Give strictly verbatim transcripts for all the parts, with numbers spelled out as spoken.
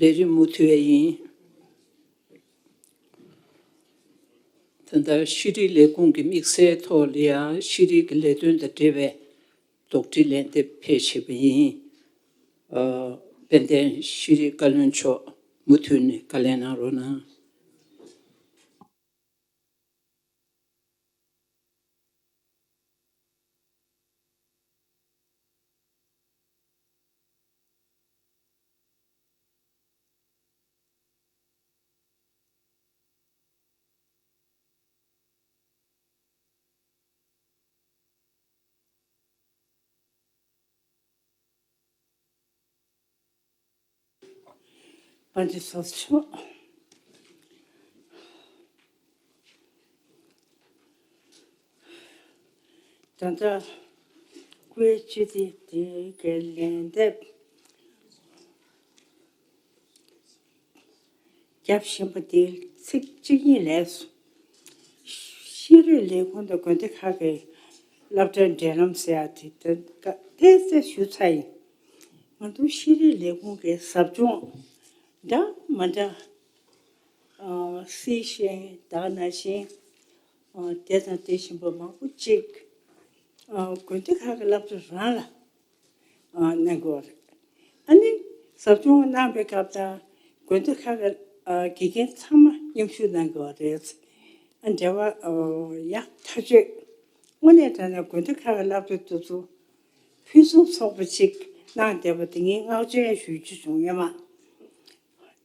ལས་རིམ་མུ་མཐུད་ཡིན། ད་ལྟ་ཤེས་རིག་ལས་ཁུངས་ཀྱི་དམིགས་བསལ་ཐོག་ལ་ཡང་ཤེས་རིག་གི་ལས་དོན་དང་འབྲེལ་བའི་དོགས་འདྲི་ལན་འདེབས་ཕེབས་བཞིན་པ་ཡིན། ཨ། དཔལ་ལྡན་ཤེས་རིག་བཀའ་བློན་མཆོག་མུ་མཐུད་ནས་བཀའ་ལན་གནང་རོགས་གནང་། པཎ་ཆེན་ཚོགས་གཙོ་མཆོག་ད་ལྟ་སྐུའི་སྤྱི་ཚེས་དེ་གའི་ལན་འདེབས་རྒྱབ་བཞིན་པ་དེ་ཚིག་གཅིག་གཉིས་ལས་སོ། ཤེས་རིག་ལས་ཁུངས་དང་དགོན་སྡེ་ཁག་གི་སློབ་གྲྭའི་འབྲེལ་ལམ་ཟེར་ཡ་དེ་ཏོག་ཙམ་ཞུ་ཚར་ཡིན། ང་ཚོ་ཤེས་རིག་ལས་ཁུངས་ཀྱི་ཟབ་སྦྱོང་འདྲ་མ་འདྲ་སྲིད་ཤེས་ད་ན་ཤེས་དེ་དང་དེ་བཞིན་པ་མང་པོ་ཅིག་དགོན་སྡེ་ཁག་གི་སློབ་གྲྭ་རང་ལ་གནང་དགོས་རེད། ཨ་ནི་ཟབ་སྦྱོང་གནང་པའི་སྐབས་དང་དགོན་སྡེ་ཁག་གི་དགེ་རྒན་ཚང་མ་མཉམ་ཞུགས་གནང་དགོས་རེད། ཨ། འབྲེལ་བ་ཡག་ཐག་ཆོད། དངོས་གནས་དྲང་གནས་དགོན་སྡེ་ཁག་གི་སློབ་གྲྭ་དེ་ཚོ་ཕུན་སུམ་ཚོགས་པ་ཅིག་གནང་བསྡད་པ་དེ་ངས་བསྔགས་བརྗོད་ཞུ་རྒྱུ་བྱུང་ཡོད་མ།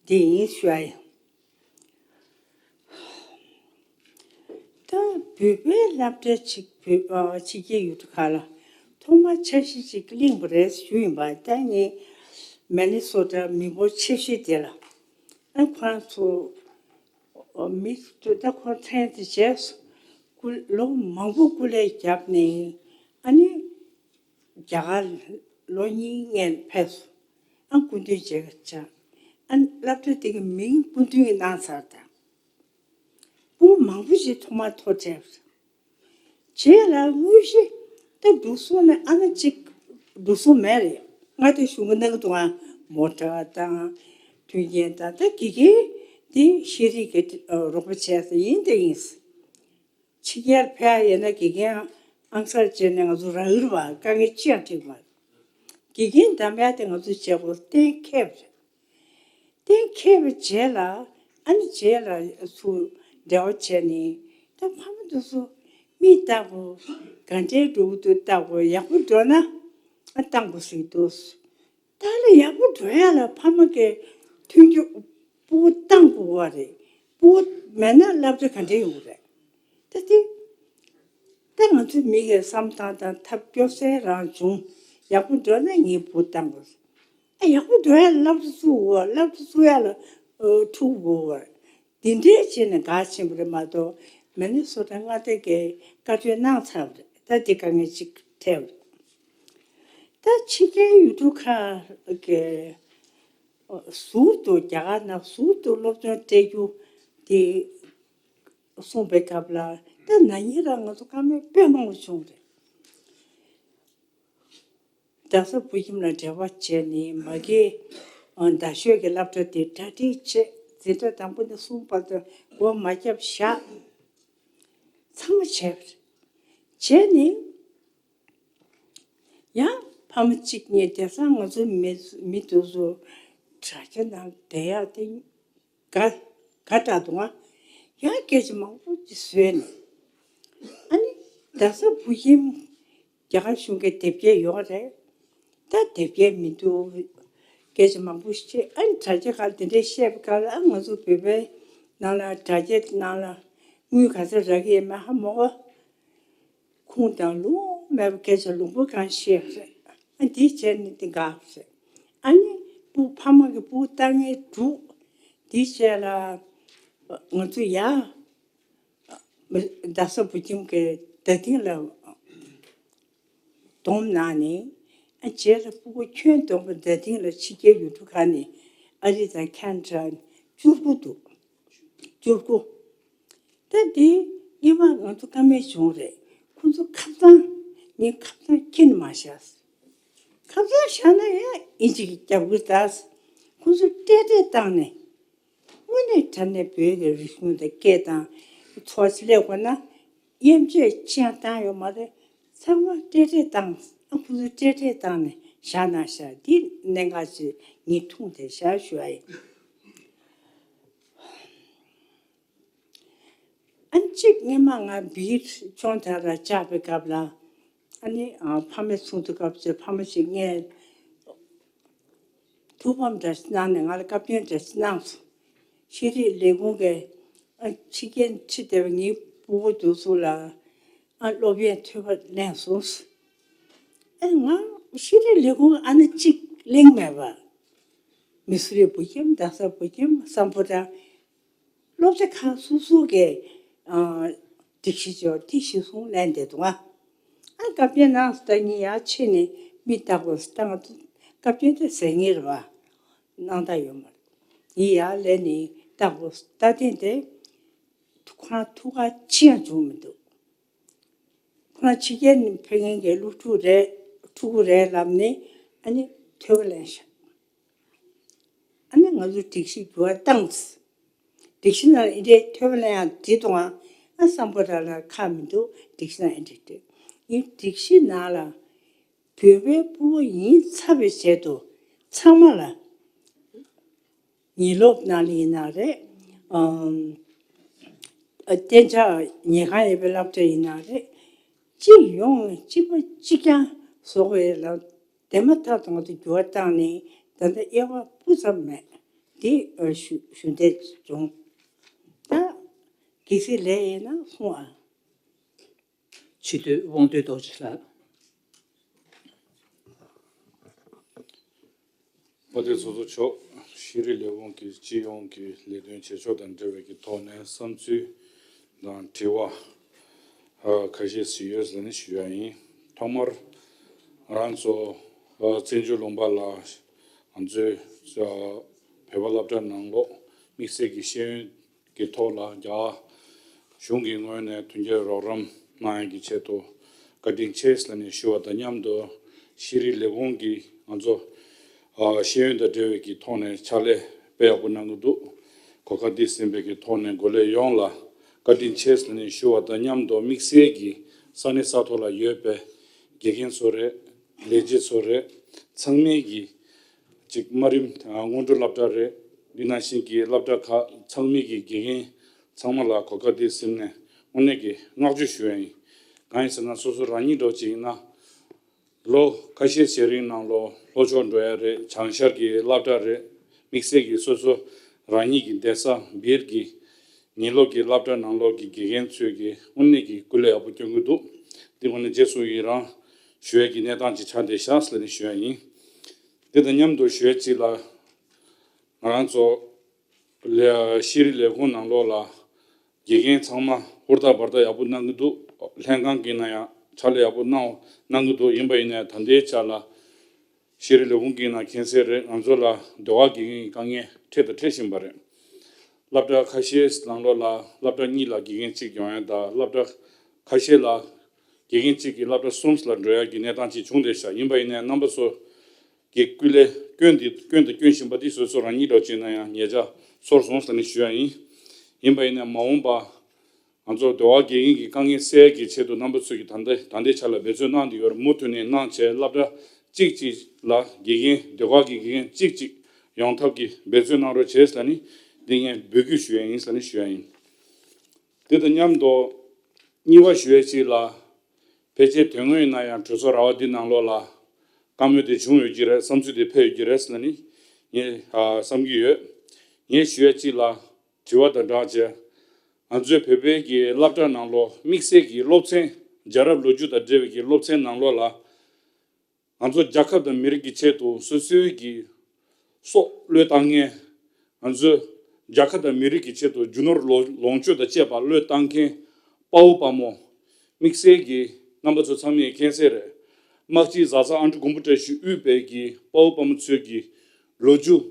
འདི་ཡིན་ཞུ་ཡ་ཡིན། ད་བོད་པའི་སློབ་གྲྭ་ཅིག་བོད་ཨ་ཕྱི་རྒྱལ་ཡུལ་གྲུ་ཁག་ལ་ཐོག་མར་འཆར་གཞི་ཅིག་བླངས་པ་རེད་ཞུས་ཡིན་པ། ད་ངས་མི་ནི་སོ་ཊ་མི་འབོར་ཆེ་ཤོས་དེ་ལ་ཨ་ཁོ་རང་ཚོ་མི་ད་ཁོ་ཚན་དེ་བྱས་སྐུ་ལོ་མང་པོ་སྐུ་ལས་བརྒྱབ་ནས་ཨ་ནི་རྒྱ་གར་ལོ་གཉིས་སྔོན་ཕེབས་སོང་། ཨ་སྐུ་མདུན་མཇལ་ཁ་བཅར། ཨ་སློབ་གྲྭ་དེ་གི་མིང་སྐུ་མདུན་གྱིས་གནང་ཚར་དང་། སྤུ་གུ་མང་པོ་ཞིག་ཐོག་མར་ཐོ་བྲལ་བ་རེད། རྗེས་ལ་དངོས་གཞི་ད་འགྲོ་སོང་ནས་ཨ་ན་གཅིག་འགྲོ་སོང་མེད་རེད། ང་དེ་གཞུང་གི་གནང་གི་འདུག་ཨ། མོ་ཊ་དང་མཐུན་རྐྱེན་དང་ད་དགེ་རྒན་དེ་ཤེས་རིག་གི་རོགས་པ་བྱས་ས་ཡིན་དེ་ཡིན། ཕྱི་རྒྱལ་ཕེབས་ཡས་ན་དགེ་རྒན་ཨང་གསར་བྱས་ནས་ང་ཚོ་རག་གི་རེད་པ། དཀའ་ངལ་ཅི་ཡང་འཕྲད་མ་རེད། དགེ་རྒན་གདམ་ཡ་དེ་ང་ཚོ་བྱེད་སྒོ་གཏན་འཁེལ་བ་རེད། གཏན་འཁེལ་བའི་རྗེས་ལ་ཨ་ནི་རྗེས་ལ་ཚུར་འབྲེལ་བ་བྱས་ནས་ད་ཕ་མ་དེ་ཚོ་མིག་ལྟ་དགོས། ག་འདྲའི་འགྲོ་གི་འདུག་ལྟ་དགོས། ཡག་པོ་འགྲོ་ན་ཨ་བཏང་དགོས་ཟེར་གྱི་འདུག་ད་ལ་ཡག་པོ་འགྲོ་ཡ་ལ་ཕ་མ་གི་མཐུན་འགྱུར་སྤུ་གུ་བཏང་དགོས་པ་རེད། སྤུ་གུ་མེད་ན་སློབ་གྲྭ་ག་འདྲ་ཡོང་གི་རེད། ད་དེ་ད་ང་ཚོའི་མི་གི་བསམ་སྟངས་དང་ཐབས་སྐྱོ་སའི་རང་བྱུང་། ཡག་པོ་འགྲོ་ན་ངའི་སྤུ་གུ་བཏང་དགོས། ཨ་ཡག་པོ་འགྲོ་ཡ་ལ་སློབ་གསོ་བཙུགས་དགོས། སློབ་གསོ་བཙུགས་ཡ་ལ་ཨ་ཕྲུ་གུ་དགོས་པ་རེད། འདི་འདྲའི་བྱས་ནས་འགག་ཕྱིན་པ་རེད་མ་གཏོགས་མི་ནི་སོ་ཊ་མངའ་སྡེ་གིས་བཀའ་འཁྲོལ་གནང་ཚར་བ་རེད། ད་འདི་དཀའ་ངལ་ཅིག་འཕྲད་པ་རེད། ད་ཕྱི་རྒྱལ་ཡུལ་གྲུ་ཁག་གི་ཟུར་དུ་རྒྱ་གར་ནང་ཟུར་དུ་སློབ་སྦྱོང་སྤྲད་རྒྱུ་དེ་གསུངས་པའི་སྐབས་ལ་ད་ན་ནིང་རང་ང་ཚོ་ཀ་མེད་དཔེ་མང་པོ་བྱུང་རེད། རྡ་ས་བོད་ཁྱིམ་ལ་འབྲེལ་བ་བྱས་ནས་མ་གིའི་རྡ་ཤོད་ཀྱི་སློབ་གྲྭ་དེ་གྲ་སྒྲིག་བྱས། འཛིན་གྲྭ་དང་པོ་ནས་གསུམ་བར་དུ་འགོ་མ་བརྒྱབ་བཞག་ཚང་མ་བྱས་པ་རེད། བྱས་ནས་ཡང་ཕ་མ་གཅིག་གཉིས་དེང་སང་ང་ཚོ་མི་མི་དེ་ཚོ་དྲ་རྒྱ་ནང་བསྡད་ཡག་དེ་དགའ་དགའ་དྲགས་འདུག་ང་། ཡང་སྐད་ཆ་མང་པོ་ཅིག་བཟོས་ནས་ཨ་ནི་རྡ་ས་བོད་ཁྱིམ་རྒྱ་གར་གཞུང་གི་དེབ་སྐྱེལ་ཡོད་རེད། ད་དེབ་སྐྱེལ་མི་འདུག་སྐད་ཆ་མང་པོ་ཞིག་བཤད། ཨ་ནི་དྲ་རྒྱ་ཁག་དེ་འདྲས་བཤད་པའི་སྐབས་ལ་ཨ་ང་ཚོ་བོད་པའི་ནང་ལ་དྲ་རྒྱ་ནང་ལ་དངུལ་ག་ཚོད་རག་གི་ཡོད་མེད་ཧ་མ་གོ། ཁུངས་དང་ལུང་མེད་པའི་སྐད་ཆ་ལུང་པ་གང་བཤད་པ་རེད། ཨ་འདི་བྱས་ནས་འདི་འགག་པ་རེད། ཨ་ནི་སྤུ་ཕ་མ་གི་སྤུ་ལྟ་མཁན་དྲུག་འདི་བྱས་ལ་ང་ཚོ་ཡ་རྡ་ས་བོད་ཁྱིམ་གི་བརྡ་འཕྲིན་ལ་བསྡོམས་གནང་ནས་ཨ་རྗེས་ལ་སྤུ་གུ་ཁྱོན་བསྡོམས་པ་བརྡ་འཕྲིན་ལ་ཕྱི་རྒྱལ་ཡུལ་གྲུ་ཁག་ནས་ཨ་རི་དང་ཁེ་ན་ཌ་བཅུ་དགུ་འདུག་བཅུ་དགུ། ད་འདི་སྔོན་མ་ང་ཚོ་ཀ་མེད་བྱུང་རེད། ཁོ་ཚོ་ཁ་བཏང་ངས་ཁ་བཏང་ཁྱེར་ནས་མ་བཞག་ཁ་བཏང་བཞག་ན་ཡང་ཨིན་ཇི་གིས་རྒྱབ་ཀྱི་རེད་ད། ཁོ་ཚོ་ཏེ་ཏེ་བཏང་ནས། དངོས་གནས་དྲང་གནས་བོད་ཀྱི་རིག་གཞུང་དང་སྐད་དང་། འཚོ་བ་ཞིག་སླེབས་དགོས་ན། དབྱེ་འབྱེད་ཅི་ཡང་བཏང་ཡོད་མ་རེད། ཚང་མ་ཏེ་ཏེ་བཏང་། ཨ། ཁོ་ཚོ་ཏེ་ཏེ་བཏང་ནས་བཞག་ན་བཞག་འདི་གནད་འགག་ཅིག་ངས་མཐོང་དེ་བཞག་ཞུ་བ་ཡིན། ཨ་ནི་གཅིག་སྔོན་མ་ང་བིར་ཅོང་ཐ་ར་བཅར་བའི་སྐབས་ལ། ཨ་ནི་ཨ། ཕ་མའི་ཚོགས་འདུ་སྐབས་སུ་ཕ་མ་ཞིག་ངས་ཐུགས་ཕམ་འདྲ་ཞིག་གནང་ནས་ང་ལ་བཀའ་བཀྱོན་འདྲ་ཞིག་གནང་སོང་། ཤེས་རིག་ལས་ཁུངས་ཀྱི། ཨ། ཕྱི་རྒྱལ་ཁྲིད་བསྡད་པའི་ངའི་སྤུ་གུ་དེ་ཚོ་ལ། ཨ། སློབ་ཡོན་ཐོལ་པ་ལེན་སོང་། ཨ། ང་ཤེས་རིག་ལས་ཁུངས་ཨ་ནི་གཅིག་གླེང་མེད་པ། མི་སུ་རི་བོད་ཁྱིམ། རྡ་ས་བོད་ཁྱིམ། སམ་བྷོ་ཊ། སློབ་གྲྭ་ཁག་སོ་སོ་གི། ཨ། སྒྲིག་གཞི་ཅོག་དེ་གཞི་བཟུང་ལེན་བསྡད་འདུག་ཨ། ཨ། བཀའ་བཀྱོན་གནང་སོང་། ད་ངས་ཡར་ཕྱིན་ནས་མི་ལྟ་དགོས་སོང་། ད་ང་ཚོ་བཀའ་བཀྱོན་དེ་ཟེར་ངེས་རེད་པ། གནང་ད་ཡོད་མ་རེད། ངས་ཡར་སླེབས་ནས་ལྟ་དགོས་སོང་། ད་ཐེངས་དེ་ཁོ་རང་ཐུགས་ཁག་ཅི་ཡང་བྱུང་མི་འདུག་ཁོ་རང་ཕྱི་རྒྱལ་ནས་ཕེབས་མཁན་གྱི་སློབ་ཕྲུག་རེད། ཕྲུ་གུ་རེད་ལབ་ནས། ཨ་ནི་ཐོལ་པ་ལེན་བཞག་ཨ་ནི་ང་ཚོ་སྒྲིག་གཞི་འགྱུར་བ་བཏང་། སྒྲིག་གཞི་ནང་ལ་འདི་འདྲའི་ཐོལ་པ་ལེན་ཡག་འདི་གཏོང་ཨ། ཨ། སམ་བྷོ་ཊ་ལ་ཁག་མི་འདུག་སྒྲིག་གཞི་ནང་འདི་འདྲ་འདུག་ངས་སྒྲིག་གཞི་ནང་ལ་བོད་པའི་སྤུ་གུ་ཡིན་ཚར་བའི་ཆེད་དུ་ཚང་མ་ལ། ཉིན་སློབ་ནང་ལ་ཡིན་ན་རེད། ཨམ། ཨ། གཏན་འཇགས་ཉལ་ཁང་ཡོད་པའི་སློབ་གྲྭ་ཡིན་ན་རེད། གཅིག་ཡོང་། གཅིག་པ་གཅིག་རྐྱང་བཟོ་དགོས་ལ། དེ་མ་ཐག་ཏུ་ང་ཚོ་འགྱུར་བ་བཏང་ནས་ད་ལྟ་དབྱེ་བ་སྤུ་ཙམ་མེད། འདི། ཨ། ཞུ་ཞུ་འདོད་བྱུང་། ད་གལ་སྲིད་ལས་ཡིན་ན་གསུང་ཨ། སྤྱི་འཐུས་དབང་འདུས་རྡོ་རྗེ་ལགས། དཔའ་བདེ་ཚོགས་གཙོ་མཆོག་ཤེས་རིག་ལས་ཁུངས་ཀྱི་སྤྱི་ཡོངས་ཀྱི་ལས་དོན་བྱེད་ཕྱོགས་དང་འབྲེལ་བའི་གི་ཐོག་ནས་བསམ་ཚུལ་དང་དྲི་བ། ཨ། ཁ་ཤས་ཤིག་ཡོད་ཟེར་ནས་ཞུ་ཡ་ཡིན། ཐོག་མར་ང་རང་ཚོ། ཨ། བཙན་བྱོལ་ལུང་པ་ལ་ང་ཚོའི། ཨ། བོད་པ་སློབ་གྲྭ་ནང་ལོགས་དམིགས་བསལ་གྱི་ཤེས་ཡོན་གྱི་ཐོག་ལ་རྒྱ་གཞུང་གི་ངོས་ནས་མཐུན་འགྱུར་རོགས་རམ་གནང་ཡག་གི་ཆེད་དུ་བཀའ་དྲིན་ཆེ་ཟེར་ནས་ཞུ་བ་དང་མཉམ་དུ། ཤེས་རིག་ལས་ཁུངས་ཀྱིས་ང་ཚོ། ཨ། ཤེས་ཡོན་དང་འབྲེལ་བའི་གི་ཐོག་ནས་ཕྱག་ལས་དཔེ་ཡག་པོ་གནང་གི་འདུག་གོ་སྐབས་འདི་ཟིན་པའི་གི་ཐོག་ནས་འགོ་ལས་ཡོངས་ལ་བཀའ་དྲིན་ཆེ་ཟེར་ནས་ཞུ་བ་དང་མཉམ་དུ། དམིགས་བསལ་གྱི་ས་གནས་ས་ཐོག་ལ་ཡོད་པའི་དགེ་རྒན་ཚོ་རེད། ལས་བྱེད་ཚོ་རེད། ཚང་མས་ཀྱི་ཅིག་དམའ་རིམ། ཨ། སྔོན་འགྲོ་སློབ་གྲྭ་རེད། འདི་ནང་བཞིན་གྱི་སློབ་གྲྭ་ཁག་ཚང་མའི་གི་དགེ་རྒན་ཚང་མ་ལ་གོ་སྐབས་འདི་ཟིན་ནས་དངོས་གནས་ཀྱི་བསྔགས་བརྗོད་ཞུ་ཡ་ཡིན། གང་ཡིན་ཟེར་ན་སོ་སོ་རང་ཉིད་འདྲ་བོ་ཅིག་ཡིན་ན། ལོ་ཁ་ཤས་ཤིག་རིང་ནང་ལོགས་ལྷོ་ཕྱོགས་འགྲོ་ཡ་རེད། བྱང་ཤར་གྱི་སློབ་གྲྭ་རེད། དམིགས་བསལ་གྱི་སོ་སོ་རང་ཉིད་ཀྱི་བསྡད་ས་སྦིར་གྱི་ཉིན་སློབ་ཀྱི་སློབ་གྲྭ་ནང་ལོགས་ཀྱི་དགེ་རྒན་ཚོས་ཀྱི་དངོས་གནས་ཀྱི་སྐུ་ལས་ཡག་པོ་སྐྱོན་གྱི་འདུག་འདི་དངོས་གནས་རྗེས་སུ་ཡི་རང་ཞུ་ཡ་གི་གནས་སྟངས་ཅིག་ཆགས་བསྡད་ཤག་ཟེར་ནས་ཞུ་ཡ་ཡིན། དེ་དང་མཉམ་དུ་ཞུ་ཡ་གཅིག་ལ། ང་རང་ཚོ་ལ་ཤེས་རིག་ལས་ཁུངས་ནང་ལོགས་ལ་དགེ་རྒན་ཚང་མ་ཧུར་ཐག་འབད་ཐག་ཡག་པོ་གནང་གི་འདུག་ལྷན་ཁང་གི་ནང་ཡང་ཕྱག་ལས་ཡག་པོ་གནང་གནང་གི་འདུག་ཡིན་པ་ཡིན་ནའི་ད་ལྟའི་ཆ་ལ་ཤེས་རིག་ལས་ཁུངས་ཀྱི་ནང་མཁྱེན་གསལ་རེད། ང་ཚོ་ལ་ཟློས་གར་དགེ་རྒན་གྱི་དཀའ་ངལ་འཕྲད་དང་འཕྲད་བཞིན་པ་རེད། སློབ་གྲྭ་ཁ་ཤས་ནང་ལོགས་ལ་སློབ་གྲྭ་གཉིས་ལ་དགེ་རྒན་གཅིག་ཡོང་ཡ་དང་། སློབ་གྲྭ་ཁ་ཤས་ལ་དགེ་རྒན་གཅིག་གིས་སློབ་གྲྭ་གསུམ་ལ་འགྲོ་ཡ་གི་གནས་སྟངས་ཅིག་བྱུང་བསྡད་ཤག་ཡིན་པ་ཡིན་ནའི་རྣམ་པ་ཚོ་གི་སྐུ་ལས་སྐྱོན་འདི་སྐྱོན་དང་སྐྱོན་བཞིན་པ་འདི་སོ་སོ་རང་ཉིད་འདྲ་བོ་ཅིག་ན་ཡང་ཉེ་ཆར་ཚོར་སོང་ཟེར་ནས་ཞུ་ཡ་ཡིན། ཡིན་པ་ཡིན་ནའི་མ་འོངས་པ་ང་ཚོ་ཟློས་གར་དགེ་རྒན་གྱི་དཀའ་ངལ་སེལ་ཡ་གི་ཆེད་དུ་རྣམ་པ་ཚོས་ཀྱི་ད་ལྟ་ད་ལྟའི་ཆ་ལ་འབད་བརྩོན་གནང་བསྡད་ཡོད་རེད། མུ་མཐུད་ནས་གནང་བྱས་སློབ་གྲྭ་གཅིག་གཅིག་ལ་དགེ་རྒན་ཟློས་གར་གྱི་དགེ་རྒན་གཅིག་གཅིག་ཡོང་ཐབས་ཀྱི་འབད་བརྩོན་གནང་རོགས་བྱས་ཟེར་ནས་འདི་ངས་འབོད་སྐུལ་ཞུ་ཡ་ཡིན་ཟེར་ནས་ཞུ་ཡ་ཡིན། དེ་དང་མཉམ་དུ་གཉིས་པ་ཞུ་ཡ་གཅིག་ལ། ཕལ་ཆེར་དོན་དངོས་ཡིན་ན་ཡང་གྲོས་ཚོགས་ར་བ་འདི་ནང་ལོགས་ལ་བཀའ་མོལ་དེ་བྱུང་ཡོད་ཀྱི་རེད། བསམ་ཚུལ་དེ་ཕེབས་ཡོད་ཀྱི་རེད་ཟེར་ནས་ངས་ཨ་བསམ་གྱི་ཡོད། ངས་ཞུ་ཡ་གཅིག་ལ་དྲི་བ་དང་སྦྲགས་བྱས། ང་ཚོའི་བོད་པའི་གི་སློབ་གྲྭ་ནང་ལོགས་དམིགས་བསལ་གྱི་སློབ་ཚན། རྒྱལ་རབས་ལོ་རྒྱུས་དང་འབྲེལ་བའི་གི་སློབ་ཚན་ནང་ལོགས་ལ། ང་ཚོ་རྒྱལ་ཁབ་དང་མི་རིགས་ཀྱི་ཆེད་དུ་སོ་སོའི་གི་སྲོག་བློས་བཏང་མཁན། ང་ཚོའི་རྒྱལ་ཁབ་དང་མི་རིགས་ཀྱི་ཆེད་དུ་རྒྱུ་ནོར་ལོ་ལོངས་སྤྱོད་དང་བཅས་པ་བློས་བཏང་མཁན་དཔའ་བོ་དཔའ་མོ། དམིགས་བསལ་གྱི་རྣམ་པ་ཚོ་ཚང་མས་མཁྱེན་གསལ་རེད། དམག་སྤྱི་བཟའ་ཚང་ཨ་འབྲུག་མགོན་པོ་བཀྲ་ཤིས་དབུས་པའི་གི་དཔའ་བོ་དཔའ་མོ་ཚོའི་གི་ལོ་རྒྱུས་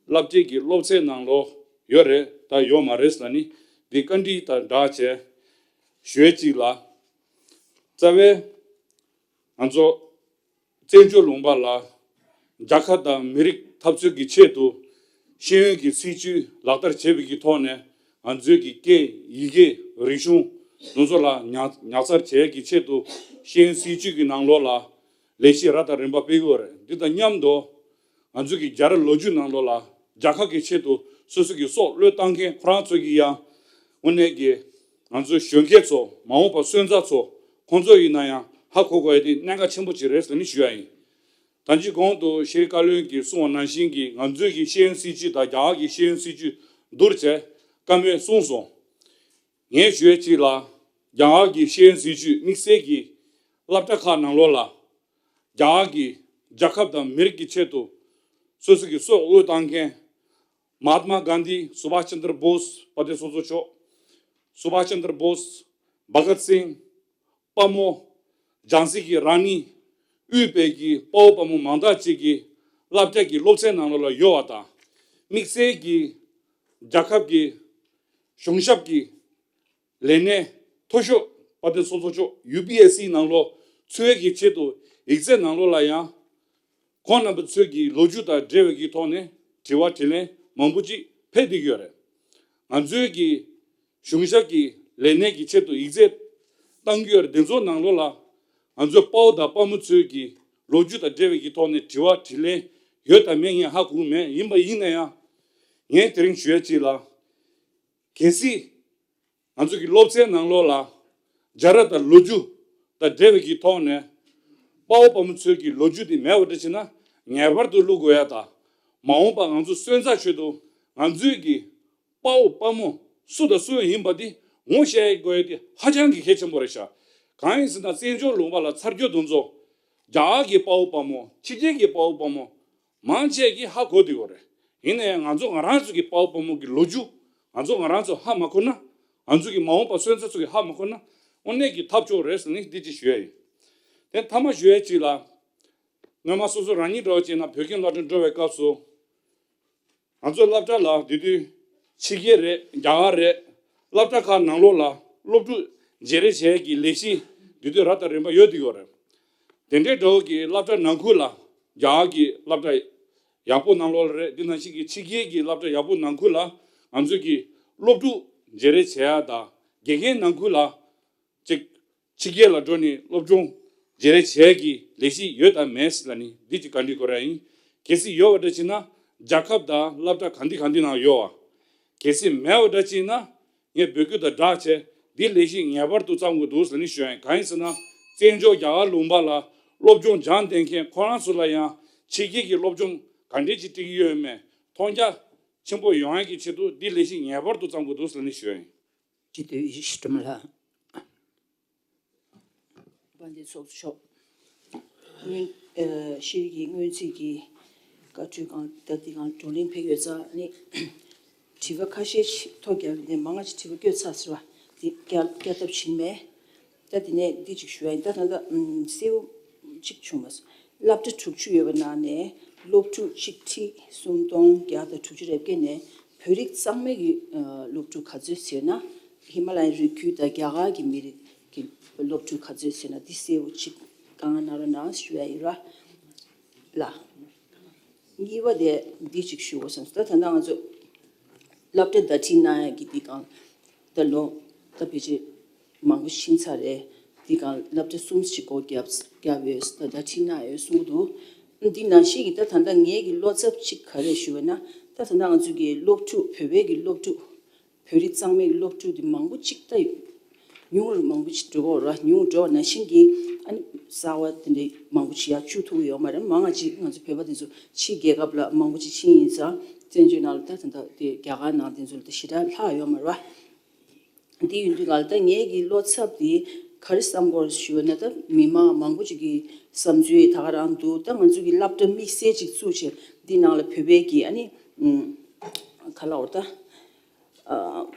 སློབ་གྲྭའི་གི་སློབ་ཚན་ནང་ལོགས་ཡོད་རེད་ད་ཡོད་མ་རེད་ཟེར་ནི་འདི་བཀའ་འདྲི་དང་སྦྲགས་བྱས་ཞུ་ཡ་གཅིག་ལ། རྩ་བའི་ང་ཚོ་བཙན་བྱོལ་ལུང་པ་ལ་རྒྱལ་ཁབ་དང་མི་རིགས་ འཐབ་རྩོད་ཀྱི་ཆེད་དུ་ཤེས་ཡོན་གྱི་སྲིད་བྱུས་ལག་བསྟར་བྱེད་པའི་གི་ཐོག་ནས་ང་ཚོའི་གི་སྐད་ཡི་གེ་རིག་གཞུང་དེ་ཚོ་ལ་ཉར་ཉར་ཚགས་བྱེད་ཀྱི་ཆེད་དུ་ཤེས་ཡོན་སྲིད་བྱུས་ཀྱི་ནང་ལོགས་ལ་ལས་གཞི་རབ་དང་རིམ་པ་སྤེལ་གྱི་ཡོད་རེད། འདི་དང་མཉམ་དུ་ང་ཚོའི་གི་རྒྱལ་རབས་ལོ་རྒྱུས་ནང་ལོགས་ལ་རྒྱལ་ཁབ་ཀྱི་ཆེད་དུ་སོ་སོ་གི་སྲོག་བློས་བཏང་མཁན་ཁོ་རང་ཚོ་གི་ཡང་དངོས་གནས་ཀྱི་ང་ཚོའི་གཞོན་སྐྱེས་ཚོ་མ་འོངས་པ་སོན་རྩ་ཚོ་ཁོང་ཚོ་ཡིན་ན་ཡང་ཧ་གོ་དགོས་ཡ་དེ་གནད་འགག་ཆེན་པོ་ཅིག་རེད་ཟེར་ནས་ཞུ་ཡ་ཡིན། ད་ཅི་གོང་དུ་ཤེས་རིག་བཀའ་བློན་གྱིས་གསུངས་པ་ནང་བཞིན་གྱི་ང་ཚོའི་གི་ཤེས་ཡོན་སྲིད་བྱུས་དང་རྒྱ་གར་གྱི་ཤེས་ཡོན་སྲིད་བྱུས་བསྡུར་བྱས་བཀའ་མོལ་གསུངས་སོང་། ངས་ཞུ་ཡས་གཅིག་ལ། རྒྱ་གར་གྱི་ཤེས་ཡོན་སྲིད་བྱུས་དམིགས་བསལ་གྱིས་སློབ་གྲྭ་ཁག་ནང་ལོགས་ལ་རྒྱ་གར་གྱི་རྒྱལ་ཁབ་དང་མི་རིགས་ཀྱི་ཆེད་དུ་སོ་སོ་གི་སྲོག་བློས་བཏང་མཁན་མ་ཧཱ་ཏྨ་གྷན་དྷི། སུ་བྷཱ་ཤ་ཅན་དྲ་བྷོ་སི། དཔལ་ལྡན་ཚོགས་གཙོ་མཆོག་སུ་བྷཱ་ཤ་ཅན་དྲ་བྷོ་སི། བྷ་གཏ་སིང་། དཔའ་མོ། ཇཱན་སི་གི་རཱ་ནི། དབུས་པའི་གི་དཔའ་བོ་དཔའ་མོ་མང་དག་ཅིག་གིས་སློབ་གྲྭ་གི་སློབ་ཚན་ནང་ལོགས་ལ་ཡོད་པ་དང་། དམིགས་བསལ་གྱིས་རྒྱལ་ཁབ་ཀྱི་གཞུང་ཞབས་ཀྱི་ལས་སྣེ་མཐོ་ཤོས་དཔལ་ལྡན་ཚོགས་གཙོ་མཆོག་ཡུ་པི་ཨེ་སི་ནང་ལོགས་ཚུད་ཡས་ཀྱི་ཆེད་དུ་ཡིག་ཚད་ནང་ལོགས་ལ་ཡང་ཁོང་རྣམ་པ་ཚོའི་གི་ལོ་རྒྱུས་དང་འབྲེལ་བའི་གི་ཐོག་ནས་དྲི་བ་དྲིས་ལན་མང་པོ་ཅིག་ཕེབས་བསྡད་ཀྱི་ཡོད་རེད། ང་ཚོའི་གི་གཞུང་ཞབས་ཀྱི་ལས་སྣེ་གི་ཆེད་དུ་ཡིག་ཚད་བཏང་གི་ཡོད་རེད། དེ་ཚོ་ནང་ལོགས་ལ་ང་ཚོའི་དཔའ་བོ་དང་དཔའ་མོ་ཚོའི་གི་ལོ་རྒྱུས་དང་འབྲེལ་བའི་གི་ཐོག་ནས་དྲི་བ་དྲིས་ལན་ཡོད་དམ་མེད་ངས་ཧ་གོ་གི་མེད། ཡིན་པ་ཡིན་ན་ཡང་ངས་དེ་རིང་ཞུ་ཡ་གཅིག་ལ། གལ་སྲིད་ང་ཚོ་གི་སློབ་ཚན་ནང་ལོགས་ལ་རྒྱལ་རབས་དང་ལོ་རྒྱུས་དང་འབྲེལ་བའི་གི་ཐོག་ནས་དཔའ་བོ་དཔའ་མོ་ཚོའི་གི་ལོ་རྒྱུས་དེ་མེད་པ་འདྲ་བྱས་ན་ངེས་པར་དུ་བླུག་དགོས་ཡ་དང་། མ་འོངས་པ་ང་ཚོ་སོན་རྩ་ཆེད་དུ་ང་ཚོའི་གི་དཔའ་བོ་དཔའ་མོ་སུ་དང་སུ་ཡིན་པ་དེ་ངོ་ཤེས་དགོས་ཡ་དེ་ཧ་ཅང་གི་གལ་ཆེན་པོ་རེད་ཤག་གང་ཡིན་ཟེར་ན་བཙན་བྱོལ་ལུང་པ་ལ་ཚར་གཅོད་དེ་ཚོ་རྒྱ་གར་གྱི་དཔའ་བོ་དཔའ་མོ། ཕྱི་རྒྱལ་གྱི་དཔའ་བོ་དཔའ་མོ་མང་ཆེ་གིས་ཧ་གོ་བསྡད་ཡོད་རེད། ཡིན་ན་ཡང་ང་ཚོ་ང་རང་ཚོ་གི་དཔའ་བོ་དཔའ་མོ་གི་ལོ་རྒྱུས་ང་ཚོ་ང་རང་ཚོ་ཧ་མ་གོ་ན། ང་ཚོ་གི་མ་འོངས་པ་སོན་རྩ་ཚོ་གི་ཧ་མ་གོ་ན་དངོས་གནས་ཀྱི་ཐབས་སྐྱོ་རེད་ཟེར་ནས་འདི་ཅིག་ཞུ་ཡ་ཡིན། དེ་མཐའ་མ་ཞུ་ཡ་གཅིག་ལ། སྔོན་མ་སོ་སོ་རང་ཉིད་འདྲ་བོ་བྱས་ན་བོད་ཁྱིམ་སློབ་གྲྭར་འགྲོ་བའི་སྐབས་སུ། ང་ཚོ་སློབ་གྲྭ་ལ་དེ་དུས་ཕྱི་རྒྱལ་རེད། རྒྱ་གར་རེད། སློབ་གྲྭ་ཁག་ནང་ལོགས་ལ་སློབ་ཕྲུག་བརྗེ་རེས་བྱེད་ཡས་ཀྱི་ལས་གཞི་དེ་དུས་རབ་དང་རིམ་པ་ཡོད་དེ་ཡོད་རེད། དེ་འདྲའི་འདྲ་བོ་གི་སློབ་གྲྭ་ནང་ཁུལ་ལ་རྒྱ་གར་གྱི་སློབ་གྲྭ་ཡག་པོ་ནང་ལོགས་ལ་རེད། འདི་ནང་བཞིན་གྱི་ཕྱི་རྒྱལ་གྱི་སློབ་གྲྭ་ཡག་པོ་ནང་ཁུལ་ལ་ང་ཚོས་ཀྱི་སློབ་ཕྲུག་བརྗེ་རེས་བྱེད་ཡ་དང་། དགེ་རྒན་ནང་ཁུལ་ལ་ཅིག་ཕྱི་རྒྱལ་ལ་འགྲོ་ནས་སློབ་སྦྱོང་བརྗེ་རེས་བྱེད་ཀྱི་ལས་གཞི་ཡོད་དམ་མེད་ལབ་ནི་འདི་ཅིག་བཀའ་འདྲི་སྐོར་ཡ་ཡིན། གལ་སྲིད་ཡོད་པ་འདྲ་ཅིག་ན་རྒྱལ་ཁབ་དང་སློབ་གྲྭ་གང་འདི་གང་འདི་ནང་ཡོད་པ། གལ་སྲིད་མེད་པ་འདྲ་ཅིག་ན་ངས་འབོད་སྐུལ་དང་སྦྲགས་བྱས་འདི་ལས་གཞི་ངེས་པར་དུ་བརྩམ་དགོས་འདུག་ལབ་ནི་ཞུ་ཡ་ཡིན། གང་ཡིན་ཟེར་ན་བཙན་བྱོལ་རྒྱ་གར་ལུང་པ་ལ་སློབ་སྦྱོང་སྦྱངས་བསྡད་མཁན་ཁོ་རང་ཚོ་ལ་ཡང་ཕྱི་རྒྱལ་གྱི་སློབ་སྦྱོང་ག་འདྲས་ཅིག་སྤྲད་ཀྱི་ཡོད་མེད་མཐོང་རྒྱ་ཆེན་པོ་ཡོང་ཡ་གི་ཆེད་དུ་འདི་ལས་གཞི་ངེས་པར་དུ་བརྩམ་དགོས་འདུག་ལབ་ནི་ཞུ་ཡ་ཡིན། སྤྱི་འཐུས་ཡེ་ཤེས་སྒྲོལ་མ་ལགས། དཔལ་ལྡན་ཚོགས་གཙོ་མཆོག་སྔོན། ཨ། ཤེས་རིག་གི་སྔོན་རྩིས་ཀྱི་བཀའ་འཁྲོལ་སྒང་ད་འདི་སྒང་བགྲོ་གླེང་ཕེབས་ཡོད་ཙང་ནི། དྲི་བ་ཁ་ཤས་ཤིག་ཐོ་བརྒྱབ་ནས་མང་ང་ཅིག་དྲི་བ་བཀོད་ཚར་ཟེར་བ་འདི་བསྐྱར་བསྐྱར་ལྡབ་བྱིན་མེད། ད་དེ་ནས་འདི་ཅིག་ཞུ་ཡ་ཡིན། ད་ད་ལྟ་ཨམ་གསལ་པོ་ཅིག་བྱུང་མ་སོང་། སློབ་གྲྭ་དྲུག་ཅུ་ཡོད་པ་ནང་ནས་སློབ་ཕྲུག་ཆིག་ཁྲི་སུམ་སྟོང་བརྒྱ་དང་དྲུག་ཅུ་རེ་བརྒྱད་ནས་བོད་རིགས་གཙང་མའི་གི་ཨ་སློབ་ཕྲུག་ག་ཚོད་ཟེར་ན། ཧི་མ་ལ་ཡའི་རི་རྒྱུད་དང་རྒྱ་གར་གྱི་མི་རིགས་ཀྱི་སློབ་ཕྲུག་ག་ཚོད་ཟེར་ན་འདི་གསལ་པོ་ཅིག་བཀའ་མངགས་གནང་རོགས་གནང་ཞུ་ཡ་ཡིན་ར། ལ། གཉིས་པ་དེ་འདི་ཅིག་ཞུ་དགོས་བསམ་སོང་། ད་ད་ལྟ་ང་ཚོ་སློབ་གྲྭ་བརྡ་འཕྲིན་གནང་ཡ་གི་འདི་སྒང་ད་ལོ་ད་ཕལ་ཆེར་མང་པོ་ཕྱིན་ཚར་རེད། འདི་སྒང་སློབ་གྲྭ་གསུམ་ཞིག་སྒོ་བརྒྱབ་བརྒྱབ་ཡོད། ད་བརྡ་འཕྲིན་གནང་ཡོད་གསུང་གི་འདུག་འདི་ནང་བཞིན་གྱི་ད་ད་ལྟ་ངེད་ཀྱི་བློ་འཚབ་ཅིག་ག་རེ་ཞུ་བ་ན། ད་ད་ལྟ་ང་ཚོ་གི་སློབ་ཕྲུག་བོད་པའི་གི་སློབ་ཕྲུག་བོད་རིགས་གཙང་མའི་སློབ་ཕྲུག་དེ་མང་པོ་ཅིག་ད་ཉུང་རུ་མང་པོ་ཅིག་འགྲོ་གི་ཡོད་རེད། ཉུང་རུ་འགྲོ་བ་ནང་བཞིན་གྱི་ཨ་ནི་གསར་བ་དེ་འདྲའི་མང་པོ་ཅིག་ཡར་བཅུག་ཐུབ་ཀྱི་ཡོད་མ་རེད། མང་ང་ཅིག་ང་ཚོ་བོད་པ་དེ་ཚོ་ཕྱིའི་རྒྱལ་ཁབ་ལ་མང་པོ་ཅིག་ཕྱིན་ཡིན་ཙང་བཙན་བྱོལ་ནང་ལ་ད་ད་ལྟ་དེ་རྒྱ་གར་ནང་དེ་ཚོ་ལ་ད་ཞེ་དྲག་ལྷག་ཡོད་མ་རེད་བ། དེ་ཡིན་དུས་ག་ལ་ད་ངེད་ཀྱི་བློ་འཚབ་དེ་ག་རེ་བསམ་གྱི་ཡོད་ཞུ་བ་ན། ད་མི་མང་མང་པོ་ཅིག་གི་བསམ་ཚུལ་ད་ག་རང་འདུག་ད་ང་ཚོ་གི་སློབ་གྲྭ་དམིགས་བསལ་ཅིག་བཙུགས་བྱས་འདི་ནང་ལ་བོད་པའི་གི་ཨ་ནི་ཨུམ་ག་ལབ་དགོས་རེད་ད།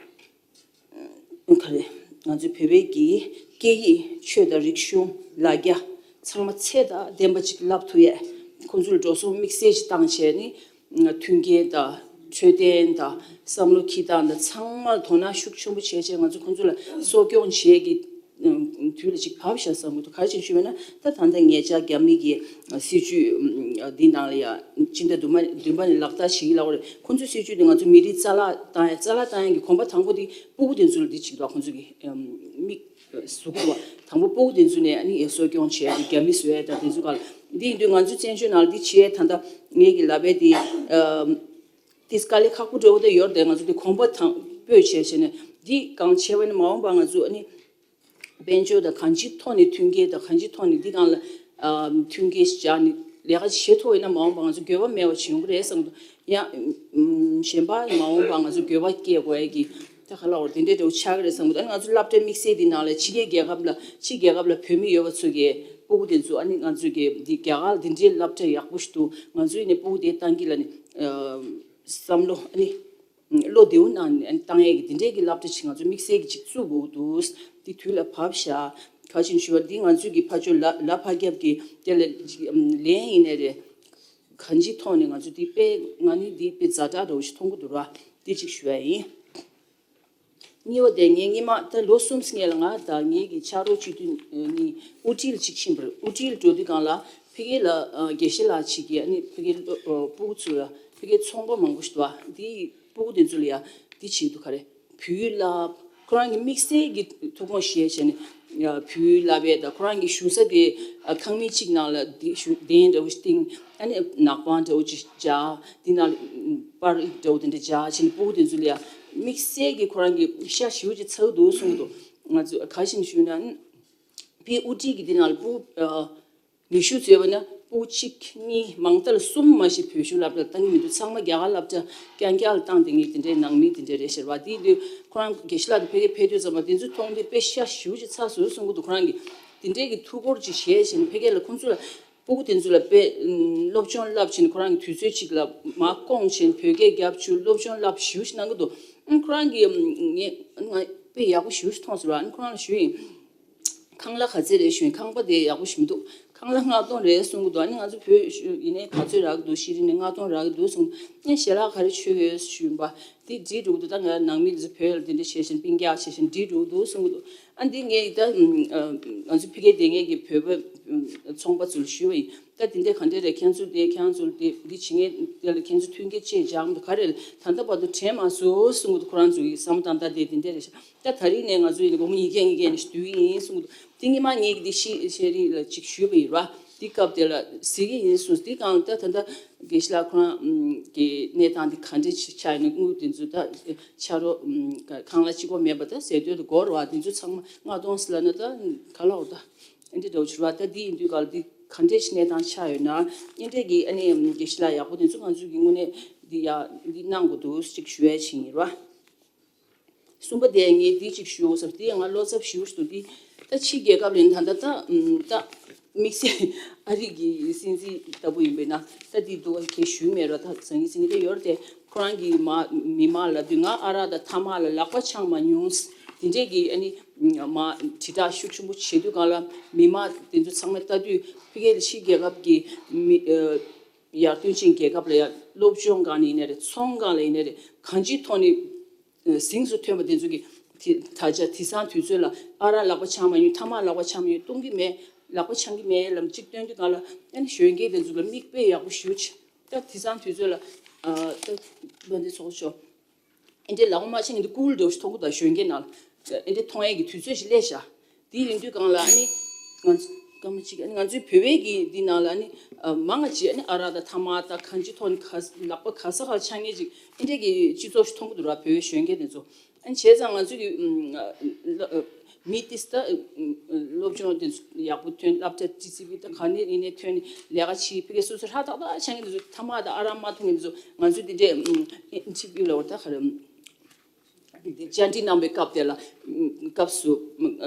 ཨ། ག་རེ། ང་ཚོའི་བོད་པའི་གི་སྐད་ཡིག་ཆོས་དང་རིག་གཞུང་ལ་རྒྱ་ཚང་མ་ཚད་དང་ལྡན་པ་ཅིག་བསླབ་ཐུབ་ཡས་ཁོང་ཚོ་ལ་འགྲོ་སོང་དམིགས་བསལ་ཅིག་བཏང་བྱས་ནི་མཐུན་རྐྱེན་དང་འཕྲོད་བསྟེན་དང་བསམ་བློ་འཁྱེར་སྟངས་དང་ཚང་མ་ལ་དོ་སྣང་ཤུགས་ཆེན་པོ་བྱས་བྱས་ང་ཚོ་ཁོང་ཚོ་ལ་གསོ་སྐྱོང་བྱེད་ཀྱི་དུས་ལ་ཅིག་བབས་ཤག་བསམ་གྱི་འདུག་ག་རེ་བྱས་ཞུས་པ་ན་ད་ད་ལྟ་ཉེ་ཆར་རྒྱ་མི་གི་སྲིད་བྱུས་ འདི་ནང་ལ་ཡ་སྤྱི་ཟླ་བདུན་པ་བདུན་པ་ནས་ལག་བསྟར་བྱེད་ཀྱི་ལབ་པ་རེད། ཁོང་ཚོའི་སྲིད་ཇུས་དེ་ང་ཚོ་མི་རིགས་རྩ་བརླག་བཏང་ཡ། རྩ་བརླག་བཏང་ཡ་གི་གོམ་པ་དང་པོ་དེ་སྤུ་གུ་དེ་ཚོ་ལ་འདི་བྱེད་ཀྱི་འདུག་ཁོང་ཚོ་གི་མིག་ཟུག་འདུག་བ། དང་པོ་སྤུ་གུ་དེ་ཚོ་ནས་ཨ་ནི་གསོ་སྐྱོང་བྱས་ཏེ་རྒྱ་མི་བཟོ་ཡ་དང་དེ་ཚོ་ག་ལ། འདི་ཡིན་དུས་ང་ཚོའི་བཙན་བྱོལ་ནང་ལ་འདི་བྱེད་ཡ་ད་ལྟ་ངེད་ཀྱི་ལབ་པའི་དེ་དེ་དཀའ་ལས་ཁག་པོ་འདྲ་བོ་ད་ཡོད་རེད། ང་ཚོ་འདི་གོམ་པ་དང་པོས་བྱས་བྱས་ནས་འདི་གང་བྱས་པ་ནི་མ་འོངས་པ་ང་ཚོ་ཨ་ནི། དཔལ་འབྱོར་དང་གང་ཅིའི་ཐོག་ནས་མཐུན་རྐྱེན་དང་གང་ཅིའི་ཐོག་ནས་འདི་སྒང་ལ་ཨ་མཐུན་རྐྱེན་སྦྱར་ནས་ལས་ཀ་བྱེད་ཐུབ་ཡིན་ན་མ་འོངས་པ་ང་ཚོ་འགྱོད་པ་མེད་པ་བྱེད་ཡོང་གི་རེད་བསམ་གྱི་འདུག་ཡང་ཨམ་གཞན་པ་མ་འོངས་པ་ང་ཚོ་འགྱོད་པ་སྐྱེ་དགོས་ཡ་གི་ད་ག་ལ་བར་དེ་འདྲའི་འདྲ་བོ་ཆགས་ཀྱི་རེད་བསམ་གྱི་འདུག་ཨ་ནི་ང་ཚོ་སློབ་གྲྭ་དམིགས་བསལ་འདི་ནང་ལ་ཕྱི་རྒྱལ་རྒྱལ་ཁབ་ལ་ཕྱི་རྒྱལ་ཁབ་ལ་བོད་མི་ཡོད་པ་ཚོ་གི་སྤུ་གུ་དེ་ཚོ་ཨ་ནི་ང་ཚོ་གི་འདི་རྒྱ་གར་འདི་འདྲའི་སློབ་གྲྭ་ཡག་པོ་ཞིག་འདུག་ང་ཚོ་ཡིན་ནའི་སྤུ་གུ་དེ་བཏང་གི་ལ་ནི་ཨ་བསམ་བློ་ཨ་ནི། བློ་བདེ་བོ་གནང་ནས་བཏང་ཡས་ཀྱི་འདི་འདྲས་ཀྱི་སློབ་གྲྭ་ཅིག་ང་ཚོ་དམིགས་བསལ་གྱི་ཅིག་བཙུགས་དགོས་འདུག་འདི་དུས་ལ་བབས་ཤག་ག་ཅིག་ཞུ་བ་འདི་ང་ཚོས་ཀྱི་ཕ་ཇོ་ལ་ལ་ཕ་རྒྱབ་ཀྱི་དེ་ལ་ཅིག་ལན་ཡིན་ནའི་རེད། གང་ཅིའི་ཐོག་ནས་ང་ཚོ་འདི་དཔེ་ང་ནི་འདི་དཔེ་ཛ་དྲག་འདྲ་བོ་ཞིག་མཐོང་གི་འདུག་ར། འདི་ཅིག་ཞུ་ཡ་ཡིན། གཉིས་པ་དེ་ངས་སྔོན་མ་ད་ལོ་གསུམ་སྔོན་ལ་ང་དང་ངེད་ཀྱི་ཕྱག་རོགས་སྤྱི་འཐུས་ནི་ཨུ་ཊི་ལ་ཅིག་ཕྱིན་པ་རེད། ཨུ་ཊི་ལ་འགྲོ་དུས་སྒང་ལ་ཕ་གི་ལ་ཨ་དགེ་བཤེས་ལགས་ཅིག་གིས་ཨ་ནི་ཕ་གི་ཨ་སྤུ་གུ་ཚོ་ལ་ཕ་གི་ཚོང་པ་མང་པོ་ཞིག་འདུག་ཨ། འདི་སྤུ་གུ་དེ་ཚོ་ལ་ཡ་འདི་བྱེད་འདུག་ག་རེ། བོད་ཡིག་བསླབ། ཁོ་རང་གི་དམིགས་བསལ་གྱི་ཐུགས་དགོངས་བཞེས་བྱས་ནས་ཡ་བོད་ཡིག་བསླབ་ཡས་དང་ཁོ་རང་གི་བཞུགས་ས་དེ་ཨ་ཁང་མིག་གཅིག་ནང་ལ་འདི་བཞུགས་གདན་འདྲ་བོ་ཞིག་བཏིང་། ཨ་ནི་ནག་པང་འདྲ་བོ་ཅིག་སྦྱར། འདི་ནང་ལ་པར་རིས་འདྲ་བོ་དེ་འདྲ་སྦྱར་བྱས་ནས་སྤུ་གུ་དེ་ཚོ་ལ་ཡ་དམིགས་བསལ་གྱི་ཁོ་རང་གི་ཤ་ཞེ་པོ་ཅིག་ཚ་གི་འདུག་གསུང་གི་འདུག་ང་ཚོ་ག་རེ་བྱས་ནས་ཞུས་ན་ཨ་ནི་ཕའི་ཨུ་ཊི་གི་འདི་ནང་ལ་སྤུ་གུ་ཨ། ཉི་ཤུ་ཙམ་ཡོད་པ་ན་སྤུ་གུ་གཅིག་གཉིས་མང་མཐའ་ལ་གསུམ་མ་ཞིག་བོད་གཞུང་སློབ་གྲྭར་བཏང་གི་མི་འདུག་ཚང་མ་རྒྱ་གར་སློབ་གྲྭ་རྐྱང་རྐྱང་ལ་བཏང་། དེ་ངས་དེ་འདྲའི་ནང་མི་དེ་འདྲ་རེད་ཤག་རེད་པ། དེ་དུས་ཁོ་རང་དགེ་བཤེས་ལགས་དེ་ཕ་གིར་ཕེབས་དུས་ཙམ་པ་དེ་ཚོ་མཐོང་དུས་དཔེ་ཤ་ཞེ་པོ་ཅིག་ཚ་སོང་གསུང་གི་འདུག་ཁོ་རང་གིས་དེ་འདྲའི་གི་ཐུགས་ཁུར་ཅིག་བཞེས་བྱས་ནས་ཕ་གི་ལ་ཁོང་ཚོ་ལ་སྤུ་གུ་དེ་ཚོ་ལ་དཔེ་སློབ་སྦྱོང་བསླབ་བྱས་ནས་ཁོ་རང་གི་དུས་ཚོད་ཅིག་ལ་མར་བསྐོངས་བྱས་ནས་བོད་སྐད་རྒྱབ་བཅུག་སློབ་སྦྱོང་བསླབ་ཞེ་པོ་ཅིག་གནང་གི་འདུག་ཨ་ཁོ་རང་གིས་ངས་ང་དཔེ་ཡག་པོ་ཞེ་པོ་ཅིག་མཐོང་སོང་ར། ཨ་ཁོ་རང་ལ་ཞུས་ཡིན། ཁང་གླ་ག་ཚད་རེད་ཞུས། ཁང་པ་དེ་ཡག་པོ་ཞིག་མི་འདུག་ཁང་གླ་ལྔ་སྟོང་རེད་གསུང་གི་འདུག་ཨ་ནི་ང་ཚོ་བོད་ཡིན་ནའི་ག་ཚོད་རག་གི་འདུག་ཤེས་རིག་ནས་ལྔ་སྟོང་རག་གི་འདུག་གསུངས། ཨ་ནི་ཞལ་ལག་ག་རེ་མཆོད་ཡོད་ཞུས་པ། དེ་འགྲིག་འགྲོ་གི་འདུག་ད་ང་རང་ནང་མི་ཚོ་བོད་ལ་དེ་འདྲ་བྱས་ཤིང་སྤུན་ཀྱག་བྱས་ཤིང་འགྲིག་འགྲོ་གི་འདུག་གསུང་གི་འདུག་ཨ་འདི་ངས་ད་ང་ཚོ་ཕ་གིར་བསྡད་མཁན་གྱི་བོད་པ་ཚོང་པ་ཚོ་ལ་ཞུས་པ་ཡིན། ད་དེ་འདྲ་ག་འདྲ་རེད། ཁྱེད་ཚོ་དེ་ཁྱེད་ཚོ་དེ་འདི་བྱེད་མཁན་དེ་ལ་ཁྱེད་ཚོ་མཐུན་རྐྱེན་ཅིག་སྦྱར་གི་འདུག་ག་རེ་ད་ལྟ་བར་དུ་དྲན་མ་སོང་གསུང་གི་འདུག་ཁོ་རང་ཚོ་ཡི་བསམ་བློ་བཏང་ད་དེ་དེ་འདྲ་རེད་ཤག་ད་ད་རིང་ནས་ང་ཚོ་ཡིན་ན་སྒོར་མོ་ཉིས་བརྒྱ་ཉིས་བརྒྱ་ནས་བསྡུས་ཡིན་གསུངས་འདུག་དེ་སྔོན་མ་ངས་འདི་ཤེས་ཤེས་རིག་ལ་ཅིག་ཞུས་པ་ཡིན་ར། དེ་སྐབས་དེ་ལ་ཟེར་གྱི་ཡིན་གསུངས། དེ་གང་ལྟར་ད་ལྟ་དགེ་བཤེས་ལགས་ཁོ་རང་གི་གནས་སྟངས་དེ་ག་འདྲ་ཞིག་ཆགས་ཡོད་ན། དངུལ་དེ་ཚོ་ད་ཕྱག་རོགས་ཁང་གླ་གཅིག་པོ་མེད་པ་ད་ཟེར་འདོད་དུ་སྒོར་བ་དེ་ཚོ་ཚང་མ་ལྔ་སྟོང་ཟེར་ལབ་ན་ད་ག་ལ་འོ་ད་ཨེ་འདྲ་འདྲ་བོ་ཞིག་ར། ད་དེ་ཡིན་དུས་ག་ལ་དེ་ག་འདྲ་ཞིག་གནས་སྟངས་ཆགས་ཡོད་ན་ཨེ་འདྲ་གི་ཨ་ནི་དགེ་བཤེས་ལགས་ཡག་པོ་དེ་ཚོ་ང་ཚོ་གི་དངོས་གནས་འདི་ཡ་འདི་གནང་དགོས་འདུག་ཅིག་ཞུ་ཡ་ཕྱིན་ཡིན་ར། གསུམ་པ་དེ་ངས་འདི་གཅིག་ཞུ་དགོས་བསམ། འདི་ཡང་ང་བློ་འཚབ་ཞེ་པོ་ཞིག་འདུག་འདི་ད་ཕྱི་རྒྱལ་ཁབ་ལ་ད་ལྟ་ད་ད་དམིགས་བསལ་ཨ་རི་གི་སྲིད་འཛིན་ལྟ་བུ་ཡིན་པས་ན་ད་འདི་འདུག་ག་ཞུས་མེད་ར། ད་ཟང་ངེ་ཟིང་ངེ་ད་ཡོད་རེད་དེ། ཁོ་རང་གིས་མ་མི་མང་ལབ་དུས་ང་ཨ་རག་དང་ཐ་མག་ལ་ལག་པ་འཆང་མ་མྱོང་། འདི་འདྲས་ཀྱི་ཨ་ནི་མ་དྲིལ་བསྒྲགས་ཤུགས་ཆེན་པོ་བྱེད་དུས་སྒང་ལ་མི་མང་དེ་ཚོ་ཚང་མས་ལྟ་དུས་ཕ་གི་ལ་ཕྱི་རྒྱལ་ཁབ་ཀྱི་མི་ཡར་ཐོན་ཅན་རྒྱལ་ཁབ་ལ་ཡང་སློབ་སྦྱོང་སྒང་ནས་ཡིན་ནའི་རེད། ཚོང་སྒང་ལ་ཡིན་ནའི་རེད། གང་ཅིའི་ཐོག་ནས་གཟེངས་སུ་ཐོན་པ་དེ་ཚོ་གི་དེ་ད་ཆ་དེང་སང་དུས་ཚོད་ལ་ཨ་རག་ལག་པ་འཆང་མ་མྱོང་། ཐ་མག་ལག་པ་འཆང་མ་མྱོང་། བཏུང་གི་མེད། ལག་པ་འཆང་གི་མེད་ལབ་གཅིག་སྟོན་དུས་སྒང་ལ་ཨ་ནི་གཞོན་སྐྱེས་དེ་ཚོ་ལ་མིག་དཔེ་ཡག་པོ་ཞེ་པོ་ཅིག་ད་དེང་སང་དུས་ཚོད་ལ་ཨ་ད་བློ་འདི་ཚོགས་ཆོག་ཨེ་འདྲའི་ལག་པ་མ་འཆང་གི་འདི་ཀུལ་འདྲ་བོ་ཞིག་མཐོང་གི་འདུག་གཞོན་སྐྱེས་ནང་ལ་ཨེ་འདྲའི་མཐོང་ཡས་ཀྱི་དུས་ཚོད་ཞིག་སླེབས་ཤག་དེ་ཡིན་དུས་སྒང་ལ་ཨ་ནི་ང་ཚོ་སྐར་མ་གཅིག་ཨ་ནི་ང་ཚོའི་བོད་པའི་གི་འདི་ནང་ལ་ཨ་ནི་ཨ་མང་ང་ཅིག་ཨ་ནི་ཨ་རག་དང་ཐ་མག་དང་གང་ཅིའི་ཐོག་ནས་ག་ལག་པ་ག་ས་ག་ལ་འཆང་མཁན་ཅིག་ཨེ་འདྲའི་གི་སྤྱི་ཚོགས་ཤིག་མཐོང་གི་འདུག་ར། བོད་པའི་གཞོན་སྐྱེས་དེ་ཚོ་ཨ་ནི་བྱས་ཙང་ང་ཚོ་གི་ཨ་མི་ཏིས་ད་སློབ་སྦྱོང་དེ་ཡག་པོ་ཐོན། སློབ་གྲྭ་ཏི་སི་བི་ད་ག་ནས་ཡིན་ནའི་ཐོན་ནས་ལས་ཀ་བྱེད། ཕ་གི་སོ་སོ་ཧྲ་ཏག་ཏག་ཆགས་མཁན་དེ་ཚོ་ཐ་མག་དང་ཨ་རག་མ་འཐུང་མཁན་དེ་ཚོ་ང་ཚོས་དེ་འདྲའི་ཨིན་ཊར་བིའུ་ལ་བར་ཐག་ག་རེ་བཅར་འདྲི་གནང་བའི་སྐབས་དེ་ལ་སྐབས་སུ་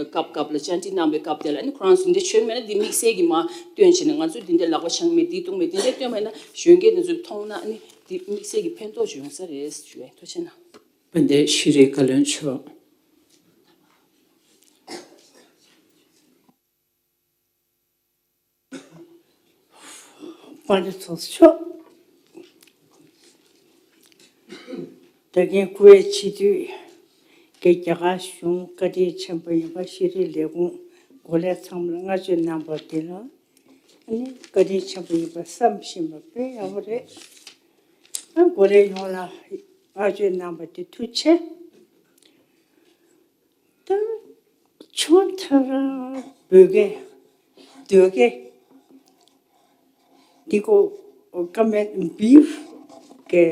སྐབས་སྐབས་ལ་བཅར་འདྲི་གནང་བའི་སྐབས་དེ་ལ་ཨ་ནི་ཁོ་རང་ཚོ་འདི་འདྲ་བྱོས་མེད་ན་འདི་དམིགས་བསལ་གྱིས་མར་སྟོན་བྱས་ནས་ང་ཚོས་འདི་འདྲ་ལག་པ་འཆང་མེད། འདི་བཏུང་མེད། འདི་འདྲ་སྟོན་མེད་ན་གཞོན་སྐྱེས་དེ་ཚོས་མཐོང་ན་ཨ་ནི་འདི་དམིགས་བསལ་གྱི་ཕན་ཐོགས་ཅིག་ཡོང་ས་རེད་ཞུ་བའི་ཐུགས་རྗེ་གནང་། བན་དེ་ཤེས་རིག་བཀའ་བློན་མཆོག་དཔལ་འབྱོར་ཚོགས་གཙོ་མཆོག་ད་གིན་སྐུ་ཡི་སྤྱི་འཐུས་ཀྱི་རྒྱ་གར་གཞུང་བཀའ་དྲིན་ཆེན་པོ་ཡིན་པ་ཤེས་རིག་ལས་ཁུངས་འགོ་ལས་ཚང་མར་བསྔགས་བརྗོད་གནང་བ་དེ་ལ་ ནི་བཀའ་དྲིན་ཆེན་པོ་ཡིན་པ་བསམ་བཞིན་པ་དཔེ་ཡག་པོ་རེད། ཨ་གོ་ལའི་ཡོངས་ལ་བསྔགས་བརྗོད་གནང་བ་དེ་ཐུགས་རྗེ་ཆེ། ད་ཆུང་ཐག་ར་བོད་སྐད་ཟློས་སྐད་འདི་གོ་ཀ་མེད་བིབ་ཀྱི་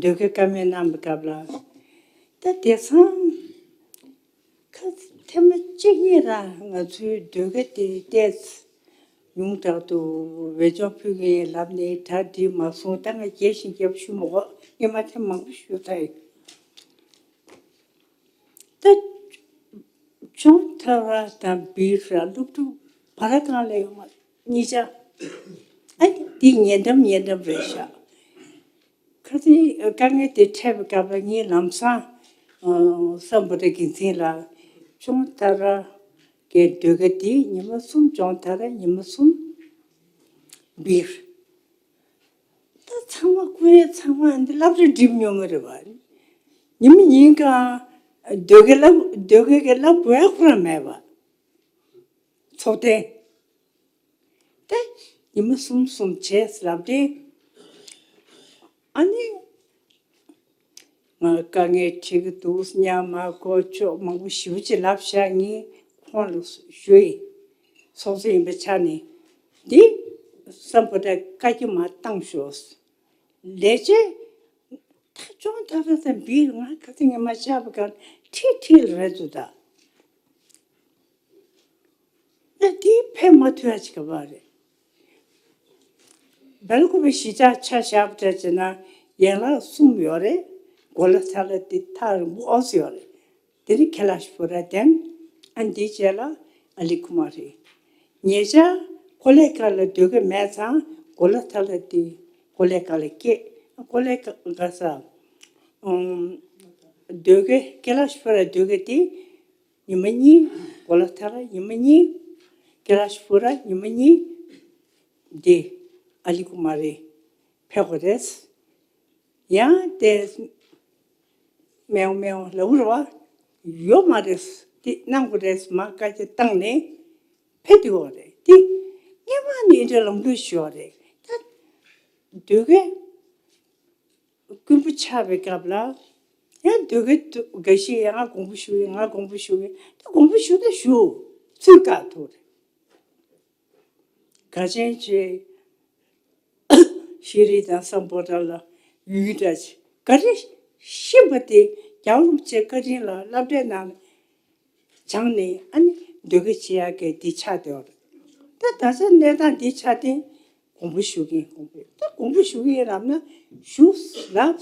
ཟློས་སྐད་ཀ་མེད་གནང་བའི་སྐབས་ལ། ད་དེང་སང་ཁ་ཐེངས་མ་གཅིག་གཉིས་ར་ང་ཚོའི་ཟློས་སྐད་དེ་བལྟས། ཉུང་དྲགས་འདུག་འོས་སྦྱོང་ཕུལ་གི་ཡིན་ལབ་ནས་གྲ་སྒྲིག་མ་སོང་། ད་ང་རྒྱལ་བཞིན་རྒྱབ་ཞུ་མ་གོ་ངས་མ་ཐེངས་མང་པོ་ཞུ་ད་ཡིན། ད་ཅོན་ཐ་ར་དང་བིར་ར་སློབ་ཕྲུག་བར་གང་ལ་ཡོད་མ་གཉིས་ཆ། ཨ་འདི་ཉེ་འགྲམ་ཉེ་འགྲམ་རེད་ཤག་ཁ་སང་དཀའ་ངལ་དེ་འཕྲད་པའི་སྐབས་ལ་ངས་ལམ་སང་སམ་བྷོ་ཊ་འགན་འཛིན་ལ་ཅོན་ཐ་ར་གི་ཟློས་སྐད་དེ་ཉི་མ་གསུམ། ཅོན་ཐ་ར་ཉི་མ་གསུམ། བིར། ད་ཚང་མ་ཀུན་ཡ་ཚང་མ་འདི་སློབ་གྲྭ་འགྲིམ་མྱོང་གི་རེད་བ། ཉི་མ་ཉིན་གང་ཟློས་སྐད་སློབ་ཟློས་སྐད་ཀྱི་སློབ་དགོས་ཁོ་རང་མེད་བ། ཚོགས་ཐེངས་ད་ཉི་མ་གསུམ་གསུམ་བྱས་ལབ་དེ། ཨ་ནི་ང་དཀའ་ངལ་འཕྲད་ཀྱི་འདུག་སྙམ་མ་གོ་ཕྱོགས་མང་པོ་ཞེ་པོ་ཅིག་ལབ་བཞག་ངས་ཁོང་ལ་ཞུས་ཡིན། ཚོགས་གཙོ་ཡིན་པའི་ཆ་ནས་འདི་སམ་བྷོ་ཊ་བཀའ་རྒྱ་མ་བཏང་ཤོག་ལས་བྱེད་ད་ཅོན་ཐ་ར་དང་བིར་ང་ཁ་སང་ངས་མ་བཞག་པ་གང་ཁྲིད་ཁྲིད་ལ་རེད་འདུག་ད། ད་དེ་ཕན་མ་ཐོགས་ཡ་ཅིག་ག་པར་རེད། སྦེལ་ཀོབ་པའི་གཞིས་ཆགས་ཆ་བཞག་པ་འདྲ་བྱས་ན་ཡན་ལག་གསུམ་ཡོད་རེད། གོ་ལ་ཐ་ལ་དེ་ཐག་རིང་པོ་ཨོ་ཙི་ཡོད་རེད། དེ་ནི་ཁེ་ལ་ཤི་པུ་ར་དེན། ཨ་འདིའི་རྗེས་ལ་ཨ་ལི་ཀུ་མ་རི། ཉེ་ཆར་གོ་ལེ་གྷལ་ལ་སྡོད་ཀྱི་མེད་ཙང་གོ་ལ་ཐ་ལ་དེ་གོ་ལེ་གྷལ་ལ་སྐྱེས། གོ་ལེ་གྷལ་ས་སྡོད་ཀྱི་ཁེ་ལ་ཤི་པུ་ར་སྡོད་ཀྱི་དེ། ཉི་མ་གཉིས། གོ་ལ་ཐ་ར་ཉི་མ་གཉིས། ཀེ་ལ་ཤི་པུ་ར་ཉི་མ་གཉིས། འདི་ཨ་ལི་ཀུ་མ་རི་ཕེབས་པ་རེད། ཡང་དེ་མེའོ་མེའོ་ལབ་རེད་བ། ཡོད་མ་རེད། འདི་གནང་དགོས་རེད་མ་བཀའ་རྒྱ་བཏང་ནས་ཕེབས་དུས་འོ་རེད། འདི་སྔས་མ་ནས་འདྲ་ལམ་ལུགས་ཤོག་རེད། ད་སྡོད་ཀྱི། རྐུན་པོ་ཆགས་པའི་སྐབས་ལ། ཡང་སྡོད་ཀྱི་འདུག་འགའ་ཞིག་ཡང་ང་དགོངས་པ་ཞུ་གི་ཡིན། ང་དགོངས་པ་ཞུ་གི་ཡིན། ད་དགོངས་པ་ཞུ་ད་ཞུ། ཚུར་བཀག་ཐུབ་རེད། ག་ཅན་ཅེ་ཤེས་རིག་དང་སམ་བྷོ་ཊ་ལ་ཡུལ་འདྲ་ཅིག་ག་རེ་ཤེས་པ་དེ་རྒྱལ་བ་རིན་པོ་ཆེ་བཀའ་དྲིན་ལ་སློབ་གྲྭའི་ནང་སྦྱངས་ནས་ཨ་ནི་སྡོད་ཀྱི་བྱེད་ཡག་གི་འདི་ཆགས་བསྡད་པ་རེད། ད་ད་ཆ་གནས་སྟངས་འདི་ཆགས་ཏེ་དགོངས་པ་ཞུ་གི་ཡིན། དགོངས་པ་ད་དགོངས་པ་ཞུ་གི་ཡིན་ལབ་ན་ཞུ་ལབ།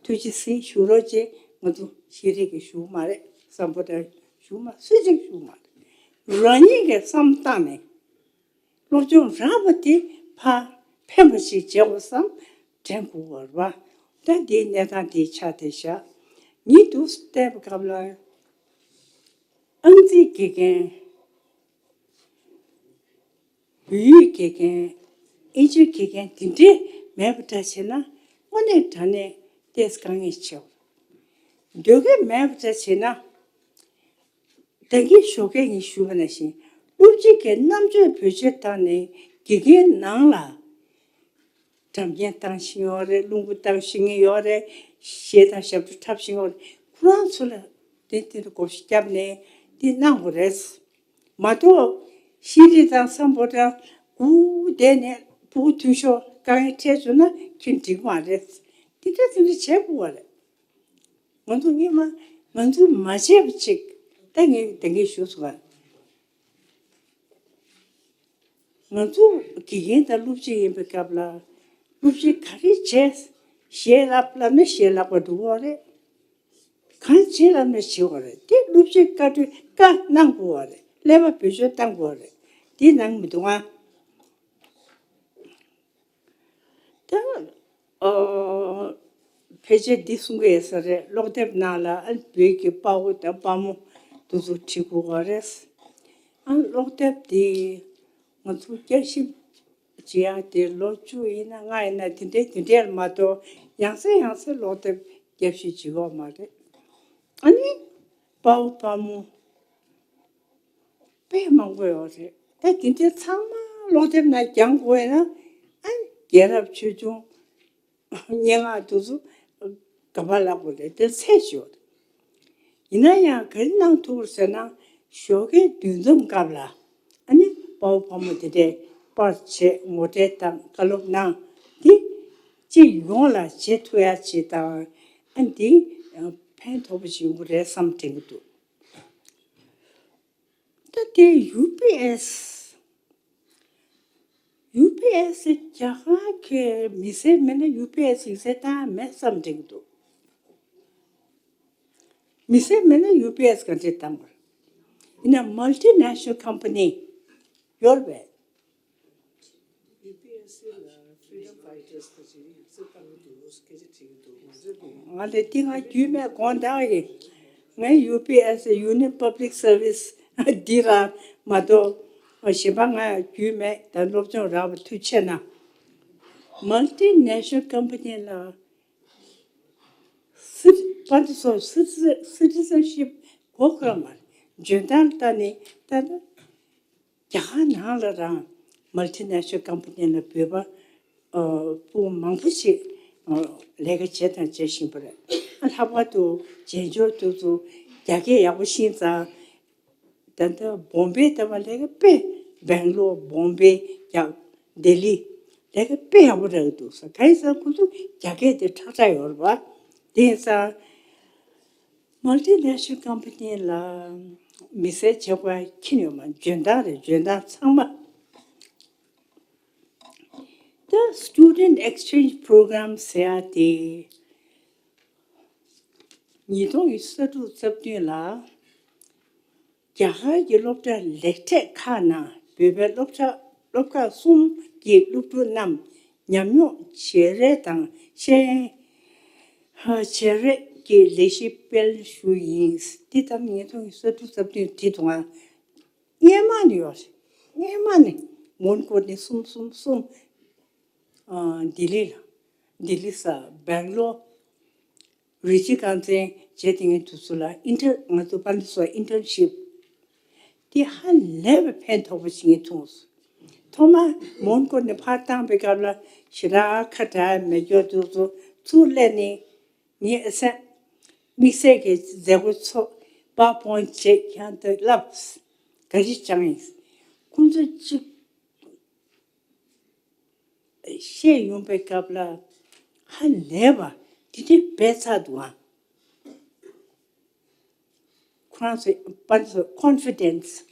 ཐུགས་རྗེ་གཟིགས་ཞུ་རོགས་བྱེད། ང་ཚོ་ཤེས་རིག་གི་ཞུ་མ་རེད། སམ་བྷོ་ཊ་ཞུ་མ་སུ་གཅིག་ཞུ་མ་རེད། རང་ཉིད་ཀྱིས་བསམ་བཏང་ནས་སློབ་སྦྱོང་རག་པ་དེ་ཕར་ཕན་པ་ཞིག་བྱེད་དགོས་བསམ་དྲན་དགོས་པ་རེད་བ། ད་འདིའི་གནས་སྟངས་དེ་ཆགས་བསྡད་ཤག་ཉིད་དུ་བལྟས་པའི་སྐབས་ལ་ཨང་རྩིས་དགེ་རྒན། བོད་ཡིག་དགེ་རྒན། དབྱིན་ཇིའི་དགེ་རྒན་དེ་འདྲས་མེད་པ་འདྲ་བྱས་ན་དངོས་གནས་དྲང་གནས་ཏོག་ཙམ་དཀའ་ངལ་ཆེ་བ། སྡོད་མཁན་མེད་པ་འདྲ་བྱས་ན་ད་གིན་ཞོགས་ཀས་ངས་ཞུས་པ་ནང་བཞིན་སློབ་སྤྱི་གིས་རྣམ་དཔྱོད་བེད་སྤྱོད་བཏང་ནས་དགེ་རྒན་ནང་ལ་འགྲམ་རྐྱང་བཏང་བཞིན་ཡོད་རེད། རླུང་བུ་བཏང་བཞིན་ཡོད་རེད། གཞས་དང་ཞབས་བྲོ་འཁྲབ་བཞིན་ཡོད་རེད། ཁོ་རང་ཚོ་ལ་དེ་དེ་འདྲ་བགོ་བཤའ་བརྒྱབ་ནས་དེ་གནང་དགོས་རེད། མ་གཏོགས་ཤེས་རིག་དང་སམ་བྷོ་ཊ་སྒུག་བསྡད་ནས་ཕྲུ་གུ་འཐུས་ཤོར་དཀའ་ངལ་འཕྲད་བྱུང་ན་ཁྱོན་འགྲིག་མ་རེད། དེ་འདྲ་དེ་འདྲ་བྱེད་དགོས་པ་རེད། ང་ཚོ་སྔོན་མ་ང་ཚོས་མ་བྱས་པ་ཅིག་ད་ངས་དེ་འདྲ་ཞུ་སོང་ང་། ང་ཚོ་དགེ་རྒན་དང་སློབ་སྤྱི་ཡིན་པའི་སྐབས་ལ་སློབ་སྤྱིས་ག་རེ་བྱས། གཞས་ལབ་ལབ་ན་གཞས་ལབ་པ་འགྲོ་གི་རེད། གང་བྱེད་ལབ་ན་བྱེད་དགོས་རེད། དེ་སློབ་སྤྱིས་བཀའ་འཁྲོལ་བཀའ་གནང་དགོས་པ་རེད། ཀླད་པ་བེད་སྤྱོད་གཏང་དགོས་པ་རེད། དེ་གནང་མི་འདུག་ཨ། ད་ཨོ་ཕལ་ཆེར་འདི་གསུང་གི་ཡོད་ས་རེད། ཀློག་དེབ་ནང་ལ་ཨ་བོད་ཀྱི་དཔའ་བོ་དང་དཔའ་མོ་འདུ་ཚོགས་བྲིས་དགོས་པ་རེད། ཨ་ཀློག་དེབ་དེ་ང་ཚོ་བསྐྱར་ཞིབ་བྱེད་ཡག་དེ་ལོ་བཅུ་ཡིན་ན་ལྔ་ཡིན་ན་དེ་འདྲའི་དེ་འདྲའི་མ་གཏོགས་ཡང་སེ་ཡང་སེ་ཀློག་དེབ་བསྐྱར་ཞིབ་བྱེད་ཡོད་མ་རེད། ཨ་ནི་དཔའ་བོ་དཔའ་མོ་དཔེ་མང་པོ་ཡོད་རེད། ད་དེ་འདྲའི་ཚང་མ་ སློབ་དེབ་ནང་སྦྱང་དགོས་ན་ཨ་རྒྱལ་རབས་ཆོས་འབྱུང་སྙན་ངག་དེ་ཚོ་ག་པར་ལབ་དགོས་རེད། དེ་ཚད་ཞིག་ཡོད། ཡིན་ན་ཡང་ག་རེ་གནང་ཐུབ་ཟེར་ན། ཞོགས་ཀའི་འདུ་འཛོམས་སྐབས་ལ་ཨ་ནི་དཔའ་བོ་དཔའ་མོ་དེ་འདྲས་པར་བྱས་ངོ་སྤྲོད་དང་བཀའ་སློབ་གནང་། དེ་སྤྱི་ཡོངས་ལ་བྱེད་ཐུབ་ཡ་ཅིག་དང་། ཨ་འདི་ཕན་ཐོགས་པོ་ཞིག་ཡོང་གི་རེད་བསམ་དྲན་གྱི་འདུག་ད་དེ་ཡུ་པི་ཨེས། ཡུ་པི་ཨེས་རྒྱ་གར་གྱི་མི་སེར་མེད་ན་ཡུ་པི་ཨེས་ཡིག་ཚད་བཏང་མེད་བསམ་དྲན་གྱི་འདུག་མི་སེར་མེད་ན་ཡུ་པི་ཨེས་ག་འདྲས་བཏང་བར། ཡིན་ན་མལ་ཊི་ནེ་ཤ་ནལ་ཀམ་པ་ནི་ཡོད་པས། ང་ལས་ཏི་ང་རྒྱུས་མེད་དགོངས་དག་ཡིན། ངའི་ཡུ་པི་ཨེས་ཡུ་ནི་ཡན་པབ་ལིག་སར་བིས་འདི་ར་མ་གཏོགས་གཞན་པ་ང་རྒྱུས་མེད། ད་སློབ་སྦྱོང་རག་པ་ཐུགས་ཆེ་གནང་། མལ་ཊི་ནེ་ཤ་ནལ་ཀམ་པ་ནི་ལ་སི་པ་འདི་ཚོ་སི་ཊི་ཟན་ཤིབ་གོ་དགོས་མ་རེད། འཇོན་ཐང་ལ་ལྟ་ནས་ལྟ་ན། རྒྱ་གར་ནང་ལ་རང་མལ་ཊི་ནེ་ཤ་ནལ་ཀམ་པ་ནི་ལ་བོད་པ་ཨ་སྤུན་མང་པོ་ཞིག་ཨ་ལས་ཀ་བྱས་དང་བྱེད་བཞིན་པ་རེད། ཨ་ལྷག་པར་དུ་རྒྱན་སྦྱོར་དེ་ཚོ་རྒྱ་སྐད་ཡག་པོ་ཤེས་ཙང་། ད་ལྟ་བོམ་བེ་ལྟ་བུ་ལས་ཀ་དཔེ། སྦེང་ལོར། བོམ་བེ། རྒྱ་ལྡི་ལི་ལས་ཀ་དཔེ་ཡག་པོ་རག་གི་འདུག་ཟེར། གང་ཡིན་ཟེར་ན་ཁོ་ཚོ་རྒྱ་སྐད་དེ་ཁྲག་ཁྲག་ཡོད་རེད་པ། དེ་ཡིན་ཙང་། མལ་ཊི་ནེ་ཤ་ནལ་ཀམ་པ་ནི་ལ་མི་སེར་བྱེད་དགོས་ཁྱོན་ནས་ཡོད་མ། འཇོན་ཐང་རེད། འཇོན་ཐང་ཚང་མ། ད་སི་ཊུ་ཌེན་ཊི་ཨེག་སི་ཆེན་ཇི་པོ་རོ་གྷ་རམ་ཟེར་ཡ་དེ་ཉིས་སྟོང་ཉི་ཤུ་རྩ་དྲུག་རྩ་བདུན་ལ་རྒྱ་གར་གྱི་སློབ་གྲྭ་ལེགས་གྲས་ཁག་ནང་བོད་པའི་སློབ་གྲྭ་སློབ་ཁག་གསུམ་གྱི་སློབ་ཕྲུག་རྣམས་ཉམས་མྱོང་བརྗེ་རེས་དང་ཤེས་ཡོན་བརྗེ་རེས་ཀྱི་ལས་གཞི་སྤེལ་ཞུ་ཡིན། འདི་ལྟར་ཉིས་སྟོང་ཉི་ཤུ་རྩ་དྲུག་རྩ་བདུན་དེ་དུས་ང་སྔོན་མ་ནས་ཡོད་རེད། སྔོན་མ་ནས་མོན་གྷོ་ནས་གསུམ་གསུམ་གསུམ། ཨ་ལྡི་ལི་ལ། ལྡི་ལི་ས། སྦེང་ལོར། རི་ཇི་རྐང་འཛིན་བྱས་དེ་ངའི་དུས་ཚོད་ལ་ཨིན་ཊར། ང་ཚོ་པ་ཎི་སོ་ཨིན་ཊརན་ཤིབ་དེ་ཧ་ལས་པའི་ཕན་ཐོགས་པོ་ཞིག་ངས་མཐོང་སོང་། ཐོག་མ་མོན་གྷོ་ནས་ཕར་བཏང་པའི་སྐབས་ལ་ཞེ་དྲག་ཁ་བྲལ་མེད་སྐྱོ་དུས་ཚོད་ཚུར་སླེབས་ནས་ངའི་ཨེ་སེམས། དམིགས་བསལ་གྱི་མཛད་སྒོ་ཚོ་པ་ཝར་པོའིན་ཊི་བྱས་ཁྱང་དུ་བསླབས། ག་རེ་སྦྱངས་ཡིན། ཁོང་ཚོ་གཅིག་བཤད་ཡོང་པའི་སྐབས་ལ་ཧ་ལས་པ་དེ་འདྲའི་བས་ཚར་འདུག་ཨང་། ཁོ་རང་ཚོའི་པ་ཚོ་ཀོན་ཕི་ཌེན་སི།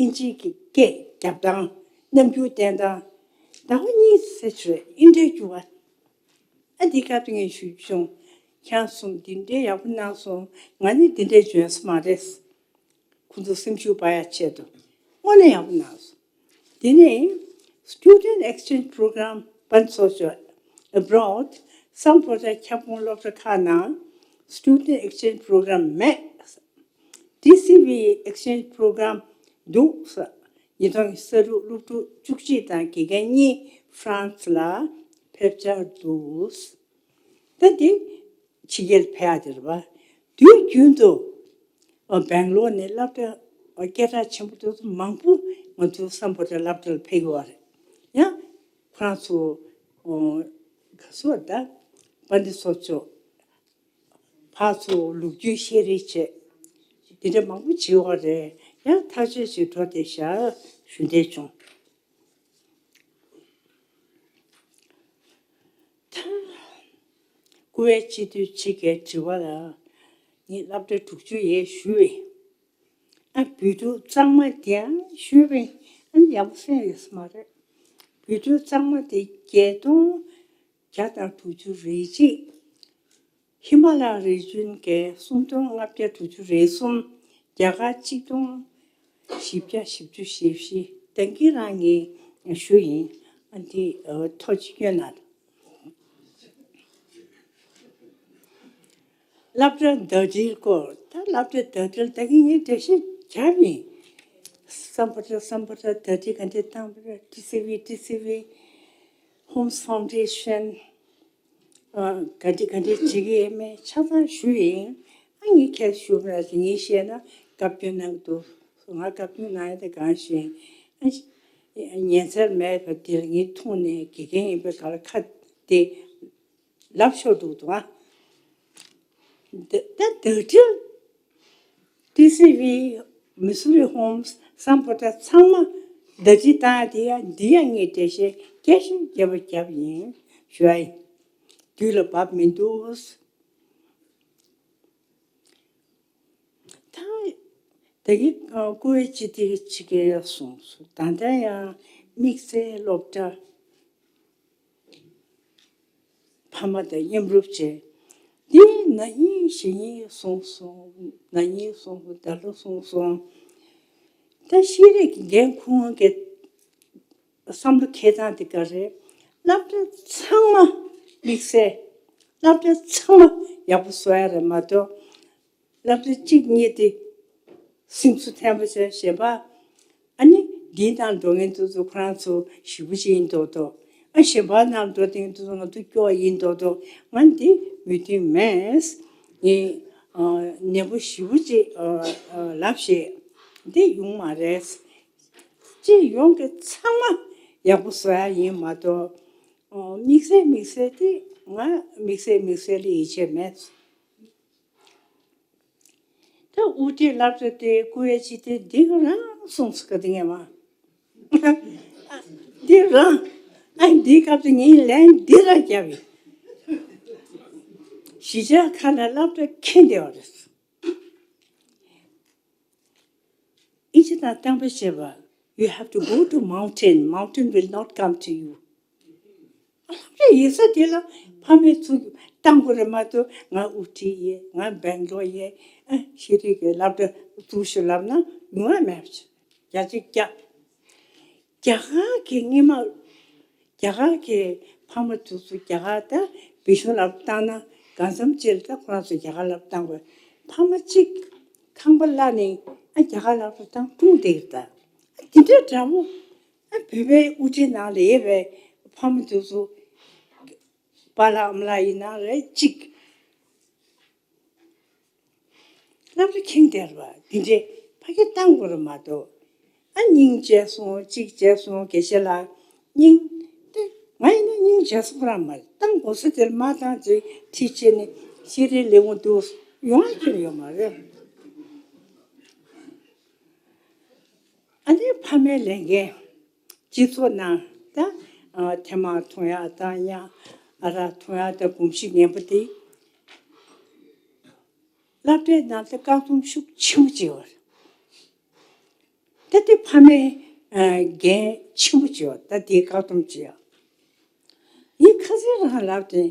ཨིན་ཇིའི་གི་སྐད་རྒྱབ་སྟངས། རྣམ་འགྱུར་བསྟན་སྟངས། ཟླ་བ་གཉིས་ཟེར་ཆོག་རེད། ཨིན་འདྲའི་འགྱུར་བ། ཨ་འདི་སྐབས་དུ་ངས་ཞུས་བྱུང་། ཁྱེད་གསུམ་འདི་འདྲའི་ཡག་པོ་གནང་སོང་། ང་ནི་འདི་འདྲའི་འཇོན་ས་མ་རེད། ཁོང་ཚོ་སེམས་ཤུགས་སྤར་ཡ་ཆེད་དུ་དངོས་གནས་ཡག་པོ་གནང་སོང་། དེ་ནས་Student Exchange Program པ་ཚོ་ཚོ་Abroad སམ་བྷོ་ཊ་ཁྱབ་ཁོངས་སློབ་གྲྭ་ཁག་ནང་Student Exchange Program མེད། ཊི་སི་ཝི་Exchange Program འདུག་ཟེར། ཉིས་སྟོང་ཉི་ཤུ་རྩ་དྲུག་སློབ་ཕྲུག་བཅུ་གཅིག་དང་དགེ་རྒན་གཉིས་ཧྥ་རན་སི་ལ་ཕེབས་འཆར་འདུག་ད་དེ་ཕྱི་རྒྱལ་ཕེབས་ཡག་དེ་རེད་པ། དུས་རྒྱུན་དུ་ཨ་སྦེང་ལོར་ནས་སློབ་གྲྭ་ཨ་སྐད་གྲགས་ཆེན་པོ་དེ་ཚོ་མང་པོ་ང་ཚོའི་སམ་བྷོ་ཊ་སློབ་གྲྭ་ལ་ཕེབས་ཀྱི་ཡོད་རེད། ཡང་ཁོ་རང་ཚོ་ཨ་ག་ཚོད་ད་པ་ཎི་སོ་ཚོ་ཕར་ཚུར་ལོ་རྒྱུས་བཤད་རེས་བྱས། དེ་འདྲ་མང་པོ་བྱེད་ཡོད་རེད། ཡང་ཐག་གཅོད་བྱེད་འགྲོ་བསྡད་ཤག་ཞུ་འདོད་བྱུང་། ད་བཀུར་འོས་སྤྱི་འཐུས་ཁྱེད་ཀྱི་དྲི་བ་ལ་ངས་སློབ་གྲྭ་དྲུག་ཅུ་ཡས་ཞུས་པས། ཨ་བོད་ཕྲུག་གཙང་མ་དེ་ཡང་ཞུས་པས། ཨ་ཡག་པོ་གསན་ཡོད་ས་མ་རེད། བོད་ཕྲུག་གཙང་མ་དེ་བརྒྱད་སྟོང་བརྒྱ་དང་དྲུག་ཅུ་རེ་གཅིག་ཧི་མ་ལ་ཡ་རི་ཇིན་གྱི་སུམ་སྟོང་ལྔ་བརྒྱ་དྲུག་ཅུ་རེ་གསུམ། རྒྱ་གར་གཅིག་སྟོང་བཞི་བརྒྱ་བཞི་བཅུ་ཞེ་བཞི། ད་གིན་རང་ངས་ཞུས་ཡིན། ཨ་འདི་ཨ་ཐོ་གཅིག་སྐྱོན་ན། སློབ་གྲྭ་ཟླ་སྒྲིལ་སྐོར། ད་སློབ་གྲྭ་ཟླ་སྒྲིལ་ད་གིན་ངས་འགྲེལ་བཤད་བརྒྱབ་ཡིན། སམ་བྷོ་ཊ་སམ་བྷོ་ཊ་ཟླ་སྒྲིལ་ག་འདྲས་བཏང་བ་རེད། ཊི་སི་ཝི་ཊི་སི་ཝི་Homes Foundation ཨ་ག་འདྲ་ག་འདྲ་བྱེད་ཀྱི་ཡོད་མེད་ཆ་ཚང་ཞུས་ཡིན། ཨ་ངས་ཁྱེད་ཞུ་མ་རེད། ངས་བཤད་ན་བཀའ་བཀྱོན་གནང་གི་འདུག་ང་བཀའ་བཀྱོན་གནང་ཡ་དེ་གང་ཞུ་ཡིན། ཨ་ ཉན་ཚར་མེད་པ་དེ་ལ་ངས་འཐུང་ནས་དགེ་རྒན་ཡིན་པའི་སྒང་ལ་ཁ་དེ་ལབ་ཤོར་འདུག་འདུག་ཨ། ད་ད་དེ་ཊི་སི་ཝི་Missouri Homes སམ་པོ་ཊ་ཚང་མ་ཟླ་སྒྲིལ་བཏང་དེ་ཡ་འདི་ཡ་ངས་འགྲེལ་བཤད་རྒྱ་ཞིག་རྒྱབ་རྒྱབ་ཡིན་ཞུ་ཡ་ཡིན། དུས་ལ་བབ་མི་འདུག་ད་ད་གི་ཀུ་ཝེ་ཅི་ཏི་ཕྱི་རྒྱལ་སོང་སོང་ད་ལྟ་ཡང་དམིགས་བསལ་སློབ་གྲྭ་ཕ་མ་དང་མཉམ་རུབ་བྱས། འདི་ན་ནིང་གཞེས་ནིང་སོང་སོང་ན་ནིང་སོང་སོང་ད་ལོ་སོང་སོང་། ད་ཤེས་རིག་གི་འགན་ཁུར་མཁན་གྱི་བསམ་བློ་འཁྱེར་སྟངས་དེ་ག་རེད། སློབ་གྲྭ་ཚང་མ་དམིགས་བསལ་སློབ་གྲྭ་ཚང་མ་ཡག་པོ་བཟོ་ཡ་རེད་མ་གཏོགས། སློབ་གྲྭ་གཅིག་གཉིས་དེ་སེམས་གསོ་ཐེབས་པ་བྱས་གཞན་པ། ཨ་ནི་འདིའི་ནང་འགྲོ་མཁན་དེ་ཚོ་ཁོ་རང་ཚོ་ཞེ་པོ་ཅིག་ཡིན་མདོག་མདོག་ཨ་གཞན་པ་ནང་འགྲོ་མཁན་དེ་ཚོ་ང་ཚོ་སྐྱོ་བ་ཡིན་མདོག་མདོག་ང་འདི་མོས་མཐུན་མེད། ངས་ཨ་ནན་པོ་ཞེ་པོ་ཅིག་ཨ་ཨ་ལབ་ཤེས། འདི་ཡོང་མ་རེད། སྤྱི་ཡོངས་ཀྱི་ཚང་མ་ཡག་པོ་བཟོ་ཡ་ཡིན་མ་གཏོགས། ཨོ། དམིགས་བསལ་དམིགས་བསལ་དེ་ང་དམིགས་བསལ་དམིགས་བསལ་ལ་ཡིད་ཆེས་མེད། ད་དབུ་ཁྲིད་སློབ་གྲྭ་དེ་ཀུ་ཝེ་ཅི་ཏི་འདི་ག་རང་གསུངས་སུ་ག་དེ་ངས་མ། འདི་རང་། ཨ་འདི་སྐབས་དུ་ངས་ལན་འདི་རང་བརྒྱབ་ཡིན། གཞིས་ཆགས་ཁག་ལ་སློབ་གྲྭ་ཁེངས་བསྡད་པ་རེད། ཨིན་ཇི་དང་གཏམ་པ་བྱེད་པ། You have to go to mountain. Mountain will not come to you. ཨ་ལྷག་པའི་ཡིག་ཚད་དེ་ལ་ཕ་མས་ཚུར་བཏང་དགོས་རེད་མ་གཏོགས། ང་དབུ་ཁྲིད་ཡིན། ང་སྦེང་ལོར་ཡིན། ཨ་ཤེས་རིག་གི་སློབ་གྲྭ་འཛུགས་ཤོག་ལབ་ན་ཡོང་ཡ་མེད་པ་བྱས། རྒྱ་ཆེ་རྒྱ། རྒྱ་གར་གྱི་སྔོན་མ། རྒྱ་གར་གྱི་ཕ་མ་དེ་ཚོ་རྒྱ་གར་ད་བེད་སྤྱོད་ལ་བཏང་ན་གང་འཚམ་ཅིག་ལ་ད་ཁོ་རང་ཚོ་རྒྱ་གར་ལ་བཏང་དགོས། ཕ་མ་གཅིག་ཁང་པ་གླ་ནས་ཨ་རྒྱ་གར་ལ་བཏང་ཐུང་དེ་ད་ཨ་དེ་འདྲ་འདྲ་པོ། ཨ་བོད་པའི་དབུ་ཁྲིད་ནང་ལ་ཡོད་པའི་ཕ་མ་དེ་ཚོ་པཱ་ལགས་ཨ་མ་ལགས་ཡིན་ན་རེད་གཅིག་སློབ་གྲྭ་ཁེངས་བསྡད་པ་འདི་འདྲའི་ཕ་གི་བཏང་དགོས་རེད་མ་གཏོགས། ཨ་སྙིང་རྗེ་སོང་གཅིག་རྗེ་སོང་དགེ་བཤེས་ལགས་སྙིང་། དེ་ང་ཡིན་ན་སྙིང་རྗེ་སོང་རང་མ་རེད། བཏང་དགོས་ས་དེར་མ་བཏང་ཅིག་ཁྲིད་བྱས་ནས་ཤེས་རིག་ལས་ཁུངས་དུ་ཡོང་ཡ་ཁྱོན་ཡོད་མ་རེད། ཨ་ནི་ཕ་མའི་ལས་འགན། སྤྱི་ཚོགས་ནང་ད་ཨ་ཐེངས་མ་འཐུང་ཡག་དང་ཡང་ཨ་རག་འཐུང་ཡག་དང་གོམས་གཤིས་ངན་པ་དེ་སློབ་གྲྭའི་ནང་དུ་བཀག་སྡོམ་ཤུགས་ཆེན་པོ་བྱས་པ་རེད། ད་དེ་ཕ་མའི་ཨ་འགན་ཆེན་པོ་བྱས་པ། ད་དེ་བཀག་སྡོམ་བྱས་ཡག་ངས་ཁ་སང་རང་ལབ་དེ།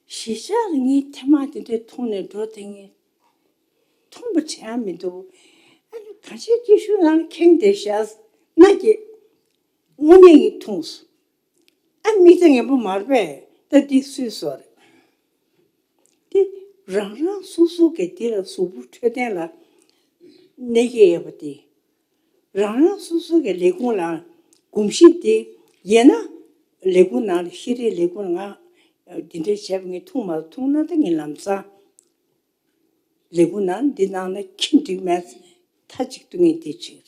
གཞིས་ཆགས་ལ་ངས་ཐེངས་མ་དེ་འདྲའི་འཐུང་ནས་འགྲོ་དེ་ངས། འཐུང་པ་དྲན་མི་འདུག་ཨ་ནི་གང་ཅིའི་སྐྱིད་ཤོད་ནང་ཁེངས་བསྡད་ཤག་ན་གི་དངོས་གནས་ངས་འཐུང་སོང་། ཨ་མིག་རྩ་ངན་པོ་མ་རེད་པས། ད་འདི་སུས་བཟོ་རེད། འདི་རང་རང་སོ་སོ་གི་འདི་ལ་གཟུགས་པོ་འཕྲོད་བསྟེན་ལ་གནས་ཀྱི་ཡོད་པ་འདི། རང་རང་སོ་སོ་གི་ལས་ཁུངས་ལ་གོམས་གཤིས་འདི་ཡིན་ན། ལས་ཁུངས་ནང་ལ་ཤེས་རིག་ལས་ཁུངས་ལ་ང་འདི་འདྲའི་བྱས་པ་ངས་འཐུང་མ་འཐུང་ན་ད་ངས་ལམ་སང་། ལས་ཁུངས་ནང་འདི་གནང་ན་ཁྱིམ་འགྲིག་མེད། མཐའ་གཅིག་ཏུ་ངས་འདི་བྱེད།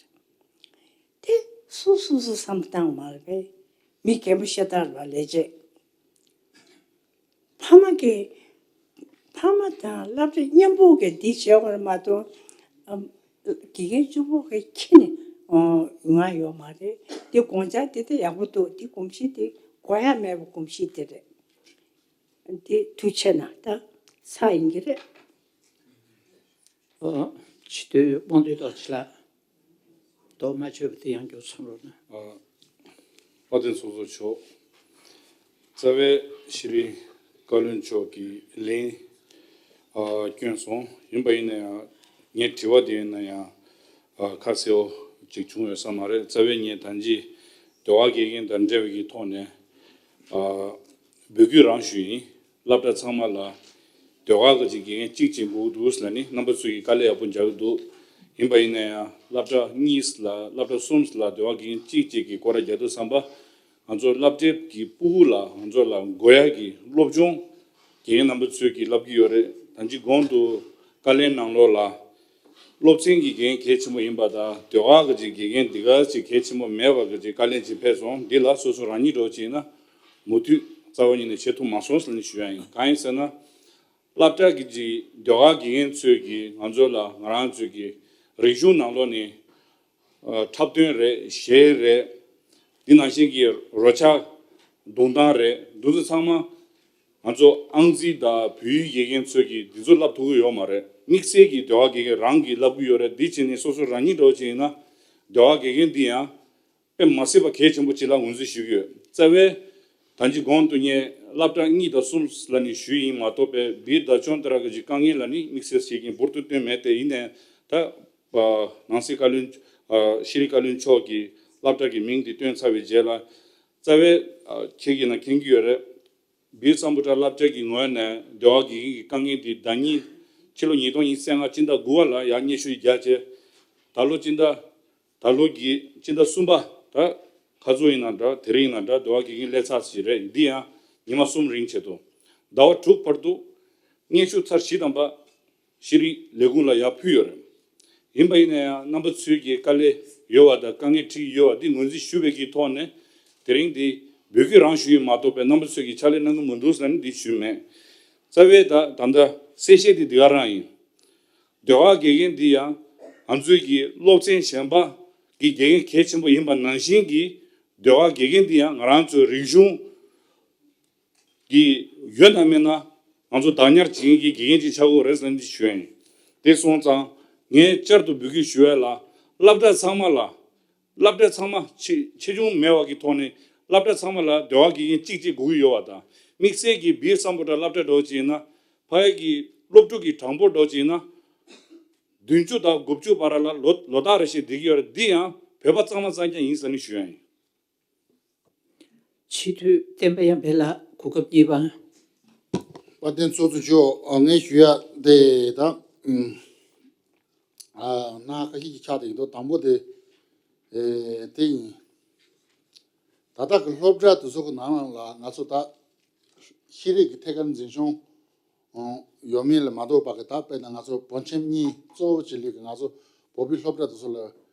དེ་སུ་སུ་སུ་བསམ་བཏང་མ་རེད་པས། མི་རྒན་པོ་ཤ་སྟག་རེད་པ་ལས་བྱེད། ཕ་མ་གི་ཕ་མ་དང་སློབ་གྲྭ་མཉམ་པོ་གི་འདི་བྱེད་དགོས་རེད་མ་གཏོགས། ཨམ། དགེ་རྒན་གཅིག་པོ་གི་ཁྱི་ནི་ཨོ་ང་ཡོད་མ་རེད། འདི་དགོངས་འཆར་དེ་དེ་ཡག་པོ་འདུག་འདི་གོམས་གཤིས་དེ་དགོས་ཡ་མེད་པའི་གོམས་གཤིས་དེ་རེད། འདི་ཐུགས་ཆེ་ན་ད་ཚར་ཡིན་གྱི་རེད། ཨ། སྤྱི་འཐུས་དབང་འདུས་རྡོ་རྗེ་ལགས། མདོ་མ་ཆོད་པ་དེ་ཡང་བསྐྱར་གསུང་རོགས་གནང་། ཨ། བཀའ་དྲིན་གསུང་གསུང་ཆོག་རྩ་བའི་ཤེས་རིག་བཀའ་བློན་མཆོག་གིས་ལན་ཨ་བསྐྱོན་སོང་། ཡིན་པ་ཡིན་ན་ཡང་ངའི་དྲི་བ་དེ་ཡིན་ན་ཡང་ཨ་ཁ་གསལ་བོ་ཅིག་བྱུང་ཡོད་ས་མ་རེད། རྩ་བའི་ངས་ད་ཅི་ཟློས་གར་དགེ་རྒན་དང་འབྲེལ་བའི་གི་ཐོག་ནས་ཨ་འབོད་སྐུལ་རང་ཞུས་ཡིན། སློབ་གྲྭ་ཚང་མ་ལ་ཟློས་གར་གྱི་དགེ་རྒན་གཅིག་ཅིག་དགོས་འདུག་ལབ་ནི་རྣམ་པ་ཚོས་ཀྱིས་དཀའ་ལས་ཡག་པོ་རྒྱག་གི་འདུག་ཡིན་པ་ཡིན་ན་ཡང་སློབ་གྲྭ་གཉིས་ལ་སློབ་གྲྭ་གསུམ་ལ་ཟློས་གར་དགེ་རྒན་གཅིག་ཅིག་གི་སྐོར་ར་རྒྱག་དུས་ཙམ་པ་ང་ཚོ་སློབ་གྲྭའི་གི་ཕྲུ་གུ་ལ་ང་ཚོ་ལ་དགོས་ཡ་གི་སློབ་སྦྱོང་དགེ་རྒན་རྣམ་པ་ཚོས་ཀྱིས་བསླབ་ཀྱི་ཡོད་རེད། ད་ཅི་གོང་དུ་བཀའ་ལན་ནང་ལོགས་ལ་ སློབ་ཚན་གྱི་འགན་གལ་ཆེན་པོ་ཡིན་པ་དང་། ཟློས་གར་གྱི་འགན་འདི་ག་ཅིག་གལ་ཆེན་པོ་མེད་པ་གི་ཅིག་དཀའ་ལས་ཅིག་ཕེབས་སོང་། འདི་ལ་སོ་སོ་རང་ཉིད་འདྲ་བོ་ཅིག་ཡིན་ན་མུ་མཐུད་རྩ་བ་ཉིད་ནས་བྱེད་ཐུབ་མ་སོང་ཟེར་ནས་ཞུ་ཡ་ཡིན། གང་ཡིན་ཟེར་ན། སློབ་གྲྭ་གི་ཅིག་ཟློས་གར་དགེ་རྒན་ཚོས་ཀྱིས་ང་ཚོ་ལ་ང་རང་ཚོའི་གི་རིག་གཞུང་ནང་ལོགས་ནས་ཨ་འཁྲབ་སྟོན་རེད། གཞས་རེད། འདི་ནང་བཞིན་གྱི་རོལ་ཆ་རྡུང་སྟངས་རེད། འདི་ཚོ་ཚང་མ་ང་ཚོ་ཨང་རྩིས་དང་བོད་ཡིག་དགེ་རྒན་ཚོས་ཀྱིས་འདི་ཚོ་བསླབ་ཐུབ་ཀྱི་ཡོད་མ་རེད། དམིགས་བསལ་གྱི་ཟློས་གར་དགེ་རྒན་རང་གིས་བསླབ་ཀྱི་ཡོད་རེད། འདི་བྱས་ནས་སོ་སོ་རང་ཉིད་འདྲ་བོ་ཅིག་ཡིན་ན་ཟློས་གར་དགེ་རྒན་འདི་ཡང་དཔེ་མ་སྲིད་པ་གལ་ཆེན་པོ་ཅིག་ལ་ངོས་འཛིན་ཞུ་གི་ཡོད། རྩ་བའི་ད་ཅི་གོང་དུ་ངས་སློབ་གྲྭ་གཉིས་དང་གསུམ་ལ་ནི་ཞུས་ཡིན་མ་གཏོགས་པའི་བིར་བདག་སྐྱོང་ལྟར་གྱི་དཀའ་ངལ་ལ་ནི་དམིགས་བསལ་བྱེད་ཀྱིན་འབུར་དུ་བཏོན་མེད་དེ། ཡིན་ནའི་ད་ནང་སྲིད་བཀའ་བློན་ཤེས་རིག་བཀའ་བློན་མཆོག་གིས་སློབ་གྲྭ་གི་མིང་དེ་བཏོན་ཚར་བའི་རྗེས་ལ། རྩ་བའི་ཁྱེད་ཀྱིས་ན་མཁྱེན་གྱི་ཡོད་རེད། བིར་སམ་བྷོ་ཊ་སློབ་གྲྭ་གི་ངོས་ནས་ཟློས་གར་དགེ་རྒན་གྱི་དཀའ་ངལ་འདི་ཟླ་གཉིས། ཕྱི་ལོ་ཉིས་སྟོང་ཉི་ཤུ་རྩ་ལྔ་སྤྱི་ཟླ་དགུ་པ་ལ་ཡར་སྙན་ཞུ་རྒྱག་བྱས། ད་ལོ་སྤྱི་ཟླ་ད་ལོ་གི་སྤྱི་ཟླ་གསུམ་པ་ད་ཁ་རྩང་ཡིན་ན་འདྲ། དེ་རིང་ཡིན་ན་འདྲ། ཟློས་གར་དགེ་རྒན་སླེབས་ཚར་ཞིག་རེད། འདི་ཡང་ཉི་མ་གསུམ་རིང་བྱེད་དོ། ཟླ་བ་དྲུག་བར་དུ་སྙན་ཞུ་ཚར་བཞི་དང་པ་ཤེས་རིག་ལས་ཁུངས་ལ་ཡར་ཕུལ་ཡོད་རེད། ཡིན་པ་ཡིན་ན་ཡང་རྣམ་པ་ཚོས་ཀྱི་དཀའ་ལས་ཡོད་པ་དང་དཀའ་ངལ་འཕྲད་ཀྱི་ཡོད་པ་འདི་ངོས་འཛིན་ཞུ་བའི་གི་ཐོག་ནས། དེ་རིང་འདི་འབོད་སྐུལ་རང་ཞུ་ཡིན་མ་གཏོགས་པའི་རྣམ་པ་ཚོས་ཀྱི་ཕྱག་ལས་གནང་གི་མི་འདུག་ཟེར་ནས་འདི་ཞུས་མེད། རྩ་བའི་ད་ད་ལྟ་གསལ་བཤད་འདི་འདི་ག་རང་ཡིན། ཟློས་གར་དགེ་རྒན་འདི་ཡང་ང་ཚོའི་གི་སློབ་ཚན་གཞན་པ་གི་དགེ་རྒན་གལ་ཆེན་པོ་ཡིན་པ་ནང་བཞིན་གྱི་ཟློས་གར་དགེ་རྒན་འདི་ཡང་ང་རང་ཚོའི་རིག་གཞུང་གི་ཡོད་ན་མེད་ན་ང་ཚོ་བདག་ཉར་བྱེད་མཁན་གྱི་དགེ་རྒན་ཅིག་ཆགས་དགོས་རེད་ཟེར་ནས་ཞུ་ཡ་ཡིན། དེ་སོང་ཙང་ངས་བསྐྱར་དུ་འབོད་སྐུལ་ཞུ་ཡ་ལ། སློབ་གྲྭ་ཚང་མ་ལ། སློབ་གྲྭ་ཚང་མ་ཆེ་ཆེ་ཆུང་མེད་པ་གི་ཐོག་ནས་སློབ་གྲྭ་ཚང་མ་ལ་ཟློས་གར་དགེ་རྒན་གཅིག་གཅིག་དགོས་ཀྱི་ཡོད་པ་དང་། དམིགས་བསལ་གྱི་བིར་སམ་བྷོ་ཊ་སློབ་གྲྭ་འདྲ་བོ་ཅིག་ཡིན་ན། ཕ་གི་སློབ་ཕྲུག་གི་གྲངས་འབོར་འདྲ་བོ་ཅིག་ཡིན་ན། བདུན་ཅུ་དང་དགུ་བཅུ་བར་ལ་ལོ་ལོ་ལྟར་རེ་བཞིན་བསྡད་ཀྱི་ཡོད་རེད། འདི་ཡང་བོད་པ་གཙང་མ་གཙང་རྐྱང་ཡིན་ཟེར་ནས་ཞུ་ཡ་ཡིན། སྤྱི་འཐུས་བསྟན་པ་ཡར་འཕེལ་ལགས། གོ་སྐབས་གཉིས་པ། དཔལ་ལྡན་ཚོགས་གཙོ་མཆོག་ཨ། ངས་ཞུ་ཡ་དེ་ད། ཨ། སྣ་ཁ་ཤས་ཀྱི་ཆ་དེ་ཡིན་དོ། དང་པོ་དེ་ཨེ་དེ་ཡིན། ད་ལྟ་གི་སློབ་གྲྭ་དེ་ཚོ་གི་ནང་ལ་ང་ཚོ་ད་ཤེས་རིག་གི་ཐད་ཀར་འཛིན་སྐྱོང་ཡོད་མིན་ལ་མ་ལྟོས་པ་གི། ད་དཔེར་ན་ང་ཚོ་བོད་ཁྱིམ་གཉིས་གཙོ་བོ་བྱེད་ལས་ཀྱི་ང་ཚོ་བོད་པའི་སློབ་གྲྭ་དེ་ཚོ་ལ་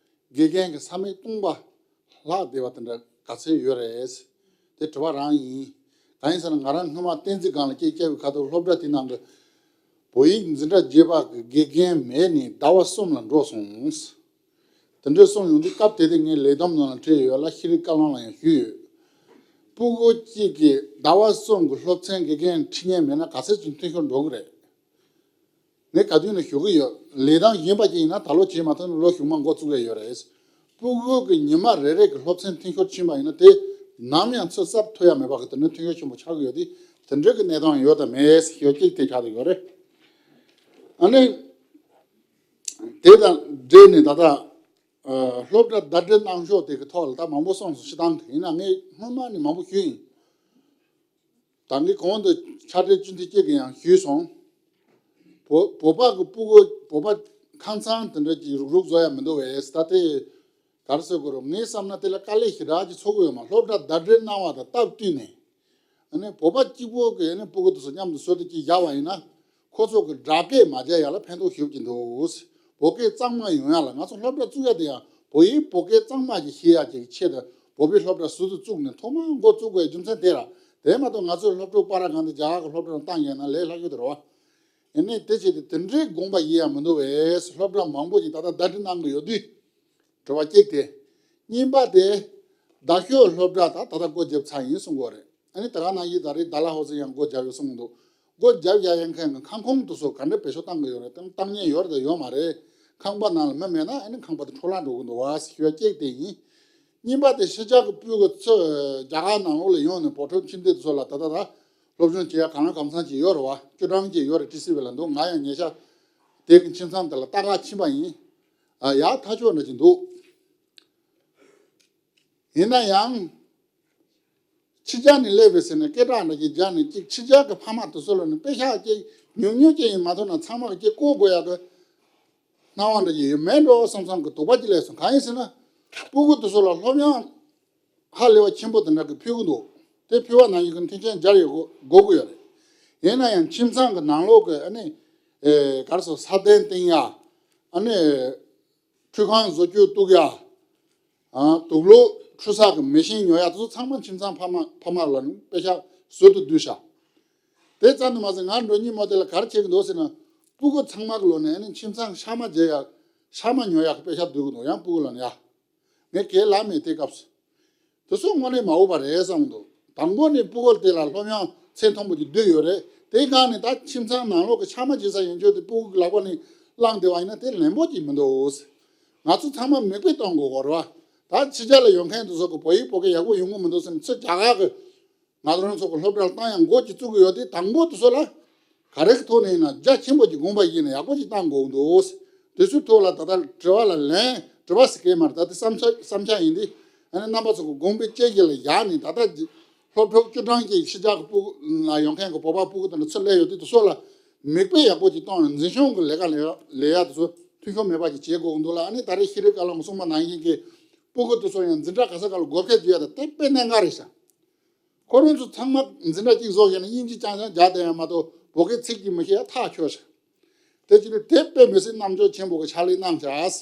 དགེ་རྒན་གྱི་ས་མིག་སྟོང་པ་ལྷག་བསྡད་པ་དེ་འདྲ་ག་ཚད་ཡོད་རེད། དེ་དྲི་བ་རང་ཡིན། གང་ཡིན་ཟེར་ན་ང་རང་སྔོན་མ་བསྟན་འཛིན་སྒང་ལ་སྐད་བསྐྱལ་བའི་ཁ་ཐུག་སློབ་གྲྭ་དེ་ནང་གི་བོད་ཡིག་འཛིན་གྲྭ་བརྒྱད་པ་གི་དགེ་རྒན་མེད་ནས་ཟླ་བ་གསུམ་ལ་འགྲོ་སོང་། དེ་འདྲ་གསུངས་ཡོང་དུས་སྐབས་དེ་དུས་ངས་ལས་བསྡོམས་ནང་ལ་བྲིས་ཡོད་ལ་ཤེས་རིག་བཀའ་བློན་ལ་ཡང་ཞུས་ཡོད། སྤུ་གུ་གཅིག་གིས་ཟླ་བ་གསུམ་གྱི་སློབ་ཚན་དགེ་རྒན་ཁྲིད་མཁན་མེད་ན་ག་ཚོད་ཅིག་མཐུན་འཁྱོར་འགྲོ་གི་རེད། ངས་ག་དུས་ནས་ཞུ་གི་ཡོད། ལས་སྟངས་གཞན་པ་ཅིག་ཡིན་ན་ད་ལོ་བྱས་མ་ཐུབ་ན་ལོ་གཞུག་མ་འགོ་བཙུགས་ཡ་ཡོད་རེད། སྤུ་གུ་གི་ཉི་མ་རེ་རེ་གི་སློབ་ཚན་མཐུན་འཁྱོར་ཕྱིན་པ་ཡིན་ན་དེ་ནམ་ཡང་ཚོད་གསར་ཐུབ་ཡ་མེད་པ་གི་དེ་འདྲའི་མཐུན་འཁྱོར་ཆེན་པོ་ཆགས་ཀྱི་ཡོད་དེ། དེ་འདྲའི་གི་གནས་སྟངས་ཡོད་དམ་མེད་ཞུ་གཅིག་དེ་ཆགས་ཀྱི་ཡོད་རེད། ཨ་ནི། དེ་དང་འབྲེལ་ནས་ད་ལྟ་ཨ། སློབ་གྲྭ་ཟླ་སྒྲིལ་གནང་ཕྱོགས་དེ་གི་ཐོག་ལ་ད་མང་པོ་གསུངས་སོང་། སྤྱིར་བཏང་གི་ཡིན་ན་ངས་སྔོན་མ་ནས་མང་པོ་ཞུས་ཡིན། ད་གིན་གོང་དུ་ཕྱག་སྦྲེལ་བཅུ་འདི་གཅིག་གིས་ཡང་ཞུས་སོང་། བོད་བོད་པ་གི་སྤུ་གུ་བོད་པ་ཁང་ཚང་དེ་འདྲ་གྱི་རུག་རུག་བཟོ་ཡ་མི་འདུག་བས། ད་དེ་ག་རེ་ཟེར་དགོས་རེད། ངས་བསམ་ན་དེ་ལ་དཀའ་ལས་ཞེ་དྲག་ཅིག་ཚོར་གི་ཡོད་མ། སློབ་གྲྭ་ཟླ་སྒྲིལ་གནང་བ་དང་སྟབས་བསྟུན་ནས། ཨ་ནི་བོད་པ་གཅིག་པོ་གི་ཨ་ནི་སྤུ་གུ་དེ་ཚོ་མཉམ་དུ་བཟོ་སྟེ་ཅིག་བཞག་པ་ཡིན་ན། ཁོ་ཚོ་གི་སྦྲགས་སྐད་མ་བརྗེད་ཡ་ལ་ཕན་ཐོགས་ཞེ་པོ་ཅིག་འདུག། བོད་སྐད་གཙང་མ་ཡོང་ཡ་ལ། ང་ཚོ་སློབ་གྲྭ་བཙུགས་ཡ་དེ་ཡང་བོད་ཡིག་བོད་སྐད་གཙང་མ་ཅིག་ཤེས་ཡ་ཅིག་ཆེད་དུ་བོད་པའི་སློབ་གྲྭ་ཟུར་དུ་བཙུགས་ནས་ཐོག་མར་འགོ་བཙུགས་དགོས་རྒྱུ་མཚན་དེ་ར། དེ་མ་གཏོགས་ང་ཚོའི་སློབ་ཕྲུག་པ་ར་གང་དེ་རྒྱ་གར་གི་སློབ་གྲྭ་ནང་བཏང་ཡོད་ན་ལས་སླ་ཤོས་དེ་རེད་བ། ཨ་ནི་དེ་བྱས་ཏེ་དེ་འདྲའི་དགོངས་པ་ཡེ་ཡ་མི་འདུག་བས། སློབ་གྲྭ་མང་པོ་ཅིག་ད་ལྟ་ཟླ་སྒྲིལ་གནང་གི་ཡོད་དུས། དྲི་བ་གཅིག་དེ། གཉིས་པ་དེ། རྡ་ཤོད་སློབ་གྲྭ་ད་ད་ལྟ་སྒོ་བརྒྱབ་ཚར་ཡིན་གསུང་གི་ཡོད་རེད། ཨ་ནི་ད་ག་ནང་བཞིན་ད་རེས་ཌལ་ཧོ་སི་ཡང་སྒོ་བརྒྱབ་ཡོད་གསུང་གི་འདུག། སྒོ་བརྒྱབ་བཞག་ཡ་མཁན་གྱི་ཁང་ཁོངས་དེ་ཚོ་ག་འདྲ་བེད་སྤྱོད་བཏང་གི་ཡོད་རེད། བཏང་བཏང་མཁན་ཡོད་རེད་དང་ཡོད་མ་རེད། ཁང་པ་ནང་ལ་མི་མེད་ན་ཨ་ནི་ཁང་པ་དེ་འཕྲོ་བརླག་འགྲོ་གི་འདུག་བ་ཞུ་བ་གཅིག་དེ་ཡིན། གཉིས་པ་དེ་ཕྱི་རྒྱལ་གྱི་སྤུ་གུ་ཚོ་རྒྱ་གར་ནང་ལོགས་ལ་ཡོང་ནས་བོད་ཕྲུག་ཁྱིམ་སྡེ་དེ་ཚོ་ལ་ད་ལྟ་ད་སློབ་སྦྱོང་བྱེད་ཡ་གང་ལ་གང་འཚམ་ཅིག་ཡོད་རེད་བ། སྤྱོད་གྲངས་ཅིག་ཡོད་རེད། ཊི་སི་ཝི་ལ་འདུག། ང་ཡང་ཉེ་ཆར་དེ་གི་ཁྱིམ་ཚང་དེ་ལ་ལྟ་ག་ཕྱིན་པ་ཡིན། ཨ་ཡག་ཐག་ཆོད་འདྲ་ཅིག་འདུག། ཡིན་ན་ཡང་། ཕྱི་རྒྱལ་ནས་སླེབས་པའི་ཟེར་ནས་སྐད་གྲགས་འདྲ་ཅིག་རྒྱག་ནས་ཅིག་ཕྱི་རྒྱལ་གྱི་ཕ་མ་དེ་ཚོ་ལ་ནི་པེ་ཤག་ཅིག་ཉུང་ཉུང་ཅིག་ཡིན་མ་ཐུབ་ན་ཚང་མ་གི་ཅིག་བསྐོ་དགོས་ཡག་གི་སྣང་བ་འདྲ་ཅིག་ཡོད་མེད་འགྲོ་བསམ་བསམ་གི་དོགས་པ་ཅིག་སླེབས་སོང་། གང་ཡིན་ཟེར་ན། སྤུ་གུ་དེ་ཚོ་ལ་སློབ་ཡོན་ཧ་ལས་པ་ཆེན་པོ་དེ་འདྲ་གི་ཕུལ་གི་འདུག། དེ་ཕུལ་བ་ནང་བཞིན་གི་མཐུན་རྐྱེན་སྦྱར་ཡོད་དགོས་དགོས་ཀྱི་ཡོད་རེད། ཡིན་ན་ཡང་ཁྱིམ་ཚང་གི་ནང་ལོགས་གི་ཨ་ནི། ཨེ་ག་རེ་ཟེར། ས་གདན་བཏིང་ཡ། ཨ་ནི་ཁྲུས་ཁང་བཟོ་བཅོས་གཏུག་ཡ། ཨ། དུག་ལོག་འཁྲུ་ས་གི་མེ་ཤིང་ཉོ་ཡ་དེ་ཚོ་ཚང་མ་ཁྱིམ་ཚང་ཕ་མ་ཕ་མ་ལ་ནི་པེ་ཤ་ཟུར་དུ་བསྡུས་ཤག་དེ་ཙམ་དུ་མ་ཟད་ང་འགྲོ་ཉིན་མོ་དེ་ལ་ག་རེ་བྱེད་ཀྱི་འདུག་ཟེར་ན། སྤུ་གུ་ཚང་མ་གི་ལོ་ནས་ཨ་ནི་ཁྱིམ་ཚང་ཤ་མ་བརྗེ་ཡ། ཤ་མ་ཉོ་ཡ་གི་པེ་ཤ་བསྡུ་གི་འདུག་ཡང་སྤུ་གུ་ལ་ནི་ཡ། ངས་གལ་ལ་མེད་དེ་སྐབས་སུ། དེ་ཚོ་དངོས་གནས་མ་འོས་པ་རེད་བསམ་འདུག་དང་པོ་ནས་སྤུ་གུ་དེ་ལ་སློབ་ཡོན་ཚད་མཐོན་པོ་ཅིག་བསྡུས་ཡོད་རེད། དེའི་སྒང་ནས་ད་ཁྱིམ་ཚང་ནང་ལོགས་ཀྱི་ཤ་མ་བརྗེ་ས་ཡན་ཆོད་དེ་སྤུ་གུ་གི་ལག་པ་ནས་བླངས་བསྡད་པ་ཡིན་ན་དེ་ལན་པོ་ཅིག་མི་འདུག་ང་ཚོ་ཚང་མ་མིག་དཔེ་གཏོང་དགོས་གོ་རེད་བ། ད་ཕྱི་རྒྱལ་ལ་ཡོད་མཁན་དེ་ཚོ་གི་བོད་ཡིག་བོད་སྐད་ཡག་པོ་ཡོང་གི་མི་འདུག་ཟེར་ནས་ཚུར་རྒྱ་གར་གི་ང་རང་ཚོ་གི་སློབ་གྲྭར་བཏང་ཡང་འགོ་ཅིག་བཙུགས་གི་ཡོད་དེ། དང་པོ་དེ་ཚོ་ལ་ག་རེ་གི་ཐོག་ནས་ཡིན་ན་རྒྱ་ཆེན་པོ་གྱི་དགོངས་པ་བཞེས་ནས་ཡག་པོ་ཅིག་བཏང་དགོས་འདུག་དེ་ཚོའི་ཐོག་ལ་ད་ལྟ་དྲི་བ་ལ་ལན། དྲི་བ་ཟེར་གི་མ་རེད། ད་ལྟ་བསམ་འཆར་བསམ་འཆར་ཡིན་དེ། ཨ་ནི་རྣམ་པ་ཚོ་གི་དགོངས་པའི་དཔྱད་གཞི་ལ་བཞག་ནས། ད་ལྟ་སློབ་ཕྲུག་བཅུ་གྲངས་ཀྱི་ཕྱི་རྒྱལ་གི་སྤུ་གུ་ན་ཡོང་མཁན་གི་བོད་པ་སྤུ་གུ་དེ་འདྲ་ཚུར་སླེབས་ཡོད་དུས་དེ་ཚོ་ལ་མིག་དཔེ་ཡག་པོ་ཅིག་གཏོང་ནས་འཛིན་སྐྱོང་གི་ལས་ཀ་ལས་ལས་ཡ་དེ་ཚོ་འཐུས་ཤོར་མེད་པ་ཅིག་བྱེད་དགོས་འདུག་ལ། ཨ་ནི་ད་རེས་ཤེས་རིག་བཀའ་བློན་གསུངས་པ་ནང་བཞིན་གྱི་སྤུ་གུ་དེ་ཚོ་ཡང་འཛིན་གྲྭ་ག་ས་ག་ལ་བགོ་བཤའ་བྱེད་ཡ་ད་དེ་དཔེ་གནད་འགག་རེད་ཤག་ཁོ་རང་ཚོ་ཚང་མ་འཛིན་གྲྭ་གཅིག་བཟོ་བཞག་ན་དབྱིན་ཇི་རྐྱང་རྐྱང་རྒྱག་བསྡད་ཡ་མ་གཏོགས་བོད་སྐད་ཚིག་གཅིག་མི་ཤེས་ཡ་ཐག་ཆོད་ཤག་དེ་ཅི་ལས་དེ་དཔེ་མི་སྲིད་རྣམ་དཔྱོད་ཆེན་པོ་གི་ཕྱག་ལས་གནང་བྱས།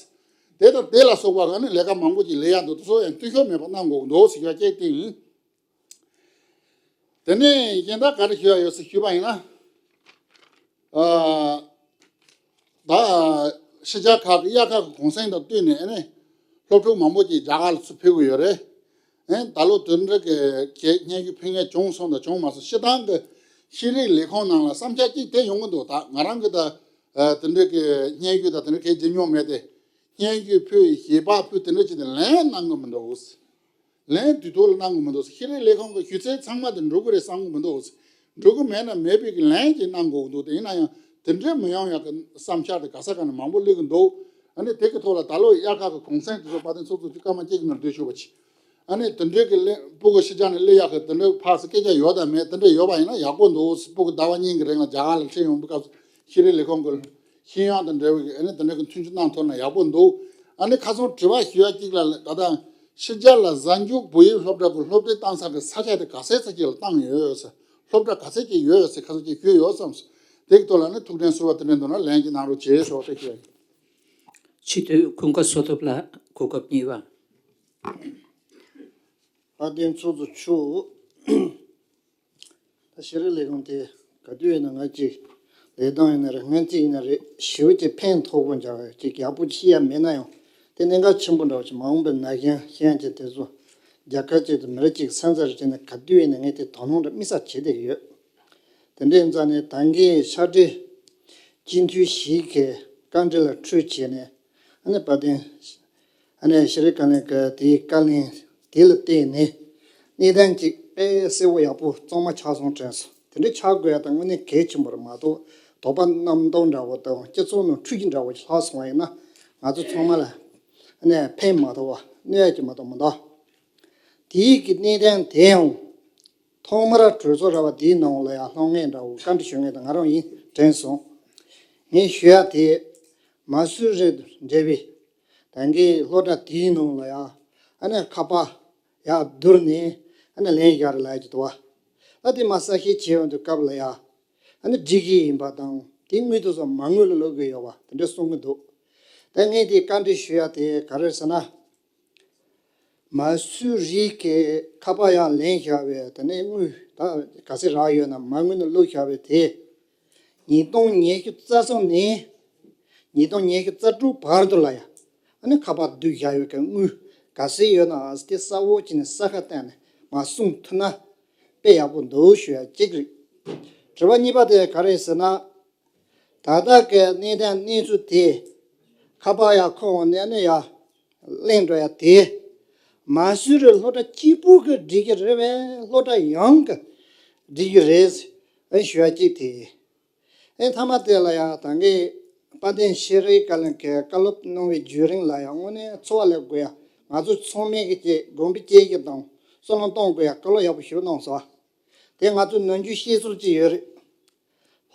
དེ་དང་དེ་ལ་སོགས་པ་ག་ནི་ལས་ཀ་མང་པོ་ཅིག་ལས་ཡ་འདུག་དེ་ཚོ་ཡང་འཐུས་ཤོར་མེད་པ་གནང་དགོས་འདུག་ཟེར་ཡ་སྐད་བཏིང་ཡིན། དེ་ནས་གཞན་དག་ག་རེ་ཞུ་ཡ་ཡོད་ཟེར་ཞུས་པ་ཡིན་ན། ཨ། ད་ཕྱི་རྒྱལ་ཁག་གི་དབྱར་ཁ་གི་གུང་སེང་དང་བསྟུན་ནས་ཨ་ནི་སློབ་ཕྲུག་མང་པོ་ཅིག་རྒྱ་གར་ལ་ཚུར་ཕེབས་ཀྱི་ཡོད་རེད། ཨེ། ད་ལོ་དེ་འདྲ་གི་གི་སྙན་ཞུ་ཕུལ་མཁན་བྱུང་སོང་དང་བྱུང་མ་སོང་། སྤྱིར་བཏང་གི་ཤེས་རིག་ལས་ཁུངས་ནང་ལ་བསམ་འཆར་གཅིག་དེ་ཡོང་གི་འདུག་ད་ང་རང་གི་ད་ཨ་དེ་འདྲ་གི་སྙན་ཞུ་དང་དེ་འདྲ་གས་བརྗེ་མྱོང་མེད་དེ། སྙན་ཞུ་ཕུལ། ཞལ་པར་ཕུལ། དེ་འདྲ་བྱས་ཏེ་ལན་གནང་གི་མི་འདུག་ལན་དུས་ཐོག་ལ་གནང་གི་མི་འདུག་ཤེས་རིག་ལས་ཁུངས་ཀྱི་ཞུ་ཚད་ཚང་མ་དེ་འགྲོ་གི་རེད་བསམ་གི་མི་འདུག་འགྲོ་གི་མེད་ན་མེད་པའི་གི་ལན་ཅིག་གནང་དགོས་ཀྱི་འདུག་དེ་ཡིན་ན་ཡང་དེ་འདྲ་མི་ཡོང་ཡག་གི་བསམ་འཆར་དེ་ག་ས་ག་ནས་མང་པོ་སླེབས་ཀྱི་འདུག་ཨ་ནི་དེ་གི་ཐོག་ལ་ད་ལོ་དབྱར་ཁ་གི་གུང་སེང་དེ་ཚོ་དཔལ་ལྡན་ཚོགས་གཙོ་གི་སྐར་མ་གཅིག་གི་ནང་བསྡུས་ཆོག་པ་ཅིག་ཨ་ནི་དེ་འདྲའི་གི་ལས་སྤུ་གུ་ཕྱི་རྒྱལ་ནས་སླེབས་ཡག་གི་དེ་འདྲའི་ཕར་ཚུར་སྐད་ཆ་ཡོད་དམ་མེད། དེ་འདྲ་ཡོད་པ་ཡིན་ན་ཡག་པོ་འདུག་སྤུ་གུ་ཟླ་བ་གཉིས་ཀྱི་རིང་ལ་རྒྱ་གར་ལ་ཕྱིན་ཡོང་བའི་སྐབས་སུ་ཤེས་རིག་ལས་ཁུངས་ཀྱི་ཤེས་ཡོན་དང་འབྲེལ་བའི་ཨ་ནི་དེ་འདྲ་གི་མཐུན་འགྱུར་གནང་ཐུབ་ན་ཡག་པོ་འདུག་ཨ་ནི་ཁ་སང་དྲི་བ་ཞུ་ཡ་གཅིག་ལ་ད་ལྟ་ཕྱི་རྒྱལ་ལ་གཟའ་མཇུག་བོད་ཡིག་སློབ་གྲྭ་གི་སློབ་ཁྲིད་བཏང་ས་གི་ས་ཆ་དེ་ག་ཚད་ས་ཅིག་ལ་བཏང་ཡོད་ཟེར། སློབ་གྲྭ་ག་ཚད་ཅིག་ཡོད་ཟེར་ཁ་སང་ཅིག་ཞུས་ཡོད་བསམ་སོང་། དེ་གི་ཐོག་ལ་ནི་ཐུགས་དྲན་གསོལ་བ་དེ་འདྲ་འདུག་ན་ལན་ཅིག་གནང་རོགས་བྱེད་ཞུ་བ་དེ་ཞུ་ཡ་ཡིན། ཆེས་མཐོའི་གོ་སྐབས་སོ་ཐོབ་ལ་གོ་སྐབས་གཉིས་པ། དཔལ་ལྡན་ཚོགས་གཙོ་མཆོག་ད་ཤེས་རིག་ལས་ཁུངས་དེ་ག་དུས་ཡིན་ན་ང་ཅིག་ལས་དོན་ཡིན་ན་རེད། སྔོན་རྩིས་ཡིན་ན་རེད། ཞེ་པོ་ཅིག་ཕན་ཐོགས་པོ་འཇགས་ཅིག་ཡག་པོ་ཅིག་ཤེས་ཡ་མེད་ན་ཡང་དེ་གནད་འགག་ཆེན་པོ་འདྲ་བོ་ཅིག་མ་འོངས་པའི་ན་གཞོན་ཤེས་ཡ་ཅིག་དེ་ཚོ་རྒྱལ་ཁབ་ཅིག་དང་མི་རིགས་ཅིག་སོན་རྩ་རེ་བྱས་ན་ག་དུས་ཡིན་ན་ངས་དེ་དོ་སྣང་འདྲ་དམིགས་བསལ་བྱེད་བསྡད་ཀྱི་ཡོད། དེ་འདྲའི་རྩ་ནས་ད་གིན་ཕྱག་སྦྲེལ་སྤྱི་འཐུས་ཞིག་གིས་བཀའ་འདྲི་ལ་ཁྲོས་བྱས་ནས་ཨ་ནི་དཔལ་ལྡན་ཨ་ནི་ཤེས་རིག་བཀའ་བློན་གྱི་དེའི་བཀའ་ལན་དེ་ལ་བརྟེན་ནས་གནད་དོན་གཅིག་དཔེ་གསལ་པོ་ཡག་པོ་གཙང་མ་ཆགས་སོང་དྲན་སོང་། དེ་འདྲའི་ཆགས་དགོས་ཡ་ད་དངོས་གནས་གལ་ཆེན་པོ་རེད་མ་གཏོགས། དོགས་པ་རྣམ་རྟོག་འདྲ་བོ་དང་སྤྱི་ཚོགས་ནང་འཁྲུག་རྒྱུ་འདྲ་བོ་ཞིག་ལྷག་སོང་བ་ཡིན་ན་ང་ཚོ་ཚང་མ་ལ་ཨ་ནི་ཕན་མ་ཐོགས་པ་གནོད་ཡ་ཅིག་མ་གཏོགས་མི་འདུག་དེའི་གི་གནད་དོན་དེ་ཡང་ཐོག་མར་གྲོས་ཚོགས་ར་བ་དེའི་ནང་ལ་ཡང་ལྷང་ངེ་འདྲ་བོ་བཀའ་འདྲི་ཞུ་མཁན་དང་ང་རང་ཡིན་དྲན་སོང་། ངས་ཞུ་ཡ་དེ་མ་སུ་རི་འབྲེལ་བའི་ད་གིན་སློབ་གྲྭ་དེའི་ནང་ལ་ཡང་ཨ་ནི་ཁ་པར་ཡར་བསྡུར་ནས་ཨ་ནི་ལན་བཞག་རེད་ལབ་ཀྱི་འདུག་བ། ད་དེ་མ་གསལ་བཤད་བྱེད་ཡོང་དུས་སྐབས་ལ་ཡང་ཨ་ནི་སྒྲིག་གཞི་ཡིན་པ་དང་དེའི་དངུལ་དེ་ཚོ་མ་དངུལ་ལ་བླུག་གི་ཡོད་པ་དེ་འདྲ་གསུང་གི་འདུག་ད་ངས་དེ་བཀའ་འདྲི་ཞུ་ཡ་དེ་ག་རེ་ཟེར་ན། མ་སུ་རི་གི་ཁ་པར་ཡར་ལེན་བཞག་པའི་དེ་ནས་དངུལ་ད་ག་ཚད་རག་ཡོད་ན་མ་དངུལ་ནང་བླུགས་བཞག་པའི་དེ། ཉིས་སྟོང་ཉི་ཤུ་རྩ་གསུམ་ནས་ཉིས་སྟོང་ཉི་ཤུ་རྩ་དྲུག་བར་དུ་ལ་ཡ། ཨ་ནི་ཁ་པར་བསྡུས་བཞག་ཡོད་མཁན་དངུལ་ག་ཚད་ཡོད་ན་ཨ་ཙི་དེ་གསལ་བོ་བྱས་ནས་ས་ཁ་བསྟན་ནས་མར་གསུང་ཐུབ་ན་དཔེ་ཡག་པོ་འདུག་ཞུ་ཡ་གཅིག་རེད། དྲི་བ་གཉིས་པ་དེ་ག་རེ་ཟེར་ན། ད་ལྟ་གི་གནས་སྟངས་གནས་ཚུལ་དེ་ཁ་པར་ཡར་ཁུར་འོང་ནས་ཨ་ནི་ཡར་གླེང་འགྲོ་ཡ་དེ། མ་སུ་རི་སློབ་གྲྭ་གཅིག་པུ་གི་སྒྲིག་གཞི་རེད་པས། སློབ་གྲྭ་ཡོངས་ཀྱི་སྒྲིག་གཞི་རེད། ཨེ་ཞུ་ཡ་གཅིག་དེ། ཨེ་མཐའ་མ་དེ་ལ་ཡང་ད་གིན་དཔལ་ལྡན་ཤེས་རིག་བཀའ་བློན་གྱིས་བཀའ་སློབ་གནང་བའི་བརྒྱུད་རིམ་ལ་ཡང་དངོས་གནས་འཚོ་བ་ལས་དགོས་ཡ། ང་ཚོ་ཚང་མས་ཀྱི་ཅིག་དགོངས་པའི་དཔྱད་གཞི་དང་བསམ་བློ་གཏོང་དགོས་ཡ་བཀའ་སློབ་ཡག་པོ་ཞིག་གནང་སོང་། དེ་ང་ཚོ་ནམ་རྒྱུན་བཤད་སྲོལ་ཅིག་ཡོད་རེད།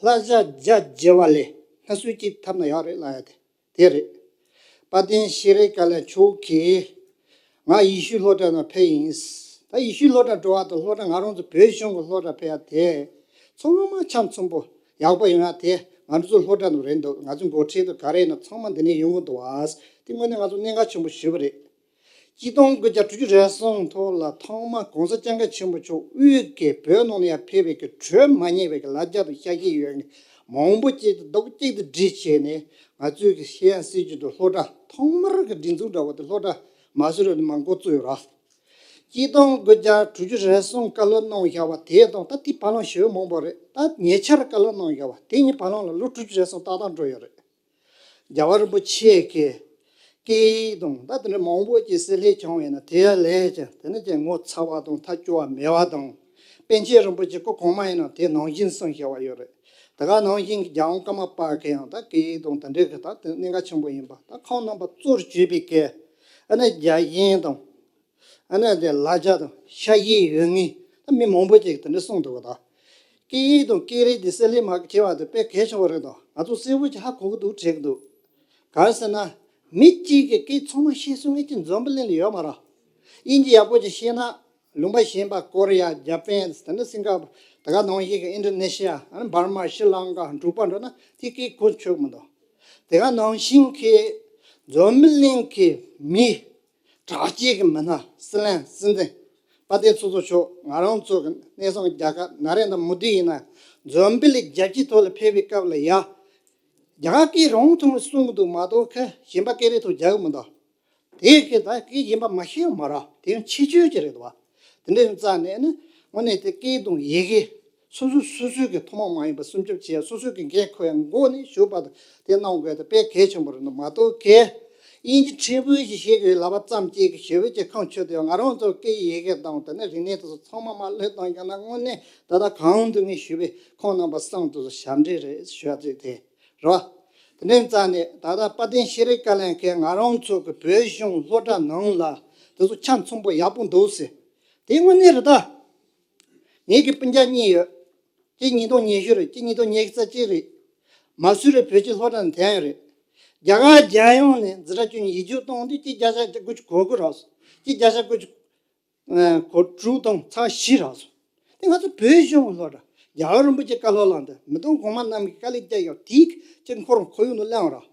ལྷ་ཞག་བརྒྱ་བརྗེ་བ་ལས་སྔ་སྲོལ་གཅིག་འཐབ་ན་ཡག་རེད་ལབ་ཡ་དེ་དེ་རེད། དཔལ་ལྡན་ཤེས་རིག་བཀའ་བློན་མཆོག་གིས་ང་ཡེ་ཤུ་སློབ་གྲྭ་ནང་ཕེབས་ཡིན། ད་ཡེ་ཤུ་སློབ་གྲྭ་འགྲོ་བ་དང་སློབ་གྲྭ་ང་རང་ཚོ་བོད་གཞུང་གི་སློབ་གྲྭ་ཕེབས་ཡ་དེ་ཚང་མ་ཆ་ཚང་པོ་ཡག་པོ་ཡོང་ཡ་དེ་ ང་ཚོ་སློབ་གྲྭ་ནང་རེད་འདུག་ང་ཚོའི་འགོ་ཁྲིད་དང་ག་རེ་ཡིན་ན་ཚང་མ་འདི་ནས་ཡོང་གི་འདུག་ཨ། དེ་དངོས་གནས་ང་ཚོ་གནད་འགག་ཆེན་པོ་ཞེ་པོ་རེད། སྤྱི་སྟོང་དགུ་བརྒྱ་དྲུག་ཅུ་རེ་གསུམ་ཐོག་ལ་ཐོག་མ་གོང་ས་སྐྱབས་མགོན་ཆེན་པོ་མཆོག་དབུས་ཀྱི་བོད་ནང་ལ་ཡར་ཕེབས་པའི་གི་གྲོལ་མ་ཉེས་པའི་གི་ལ་རྒྱ་དང་ཤ་ཞེན་ཡོད་མཁན་མང་པོ་ཅིག་ཏུ་རྡོག་གཅིག་ཏུ་སྒྲིལ་བྱས་ནས་ང་ཚོའི་གི་ཤེས་ཡོན་སྲིད་བྱུས་དང་སློབ་གྲྭ་ཐོག་མར་གི་སྒྲིག་འཛུགས་འདྲ་བོ་དེ་སློབ་གྲྭ་མ་སུ་རི་ནས་མར་འགོ་བཙུགས་ཡོད་ར། སྤྱི་སྟོང་དགུ་བརྒྱ་དྲུག་ཅུ་རེ་གསུམ་བཀའ་སློབ་གནང་བཞག་པ་དེ་དང་ད་དེའི་བར་ལམ་ཞེ་པོ་མང་པོ་རེད། ད་ཉེ་ཆར་བཀའ་སློབ་གནང་བཞག་པ་དེ་གཉིས་བར་ལམ་ལ་ལོ་དྲུག་ཅུ་རེ་གསུམ་ཏག་ཏག་འགྲོ་ཡོད་རེད། རྒྱལ་བ་རིན་པོ་ཆེ་གི་སྐད་ཡིག་དང་ད་དེ་འདྲ་མང་པོ་ཅིག་བསྲེ་ལྷད་བྱུང་བས་ན་དེ་ཡང་ལས་ཀྱང་དེ་ནས་ཀྱང་ངོ་ཚ་བ་དང་ཐག་སྐྱོ་བ་མེད་པ་དང་། པཎ་ཆེན་རིན་པོ་ཆེ་སྐུ་གོང་མ་ཡིན་ན་དེ་ནང་བཞིན་གསུངས་བཞག་པ་ཡོད་རེད། དེ་ག་ནང་བཞིན་གྱི་རྒྱལ་དབང་ཀརྨ་པ་གི་ཡང་ད་སྐད་ཡིག་དང་དེ་འདྲའི་གི་ད་དེ་གནད་འགག་ཆེན་པོ་ཡིན་པ་ད་ཁོང་རྣམ་པ་གཙོར་གྱུར་པའི་གི་ཨ་ནི་རྒྱ་ཞེན་དང་། ཨ་ནི་དེ་ལ་རྒྱ་དང་ཤ་ཞེན་ཡོད་ངེས་ད་མི་མང་པོ་ཅིག་གིས་དེ་འདྲ་གསུངས་འདུག་ག་ད། སྐད་ཡིག་དང་སྐད་རིགས་དེ་བསྲེ་ལྷད་མ་བྱས་པ་དེ་དཔེ་གལ་ཆེན་པོ་རེད་དོ། ང་ཚོ་གསལ་པོ་ཅིག་ཧ་གོ་གི་འདུག་དྲན་གི་འདུག་གང་ཟེར་ན། མི་གཅིག་གིས་སྐད་ཚང་མ་ཤེས་གསུང་མཁན་གཅིག་འཛམ་བུ་གླིང་ལ་ཡོད་མ་རེད། དབྱིན་ཇི་ཡག་པོ་ཅིག་ཤེས་ན་ལུང་པ་གཞན་པ་ཀོ་རི་ཡ་ཇ་པན་དེ་ནས་སིང་ག་པུར་དེ་ག་ནང་བཞིན་གྱི་ཨིན་ཌོ་ནེ་ཤི་ཡ་ཨ་ནི་འབར་མ་ཤྲི་ལང་ཀ་འབྲུག་པ་འགྲོ་ན་དེ་སྐད་གོ་ཆོད་གི་མི་འདུག་དེ་ག་ནང་བཞིན་གྱི་འཛམ་བུ་གླིང་གི་མི་གྲགས་ཅན་གྱི་མི་སྣ་སྲིད་བློན་སྲིད་འཛིན་དཔལ་ལྡན་ཚོགས་གཙོ་མཆོག་ང་རང་ཚོ་གི་གནས་སྟངས་རྒྱ་གར་ན་རེ་འདྲ་མུ་དུ་ཡིན་ན་འཛམ་བུ་གླིང་རྒྱལ་སྤྱིའི་ཐོག་ལ་ཕེབས་པའི་སྐབས་ལ་ཡ། རྒྱ་གར་སྐད་རང་ཐོག་ནས་གསུང་གི་འདུག་མ་གཏོགས་ཁ་གཞན་པ་སྐད་རིགས་ཐོག་རྒྱག་གི་མི་འདུག་དེ་གི་ད་སྐད་གཞན་པ་མ་ཤེས་ཡོད་མ་རེད། དེ་ཡང་ཁྱད་ཆོས་ཅིག་རེད་འདུག་བ། དེ་འདྲའི་རྩ་ནས་ནི་དངོས་གནས་དེ་སྐད་དང་ཡི་གེ་སོ་སོ་སོ་སོའི་གི་ཐུན་མོང་མ་ཡིན་པ་སྲུང་སྐྱོབ་བྱེད་ཡ་སོ་སོའི་གི་འགན་འཁུར་ཡ་འགོ་ནས་ཞུགས་པ་དང་དེ་གནང་དགོས་ཡ་དེ་དཔེ་གལ་ཆེན་པོ་རེད་འདུག་མ་གཏོགས་གལ་དབྱིན་ཇི་ཕྲན་བུ་ཞིག་ཤེས་གི་ལབ་པ་ཙམ་གཅིག་གི་ཞེ་པོ་ཅིག་ཁོང་ཆོད་དེ་ང་རང་ཚོ་སྐད་ཡི་གེ་དང་དེ་ནས་རིག་གནས་དེ་ཚོ་ཚང་མ་མ་བློས་བཏང་ཀྱང་ན་དངོས་གནས་ད་ལྟ་གང་དུ་ངས་ཞུས་པའི་ཁོང་རྣམ་པ་གསང་དུ་ཞབས་འདྲེན་རེད་ཞུ་ཡ་ཅིག་དེ། རེད་བ། དེ་འདྲའི་རྩ་ནས་ད་ལྟ་དཔལ་ལྡན་ཤེས་རིག་བཀའ་བློན་གྱིས་ང་རང་ཚོ་གི་བོད་གཞུང་སློབ་གྲྭ་ནང་ལ་དེ་ཚོ་ཆ་ཚང་པོ་ཡག་པོ་འདུག་ཟེར། དེ་དངོས་གནས་རེད་ད། ངེད་ཀྱི་སྤུན་ཀྱག་གཉིས་ཡོད། གཅིག་ཉིས་སྟོང་ཉི་ཤུ་རེད། གཅིག་ཉིས་སྟོང་ཉི་ཤུ་རྩ་གཅིག་རེད། མ་སུ་རི་བོད་ཀྱི་སློབ་གྲྭ་ནས་ཐོན་ཡོད་རེད། རྒྱ་གར་རྒྱལ་ཡོངས་ནས་འཛིན་གྲྭ་བཅུ་གཉིས་ཡིག་རྒྱུགས་བཏང་དུས་གཅིག་བརྒྱ་ཆ་དགུ་བཅུ་གོ་དགུ་རག་སོང་། གཅིག་བརྒྱ་ཆ་དགུ་བཅུ། ཨ། གོ་དྲུག་དང་ཚེག་བཞི་རག་སོང་། དེ་ང་ཚོ་བོད་གཞུང་གི་སློབ་གྲྭ། རྒྱལ་བ་རིན་པོ་ཆེ་བཀའ་སློབ་བླངས་ཏེ་མི་དུང་གོང་མ་རྣམས་ཀྱིས་དཀའ་ལས་བརྒྱབ་ཡོད། དེའི་ཅིག་ཁོ་རང་ཁོར་ཡུག་ནང་སླེབས་ར།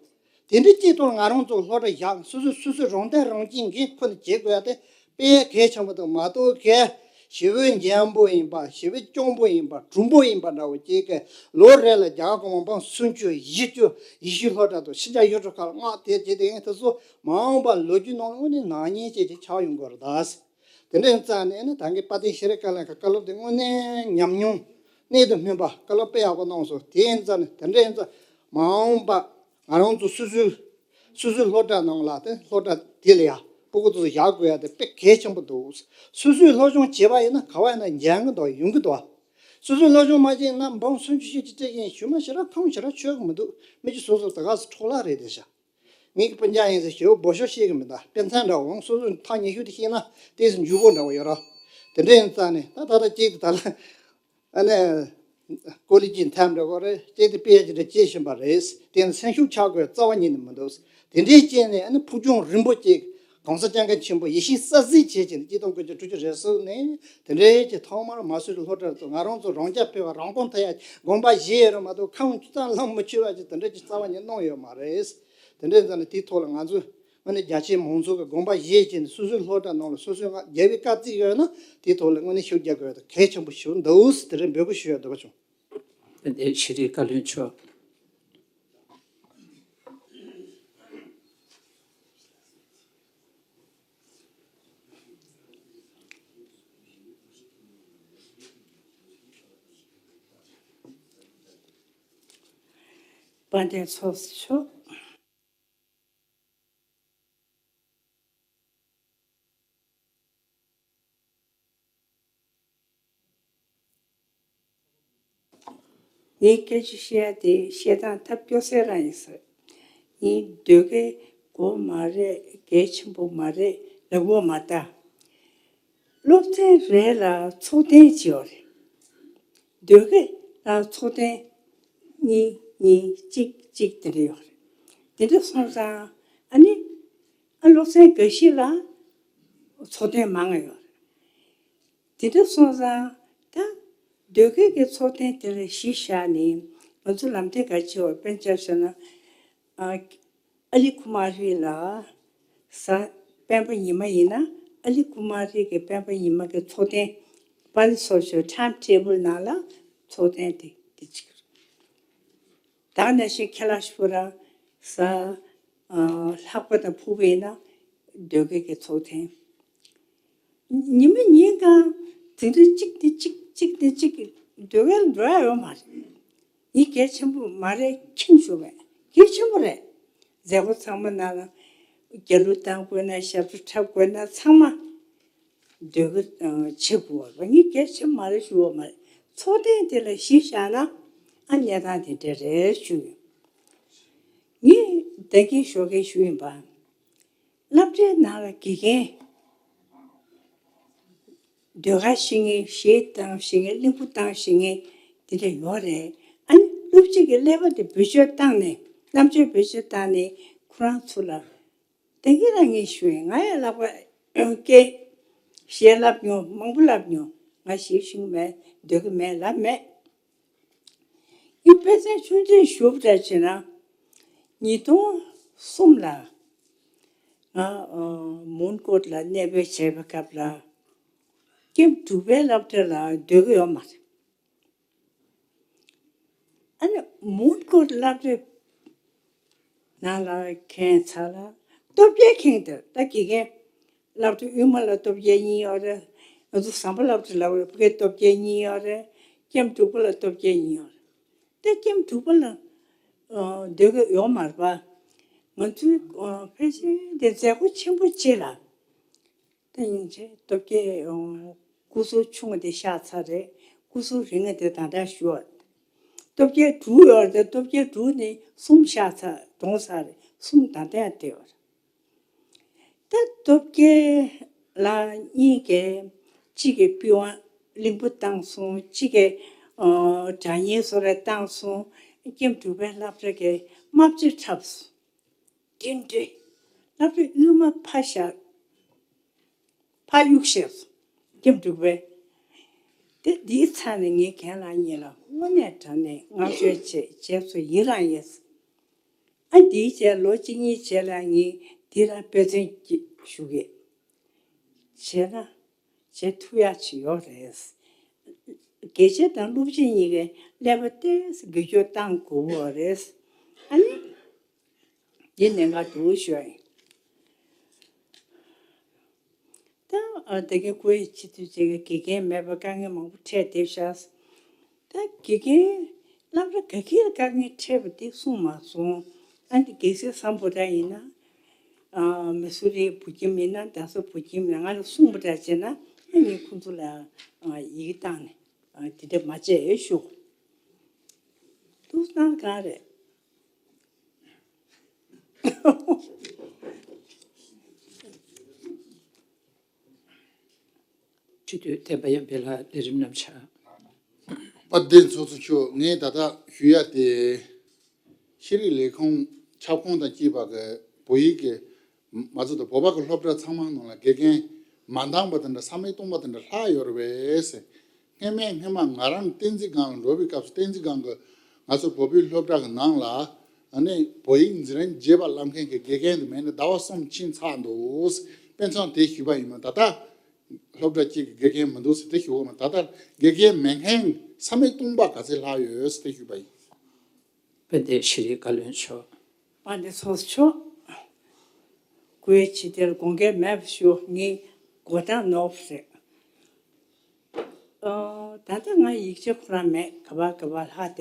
དེ་འདྲའི་ཅིག་ཐོག་ང་རང་ཚོ་སློབ་གྲྭ་བཞག་སོ་སོས་སོ་སོའི་རང་བརྟེན་རང་བཞིན་འགན་ཁུར་ནས་བྱེད་དགོས་ཡ་དེ་དཔེ་གལ་ཆེན་པོ་འདུག་མ་གཏོགས་གལ་ཞི་བའི་འཇམ་པོ་ཡིན་པ། ཞི་བའི་སྐྱོང་པོ་ཡིན་པ། གྲུང་པོ་ཡིན་པ་འདྲ་བོ་ཅིག་གི་ལོ་རེ་ལ་རྒྱ་གར་གོང་མ་འབུམ་སུམ་ཅུ་བཞི་བཅུ་ཡེ་ཤུའི་སློབ་གྲྭ་དང་ཕྱི་རྒྱལ་ཡུལ་གྲུ་ཁག་ལ་མངགས་དེ་བྱེད་དེ་ཡིན་དེ་ཚོ་མ་འོངས་པ་ལོ་རྒྱུས་ནང་དངོས་གནས་ནག་ཉེས་ཅན་ཅིག་ཆགས་ཡོང་གི་རེད་ད། དེ་འདྲ་ཡིན་ཙང་ནས་ནི་ད་གིན་དཔལ་ལྡན་ཤེས་རིག་བཀའ་བློན་གྱི་བཀའ་སློབ་དེ་དངོས་གནས་ཉམས་མྱོང་གནད་དུ་སྨིན་པ་བཀའ་སློབ་དཔེ་ཡག་པོ་གནང་སོང་། དེ་ཡིན་ཙང་ནི་དེ་འདྲ་ཡིན་ཙང་མ་འོངས་པ་ང་རང་ཚོ་སོ་སོའི་སོ་སོའི་སློབ་གྲྭ་ནང་ལ་དེ་སློབ་གྲྭ་དེ་ལ་ཡ་སྤུ་གུ་ཚོ་བཞག་དགོས་ཡ་དེ་དཔེ་གལ་ཆེན་པོ་འདུག་སོ་སོའི་སློབ་སྦྱོང་བྱས་པ་ཡིན་ན་ག་བ་ཡིན་ན་འཇོན་གི་འདུག་ཡོང་གི་འདུག་སོ་སོའི་སློབ་སྦྱོང་མ་བྱས་ན་འབུམ་སུམ་ཅུ་བཞི་བཅུ་སྤྲད་ཀྱིན་ཞུ་མ་ཞེ་དྲག་ཁོམ་ཞེ་དྲག་ཆོད་གི་མི་འདུག་མི་གཅིག་སོ་སོ་ད་ག་སེ་འཕྲོ་བརླག་རེད་དེ་ཤག་ངེད་ཀྱི་སྤུན་ཀྱག་ཡིན་ཟེར་ཞེ་པོ་འབོད་ཤོག་བཤད་གི་མི་འདུག་དཔེ་མཚོན་འདྲ་བོ་འོང་། སོ་སོ་ཐག་ཉེ་ཤོས་དེ་བཤད་ན་ཏོག་ཙམ་འཇུག་སྒོ་འདྲ་བོ་ཡོད་ར། དེ་འདྲ་ཡིན་ཙང་ནས་ད་ད་ལྟ་གཅིག་དེ་ད་ལ་ཨ་ནི་ཀོ་ལི་ཇི་ཐེམ་འདྲ་བོ་རེད། གཅིག་དེ་པི་ཨེཆ་ཌི་བྱེད་བཞིན་པ་རེད། དེ་ནི་སེམས་ཤུགས་ཆག་དགོས་རྩ་བ་ཉིད་ནས་མི་འདུག་དེ་འདྲའི་རྐྱེན་ནས་ཨ་ནི་ཕུགས་རྒྱང་རིང་པོ་ཅིག་གོང་ས་སྐྱབས་མགོན་ཆེན་པོ་ཡིད་བཞིན་ས་གཟིགས་བྱེད་ཀྱི་ནི་གཅིག་སྟོང་དགུ་བརྒྱ་དྲུག་ཅུ་རེ་གསུམ་ནས་དེ་འདྲའི་གི་ཐོག་མར་མ་སུ་རི་སློབ་གྲྭ་དུ་ང་རང་ཚོ་རང་རྐྱ་འཕེར་བ་རང་དབང་ཐོབ་ཡ་དགོངས་པ་བཞེས་ཡོད་རེད་མ་གཏོགས་ཁམས་ཅི་ཙམ་ལམ་མི་ཆོད་པ་ཅིག་དེ་འདྲ་ཅིག་རྩ་བ་ཉིད་གནང་ཡོད་མ་རེད། དེ་འདྲའི་ཙང་ནས་དེའི་ཐོག་ལ་ང་ཚོས་དངོས་གནས་རྒྱ་ཆེའི་མང་ཚོགས་ཀྱི་དགོངས་པ་བཞེས་བྱས་ནས་སོ་སོའི་སློབ་གྲྭ་ནང་ལ་སོ་སོའི་ང་རྒྱལ་བའི་བཀའ་བརྩིས་ཡོད་ན་དེའི་ཐོག་ལ་དངོས་གནས་ཤུགས་རྒྱག་དགོས་ཡོད་དང་གལ་ཆེན་པོ་ཞིག་འདུག་དེ་འདྲའི་འབོད་སྐུལ་ཞུ་ཡ་འདོད་པ་བྱུང་། དེ་འདྲའི་ཤེས་རིག་བཀའ་བློན་མཆོག་དཔལ་ལྡན་ཚོགས་གཙོ་མཆོག་ངས་སྐད་ཆ་བཤད་ཡ་དེ་བཤད་སྟངས་ཐབས་སྐྱོ་སེ་རང་ཡིན་ཟེར། ངས་ཟློས་གར་དགོས་མ་རེད། གལ་ཆེན་པོ་མ་རེད་ལབ་ཡོད་མ་རེད་ད། སློབ་ཚན་རེ་ལ་ཚོགས་ཐེངས་གཅིག་ཡོད་རེད། ཟློས་གར་ལ་ཚོགས་ཐེངས་གཉིས་གཉིས་གཅིག་གཅིག་དེ་འདྲ་ཡོད་རེད། དེ་འདྲ་སོང་ཙང་ཨ་ནི་ཨ་སློབ་ཚན་འགའ་ཞིག་ལ་ཚོགས་ཐེངས་མང་ང་ཡོད་རེད། དེ་འདྲ་སོང་ཙང་ད་ཟློས་གར་གྱི་ཚོགས་ཐེངས་དེ་ལ་གཞི་བཞག་ནས་ ང་ཚོ་ལམ་སྟོན་ག་བྱེད་བ། དཔེར་ན་ཆ་བཞག་ན། ཨ་ཨ་ལི་ཀུ་མ་རི་ལ་གཟའ་སྤེན་པ་ཉི་མ་ཡིན་ན། ཨ་ལི་ཀུ་མ་རི་གི་སྤེན་པ་ཉི་མ་གི་ཚོགས་ཐེངས། པ་ནི་སོ་སོའི་ཊའིམ་ཊེ་བལ་ནང་ལ་ཚོགས་ཐེངས་དེ་དེ་གཅིག་ད་ག་ནང་བཞིན་ཁེ་ལ་ཤི་པུ་ར་གཟའ་ཨ་ལྷག་པ་དང་ཕུར་བུ་ཡིན་ན་ཟློས་གར་གྱི་ཚོགས་ཐེངས། ཉི་མ་ཉིན་གང་དེ་འདྲ་གཅིག་དེ་གཅིག་གཅིག་དེ་གཅིག་ཟློས་གར་འགྲོ་ཡ་ཡོད་མ་རེད། ངས་གལ་ཆེན་པོ་མ་རེད་མཁྱེན་ཞུ་བས། གལ་ཆེན་པོ་རེད། མཛད་སྒོ་ཚང་མ་ནང་ལ་རྒྱ་གླུ་བཏང་དགོས་ན། ཞབས་བྲོ་འཁྲབ་དགོས་ན། ཚང་མ་ཟློས་གར་བྱེད་དགོས་པ་ངས་གལ་ཆེན་པོ་མ་རེད་ཞུ་བ་མ་རེད། ཚོགས་ཐེངས་དེ་ལ་གཞི་བཞག་ན་ཨ་གནས་སྟངས་དེ་འདྲ་རེད་ཞུ་ཡོད། ངས་ད་གིན་ཞོགས་ཀས་ཞུས་ཡིན་པ། སློབ་གྲྭའི་ནང་ལ་དགེ་རྒན་ཟློས་གར་ཤེས་མཁན། གཞས་བཏང་ཤེས་མཁན། གླིང་བུ་བཏང་ཤེས་མཁན་དེ་འདྲ་ཡོད་རེད། ཨ་ནི་སློབ་སྤྱི་གི་ཀླད་པ་དེ་བེད་སྤྱོད་བཏང་ནས། རྣམ་དཔྱོད་བེད་སྤྱོད་བཏང་ནས་ཁོ་རང་ཚོ་ལ། དེང་གི་རང་ངས་ཞུ་ཡིན། ང་ཡང་ལབ་པ་སྐད་གཞས་ལབ་མྱོང་། མང་པོ་ལབ་མྱོང་། ང་གཞས་ཤེས་ཀྱི་མེད། ཟློས་ཀྱི་མེད་ལབ་མེད། ངས་དཔེ་མཚོན་ཆུང་ཆུང་ཞུ་བ་འདྲ་བྱས་ན། ཉིས་སྟོང་གསུམ་ལ་ང་ཨ་མོན་གྷོ་ལ་གནས་སྤོས་བྱས་པའི་སྐབས་ལ། ཀེམ་དྲུག་པའི་སློབ་གྲྭ་ལ་སྡོད་ཀྱི་ཡོད་མ་རེད། ཨ་ནི་མོན་གྷོ་སློབ་གྲྭའི་ནང་ལ་ཁེངས་ཚར་ལ། སྟོབས་རྒྱལ་ཁེངས་འདུག་ད་དགེ་རྒན་སློབ་གྲྭ་དབུས་མ་ལ་སྟོབས་རྒྱལ་གཉིས་ཡོད་རེད། ང་ཚོ་ཟམ་པ་སློབ་གྲྭ་ལ་ཕ་གིར་སྟོབས་རྒྱལ་གཉིས་ཡོད་རེད། ཀེམ་དྲུག་པ་ལ་སྟོབས་རྒྱལ་གཉིས་ཡོད་རེད། ད་ཀེམ་དྲུག་པ་ལ་ཨ་སྡོད་ཀྱི་ཡོད་མ་རེད་པ། ང་ཚོའི་ཨ་ཕལ་ཆེར་དེ་མཛད་སྒོ་ཆེན་པོ་གཅིག་ལ། ད་ཡིན་ཚེ་སྟོབས་རྒྱལ་ཨ་སྐུ་ཟུར་ཆུང་ངུ་དེ་བཞག་ཚར་རེད། སྐུ་ཟུར་རིང་ངུ་དེ་ད་ལྟ་བཞུགས། སྟོབས་རྒྱལ་དྲུག་ཡོད་རེད། ད་སྟོབས་རྒྱལ་དྲུག་ནས་གསུམ་བཞག་ཚར། གྲོངས་ཚར་རེད། གསུམ་ད་ལྟ་ཡང་བསྡད་ཡོད་རེད། ད་སྟོབས་རྒྱལ་ལགས་གཉིས་ཀས་གཅིག་གིས་པི་ཝང་གླིང་བུ་བཏང་སོང་། གཅིག་གིས་ཨ་སྒྲ་སྙན་བཟོ་ར་བཏང་སོང་། ཀེམ་དྲུག་པའི་སློབ་གྲྭ་གིས་རྨ་བྱ་འཁྲབ་སོང་། དེ་འདྲའི་སློབ་གྲྭ་དབུས་མ་ཕར་བཞག་ཕར་གཡུག་བཞག་སོང་། ཀེམ་དྲུག་པའི། དེ་འདིའི་ཚབ་ནས་ངས་རྒན་ལགས་གཉིས་ལ་དངོས་གནས་དྲང་གནས་བསྔགས་བརྗོད་བྱེད་བྱས་སོ། ཡིན་རང་ཡིན། ཨ་འདིའི་རྗེས་ལོ་གཅིག་གཉིས་རྗེས་ལ་ངས་འདི་ལ་དཔེ་མཚོན་གཅིག་ཞུ་གི། བྱས་ན་བྱེད་ཐུབ་ཡག་ཅིག་ཡོད་རེད། དགེ་ཆེ་དང་སློབ་ཆེ་གཉིས་ཀའི་ཀླད་པ་ཏོག་ཙམ་འགུལ་སྐྱོད་བཏང་དགོས་པ་རེད། ཨ་ནི་འདི་གནད་འགག་འདུག་ཞུ་ཡ་ཡིན། ད་ཨ་དེ་གའི་ཁོའི་སྤྱི་འཐུས་བཅས་ཀྱི་དགེ་རྒན་མེད་པའི་དཀའ་ངལ་མང་པོ་འཕྲད་བསྡད་ཤག་ད་དགེ་རྒན་སློབ་གྲྭ་ག་གིར་དཀའ་ངལ་འཕྲད་པ་དེ་གསུངས་མ་སོང་། ཨ་ནི་གལ་སྲིད་སམ་བྷོ་ཊ་ཡིན་ན། ཨ་མི་སུ་རི་བོད་ཁྱིམ་ཡིན་ན། རྡ་ས་བོད་ཁྱིམ་ཡིན་ན། ང་ལ་གསུངས་པ་འདྲ་བྱས་ན། ཨ་ངས་ཁོང་ཚོ་ལ་ཨ་ཡི་གེ་བཏང་ནས་ཨ་དེ་འདྲ་མ་བྱེད་ཞུ། ཐུགས་སྣང་གང་རེད། སྤྱི་འཐུས་བསྟན་པ་ཡར་འཕེལ་ལགས་ལས་རིམ་རྣམས་བྱ། དཔལ་ལྡན་ཚོགས་གཙོ་མཆོག་ངས་ད་ལྟ་ཞུ་ཡ་དེ། ཤེས་རིག་ལས་ཁུངས་ཁྱབ་ཁོངས་དང་བཅས་པ་གི་བོད་ཡིག་གི་མ་ཚད་དུ་བོད་པ་གི་སློབ་གྲྭ་ཚང་མ་ནང་ལ་དགེ་རྒན་མ་འདང་པ་དེ་འདྲ། ས་མིག་སྟོང་པ་དེ་འདྲ་ལྷག་ཡོད་རེད་པས། སྔས་མ་སྔས་མ་ང་རང་བསྟན་འཛིན་སྒང་ལ་འགྲོ་བའི་སྐབས་སུ། བསྟན་འཛིན་སྒང་གི་ང་ཚོ་བོད་པའི་སློབ་གྲྭ་གི་ནང་ལ་ཨ་ནི་བོད་ཡིག་འཛིན་རིམ་བརྒྱད་པ་བསླབ་མཁན་གྱི་དགེ་རྒན་དེ་མེད་ནས་ཟླ་བ་གསུམ་ཕྱིན་ཚར་འདུག་དཔེ་མཚོན་དེ་ཞུས་པ་ཡིན་མོད། ད་ལྟ་སློབ་གྲྭ་གཅིག་གི་དགེ་རྒན་མི་འདུག་ཟེར་དེ་ཞུ་གི་མ། ད་ལྟ་དགེ་རྒན་མེད་མཁན་ས་མིག་སྟོང་པ་ག་ཚད་ལྷག་ཡོད་ཟེར་དེ་ཞུས་པ་ཡིན། དཔལ་ལྡན་ཤེས་རིག་བཀའ་བློན་མཆོག་དཔལ་ལྡན་ཚོགས་གཙོ་མཆོག་སྐུའི་ཕྱི་དེར་དགོངས་འགལ་མེད་པ་ཞུ། ངས་གོ་སྟངས་ནོར་བ་རེད། ཨ་ད་ལྟ་ང་ཡིག་ཆ་ཁོ་རང་མེད། ག་པར་ག་པར་ལྷག་བསྡད་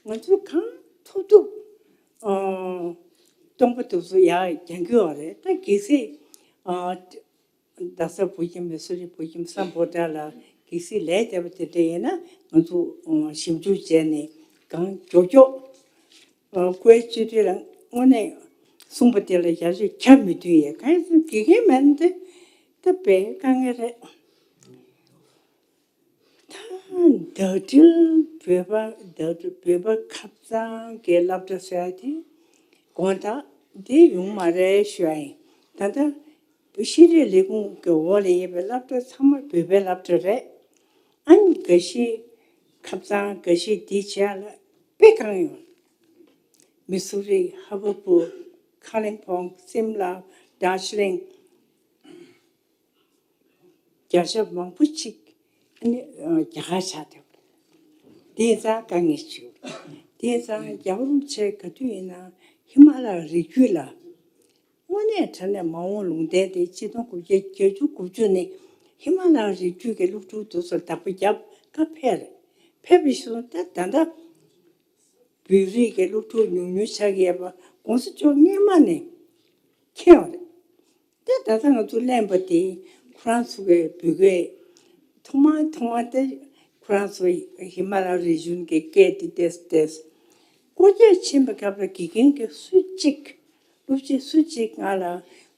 པ། ང་ཚོས་གང་ཐུབ་ཐུབ་ཨ་སྟོང་པ་དེ་ཚོ་ཡར་རྒྱག་གི་ཡོད་རེད། ད་གལ་སྲིད་ཨ་རྡ་ས་བོད་ཁྱིམ། མི་སུ་རི་བོད་ཁྱིམ། སམ་བྷོ་ཊ་ལ་གལ་སྲིད་ལས་བསྡད་པ་དེ་འདྲ་ཡིན་ན། ང་ཚོ་ཨ་ཞིབ་འཇུག་བྱས་ནས་གང་མགྱོགས་མགྱོགས་ཨ་སྐུའི་སྤྱི་འཐུས་ལ་དངོས་གནས་གསུངས་པ་དེ་ལ་ཡར་ཞུ་ཁྱབ་མི་མཐུན་ཡས། གང་ཡིན་ཟེར་ན་དགེ་རྒན་མེད་ན་དེ་ད་དཔེ་དཀའ་ངལ་རེད། ད་ཟླ་སྒྲིལ་བོད་པ། ཟླ་སྒྲིལ་བོད་པ་ཁབ་གཙང་གི་སློབ་གྲྭ་ཟེར་ཡ་དེ་དགོངས་དག་དེ་ཡོང་མ་རེད་ཞུ་ཡ་ཡིན། ད་ལྟ་ཤེས་རིག་ལས་ཁུངས་ཀྱི་འོག་ལ་ཡོད་པའི་སློབ་གྲྭ་ཚང་མ་བོད་པའི་སློབ་གྲྭ་རེད། ཨ་ནི་འགའ་ཤས་ཁབ་གཙང་། འགའ་ཤས་དེ་བྱས་ལ། དཔེ་གང་ཡོད། མི་སུ་རི། ཧ་བ་པུར། ཁ་ལིང་ཕོང་། སིམ་ལ། དར་ཇི་ལིང་། བརྒྱ་ཆ་མང་པོ་ཅིག་ཨ་ནི་རྒྱ་གར་ཆགས་བསྡད་པ་རེད། དེ་ཙང་དཀའ་ངལ་ཆེ། དེ་ཙང་རྒྱལ་བ་རིན་པོ་ཆེ་ག་དུས་ཡིན་ན་ཧི་མ་ལ་ཡའི་རི་རྒྱུད་ལ། དངོས་གནས་དྲང་གནས་མ་འོངས་ལུང་བསྟན་དེ་ཆིག་སྟོང་དགུ་བརྒྱ་བརྒྱད་ཅུ་དགུ་བཅུ་ནས་ཧི་མ་ལ་ཡའི་རི་རྒྱུད་ཀྱི་སློབ་ཕྲུག་དེ་ཚོར་བདག་པོ་རྒྱབ་ཀ་ཕེབས་རེད། ཕེབས་པའི་ཤུལ་ད་ད་ལྟ་བོད་རིགས་ཀྱི་སློབ་ཕྲུག་ཉུང་ཉུང་ཆགས་ཀྱི་ཡོད་པ་གོང་ས་མཆོག་སྔོན་མ་ནས་མཁྱེན་པ་རེད། ད་ད་ལྟ་ང་ཚོ་གླེན་པ་དེ་ཁོ་རང་ཚོ་གི་བོད་སྐད་ཐོག་མ་ཐོག་མ་དེ་ཁོ་རང་ཚོ་ཧི་མ་ལ་ཡའི་རི་བྱུང་གི་སྐད་དེ་ཏེས་ཏེས་སྐོར་སྐྱོད་ཕྱིན་པའི་སྐབས་ལ་དགེ་རྒན་གྱིས་སུ་གཅིག་སློབ་སྤྱི་སུ་གཅིག་ང་ལ་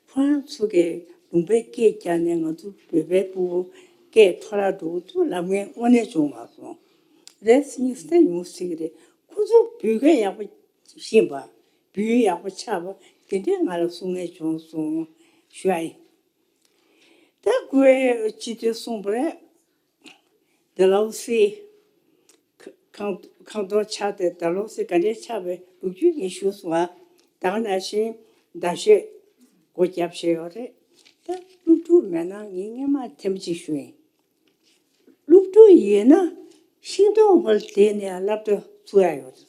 ཁོ་རང་ཚོ་གི་ལུང་པའི་སྐད་རྒྱག་ནས་ང་ཚོ་བོད་པའི་ཕྲུ་གུ་སྐད་འཕྲོ་བརླག་འགྲོ་གི་འདུག་ལབ་མཁན་དངོས་གནས་བྱུང་མ་སོང་། རེས་གཉིས་སུ་ད་ཡོང་སྲིད་ཀྱི་རེད། ཁོ་ཚོ་བོད་སྐད་ཡག་པོ་ཤེས་པ། བོད་ཡིག་ཡག་པོ་ཆགས་པ་དེ་འདྲའི་ང་ལ་གསུང་མཁན་བྱུང་སོང་ཞུ་ཡ་ཡིན། ད་ཁོས་སྤྱི་འཐུས་གསུངས་པ་རེད། ཌལ་ཧོ་སི་ཁང་ཁང་སྟོང་ཆགས་ཏེ་ཌལ་ཧོ་སི་ག་འདྲའི་ཆགས་པའི་ལོ་རྒྱུས་ངས་ཞུས་སོང་ང་། ད་ག་ནང་བཞིན་རྡ་ཤོད་སྒོ་བརྒྱབ་བཞག་ཡོད་རེད། ད་སློབ་ཕྲུག་མེད་ན་ངས་སྔོན་མ་ཐེངས་མ་གཅིག་ཞུས་ཡིན། སློབ་ཕྲུག་ཡིན་ན་ཤིང་སྡོང་ཧོལ་དེ་ནས་སློབ་གྲྭ་བཙུགས་ཡ་ཡོད་རེད།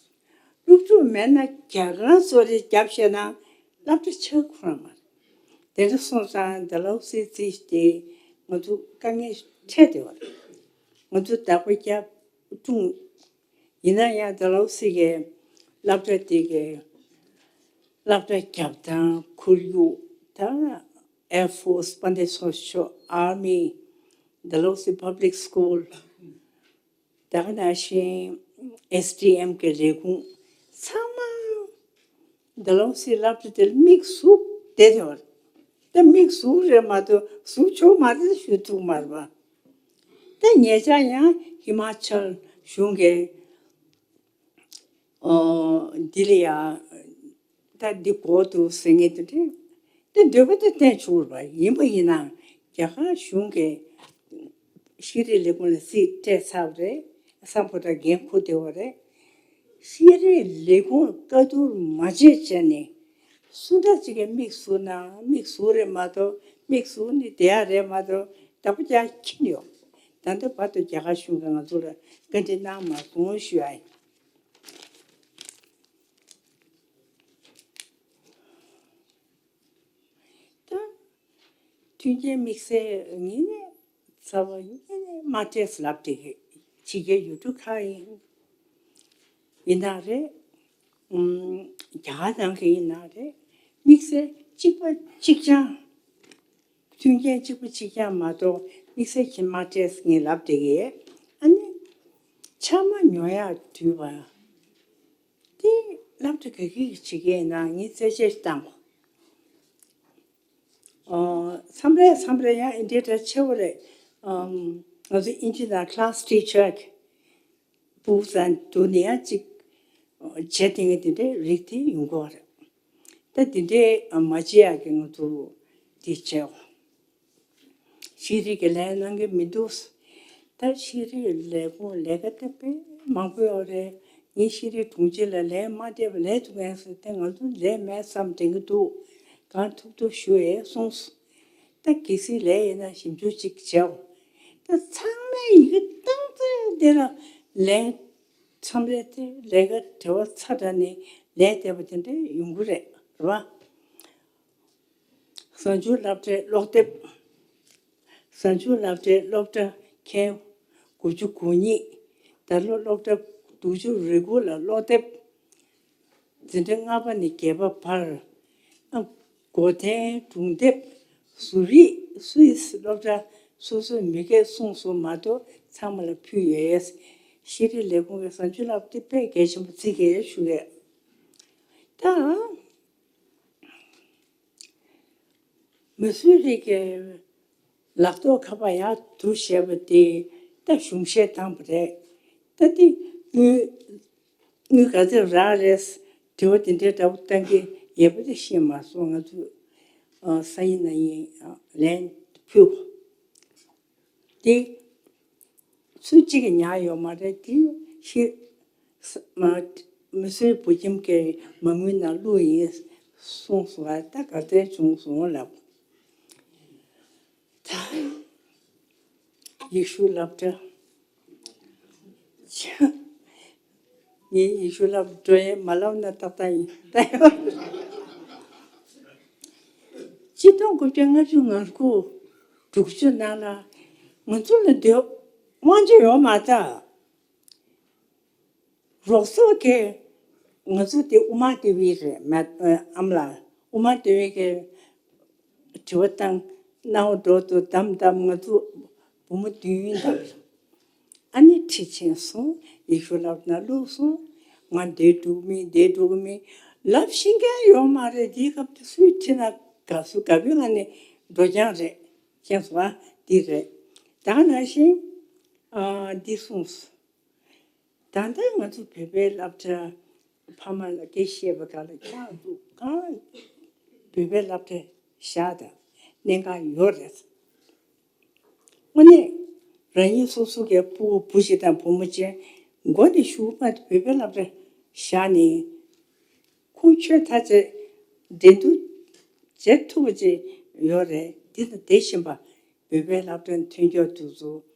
སློབ་ཕྲུག་མེད་ན་རྒྱ་གར་སོ་རེ་བརྒྱབ་བཤད་ན་སློབ་གྲྭ་ཆགས་ཁོ་རང་མ་རེད། དེ་འདྲ་སོང་ཙང་ཌལ་ཧོ་སི་རྩིས་དེ་ང་ཚོ་དཀའ་ངལ་འཕྲད་བསྡད་པ་རེད། ང་ཚོ་བདག་པོ་རྒྱབ་བཀྲུངས། ཡིན་ན་ཡང་ཌལ་ཧོ་སི་གི་སློབ་གྲྭ་དེ་གི་སློབ་གྲྭ་རྒྱབ་སྟངས། ཁོར་ཡུག་དང་། Air Force དཔལ་ལྡན་ཚོགས་ཆུང་། Army། Dalhousie Public School། ད་ག་ནང་བཞིན་ཨེས་ཌི་ཨེམ་གྱི་ལས་ཁུངས་ཚང་མ་ཌལ་ཧོ་སི་སློབ་གྲྭ་དེར་དམིགས་སུ་བསྡད་ཡོད་རེད། ད་དམིགས་སུ་རེད་མ་གཏོགས་ཟུར་ཕྱོགས་མ་རེད་ཞུ་ཐུབ་མ་རེད་པ། ད་ཉེ་ཆར་ཡང་ཧི་མ་ཅལ་གཞུང་གིས་ཨོ་འདི་ལ་ཡ་ད་འདི་གོ་འདུག་ཟེར་མཁན་དེ་འདྲ། དེ་འདོད་པ་དེ་བསྟན་ཆོག་རེད་པ། ཡིན་པ་ཡིན་ན་རྒྱ་གར་གཞུང་གིས་ཤེས་རིག་ལས་ཁུངས་ལ་རྩིས་སྤྲད་ཚར་བ་རེད། སམ་བྷོ་ཊ་འགན་འཁུར་བསྡད་པ་རེད། ཤེས་རིག་ལས་ཁུངས་བཀའ་བསྡུར་མ་བྱས་བྱས་ནས་སུ་འདྲ་ཅིག་གིས་དམིགས་བཟུང་ན་དམིགས་བཟུང་རེད་མ་གཏོགས། དམིགས་བཟུང་ནི་དེ་ཡག་རེད་མ་གཏོགས། བདག་པོ་རྒྱག་ཁྱིམ་ཡོད། ད་ལྟ་བར་དུ་རྒྱ་གར་གཞུང་གིས་ང་ཚོ་ལ་བཀའ་འདྲི་གནང་མ་སོང་ཞུ་ཡ་ཡིན། ད་མཐུན་རྐྱེན་དམིགས་བསལ་ངས་ནི་རྩ་བ་ཉིད་ནས་མ་སྤྲད་ལབ་བསྡད་ཀྱི། ཕྱི་རྒྱལ་ཡུལ་གྲུ་ཁག་ཡིན་ཡིན་ན་རེད། ཨུམ། རྒྱ་གར་ནང་གི་ཡིན་ན་རེད། དམིགས་བསལ་གཅིག་པ་གཅིག་རྐྱང་། མཐུན་རྐྱེན་གཅིག་པ་གཅིག་རྐྱང་མ་གཏོགས་དམིགས་བསལ་གྱི་མ་སྤྲད་ངས་ལབ་བསྡད་ཀྱི། ཨ་ནི་ཕྱག་མ་ཉོ་ཡག་བསྡུས་པ། དེ་སློབ་གྲྭ་ག་གི་བྱེད་ཀྱི་ཡིན་ན་ངས་རྩད་གཅོད་བཏང་། ཨོ། མཚམས་རེ་མཚམས་རེ་ཡང་འདི་འདྲ་ཆེ་བོ་རེད། ཨམ། ང་ཚོ་ཨིན་ཇི་ནང་class teacher་གི་པུའུ་ཙང་དུ་ནི་ཡང་ཅིག་བྱེད་དེ་ངས་དེ་འདྲའི་རིགས་དེ་ཡོང་གི་ཡོད་རེད། ད་དེ་འདྲའི་མ་བྱེད་ཡག་གི་ང་ཚོ་དེ་བྱས། ཤེས་རིག་གི་ལས་གནང་གི་མི་འདུག་ད་ཤེས་རིག་ལས་ཁུངས་ལས་ཀ་དེ་དཔེ་མང་པོ་ཡོད་རེད། ངས་ཤེས་རིག་དྲུང་ཆེ་ལ་ལས་མ་སྤྲད་པ་ལས་ཐུབ་མཁན་ཟེར་ཏེ་ང་ཚོ་ལས་མེད་བསམ་དྲན་གྱི་འདུག་གང་ཐུབ་ཐུབ་ཞུ་ཡས་གསུངས། ད་གལ་སྲིད་ལས་ཡོད་ན་ཞིབ་འཇུག་ཅིག་བྱའོ། ད་ཚང་མས་ཡི་གེ་བཏང་ཚེ་འདི་ལ་ལས་མཚམས་རེ་དེ་ལས་ཀ་བྲེལ་བ་ཚ་དྲགས་ནས་ལས་བསྡད་པ་དེ་འདྲ་ཡོང་གི་རེད། རེད་བ། གཟའ་མཇུག་སློབ་གྲྭའི་ཀློག་དེབ། གཟའ་མཇུག་སློབ་གྲྭའི་སློབ་གྲྭ་ཁལ་དགུ་བཅུ་གོ་གཉིས། ད་ལོ་སློབ་གྲྭ་དྲུག་ཅུ་རེ་དགུ་ལ་ཀློག་དེབ། འཛིན་གྲྭ་ལྔ་པ་ནས་བརྒྱད་པ་བར། ཨ། སྒོ་ཐེམ་སྒྲུང་དེབ། བཟོ་རིག་སུད་སི་སློབ་གྲྭ་སོ་སོའི་མི་སྒེར་གསུངས་སོང་མ་གཏོགས་ཚང་མ་ལ་ཕུལ་ཡོད། ཤེས་རིག་ལས་ཁུངས་ཀྱི་གཟའ་མཇུག་སློབ་དེབ་དཔེ་གལ་ཆེན་པོ་བརྩི་གི་ཡོད་ཞུ་གི། ད། མི་སུའི་རིགས་ཀྱི་ལག་ཐོག་ཁ་པར་ཡག་བསྡུ་བྱས་པ་དེ་ད་གཞུང་བཞེས་བཏང་བ་རེད། ད་དེ་དངུལ་དངུལ་ག་ཚོད་རག་རེད། དྲི་བ་དེ་འདྲའི་འདྲ་པོ་བཏང་གི་ཡོད་པ་དེ་ཤེས་མ་སོང་། ང་ཚོ་ཨ་སང་ཉིན་གནངས་ཉིན་ཨ་ལན་ཕུལ། དེ་སུ་གཅིག་གིས་ཉར་ཡོད་མ་རེད། དེ་ཤི། མ་མི་གསོད་བུ་ཁྱིམ་གྱི་མ་དངུལ་ནང་བླུགས་ཡིན་གསུངས་སོང་། ད་ག་ཚད་བྱུང་སོང་ལབ། ད་ཡེ་ཤུ་སློབ་གྲྭ། ངས་ཡེ་ཤུ་སློབ་གྲྭ་ཡང་མ་ལབ་ན་ཏག་ཏག་ཡིན། ད་ཆིག་སྟོང་དགུ་བརྒྱ་ལྔ་བཅུ་ང་དགུ་དྲུག་ཅུ་ནང་ལ་ང་ཚོ་ལ་འདོད་དབང་ཆ་ཡོད་མ་རེད། རོགས་ཚོགས་ཀྱིས་ང་ཚོ་དེ་དབུ་མ་སྡེ་བའི་རེད་མ་ཨམ་ལགས། དབུ་མ་སྡེ་བའི་གི་དྲི་བ་བཏང་། སྣང་བ་འགྲོ་འདུག་དམ་དམ་ང་ཚོ་བུ་མོ་བདུན་དང་། ཨ་ནི་ཁྲིད་ཕྱིན་སོང་། ཡེ་ཤུ་སློབ་ན་བླུགས་སོང་། ང་འདིར་འགྲོ་གི་མིན་འདིར་འགྲོ་གི་མིན་ལབ་ཤེས་མཁན་ཡོད་མ་རེད། དེའི་སྐབས་དུ་སུས་ཁྲིད་ན་དགའ་བསུ་དགའ་པོའི་ངང་ནས་འགྲོ་རྐྱང་རེད། མཁྱེན་སོང་ཨ། འདི་རེད། ད་ནང་བཞིན་ཨ་འདི་གསུངས་སོང་། ད་ལྟ་ང་ཚོ་བོད་པའི་སློབ་གྲྭ་ཕ་མ་ལ་སྐད་བཤད་པ་ག་ལ་ཁྱང་འདུག་གང་བོད་པའི་སློབ་གྲྭ་བཞག་དང་གནད་འགག་ཡོད་རེད། དངོས་གནས་རང་ཉིད་སོ་སོ་གའི་སྤུ་གུ་བུ་ཞིག་དང་བུ་མོ་ཅན་མགོ་ནས་གཞུག་མ་དེ་བོད་པའི་སློབ་གྲྭ་བཞག་ནས་ཁོང་ཆོས་ཐག་བཅད་འགྲན་བསྡུར་བྱེད་ཐུབ་པ་ཅིག་ཡོད་རེད། འདི་དང་དེ་བཞིན་པ་བོད་པའི་སློབ་གྲྭ་མཐུན་འགྱུར་དུས་ཚོད།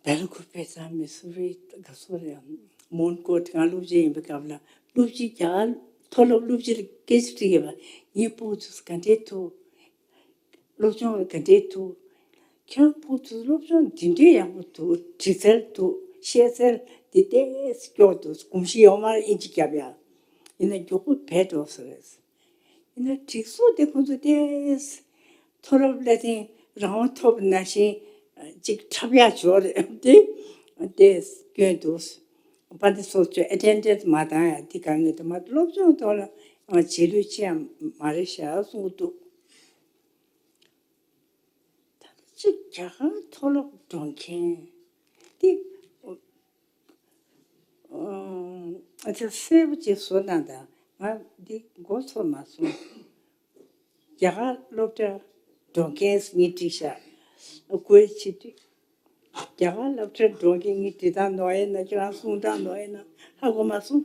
སྦེལ་ཀོབ་པེ་ཚང་མི་སུ་རི་ག་སོ་རེད། མོན་གྷོ་དེ་ག་སློབ་སྤྱི་ཡིན་པའི་སྐབས་ལ་སློབ་སྤྱི་རྒྱ་གར་མཐོ་སློབ་སློབ་སྤྱི་ལ་སྐད་ཆ་དྲིས་ཡོད་པ། ངའི་སྤུ་གུ་ཚོ་ག་འདྲས་འདུག་སློབ་སྦྱོང་ལ་ག་འདྲས་འདུག་ཁྱེད་རང་སྤུ་གུ་ཚོ་སློབ་སྦྱོང་འདི་འདྲས་ཡག་པོ་འདུག་དྲི་རྩལ་འདུག་ཤེས་རྩལ་འདི་ཏོག་ཙམ་སྐྱོ་འདུག་གོམས་གཤིས་ཡོད་མ་རེད། ཨིན་ཇི་རྒྱབ་ཡ་ཡིན་ན་མགྱོགས་པོ་བས་འགྲོ་ས་རེད། ཡིན་ན་སྒྲིག་འཛུགས་དེ་ཁོང་ཚོ་ཏོག་ཙམ་མཐོ་སློབ་སློབ་ཐོན་རང་དབང་ཐོབ་ནང་བཞིན་ཅིག་འཁྲབ་ཡག་ཅིག་ཡོད་རེད་དེ། དེ་སྐྱོན་འདུག་དཔལ་ལྡན་ཚོགས་གཙོས་ཨེ་ཊེན་ཌེནས་མ་བཏང་ཡ་དེ་གང་ཡོད་དེ་མ་སློབ་སྦྱོང་ཐོག་ལ་རྗེས་ལུས་ཅི་ཡང་མ་རེད་ཤག་གསུང་གི་འདུག་ད་ལྟ་ཅིག་རྒྱ་གར་མཐོ་སློབ་འགྲོ་མཁན་དེ་ཨ་ཅག་གསལ་པོ་ཅིག་བཟོ་གནང་དང་། ང་འདི་མགོ་ཚོར་མ་སོང་། རྒྱ་གར་སློབ་གྲྭ་འགྲོ་མཁན་ངས་བྲིས་ཤག་བཀོད་ཕྱི་དུས་རྒྱ་གར་སློབ་གྲྭ་འགྲོ་མཁན་ངས་བྲིས་སྟངས་ནོར་ཡིན་ན་ཁྱེད་རང་གསུང་སྟངས་ནོར་ཡིན་ན་ཧ་གོ་མ་སོང་།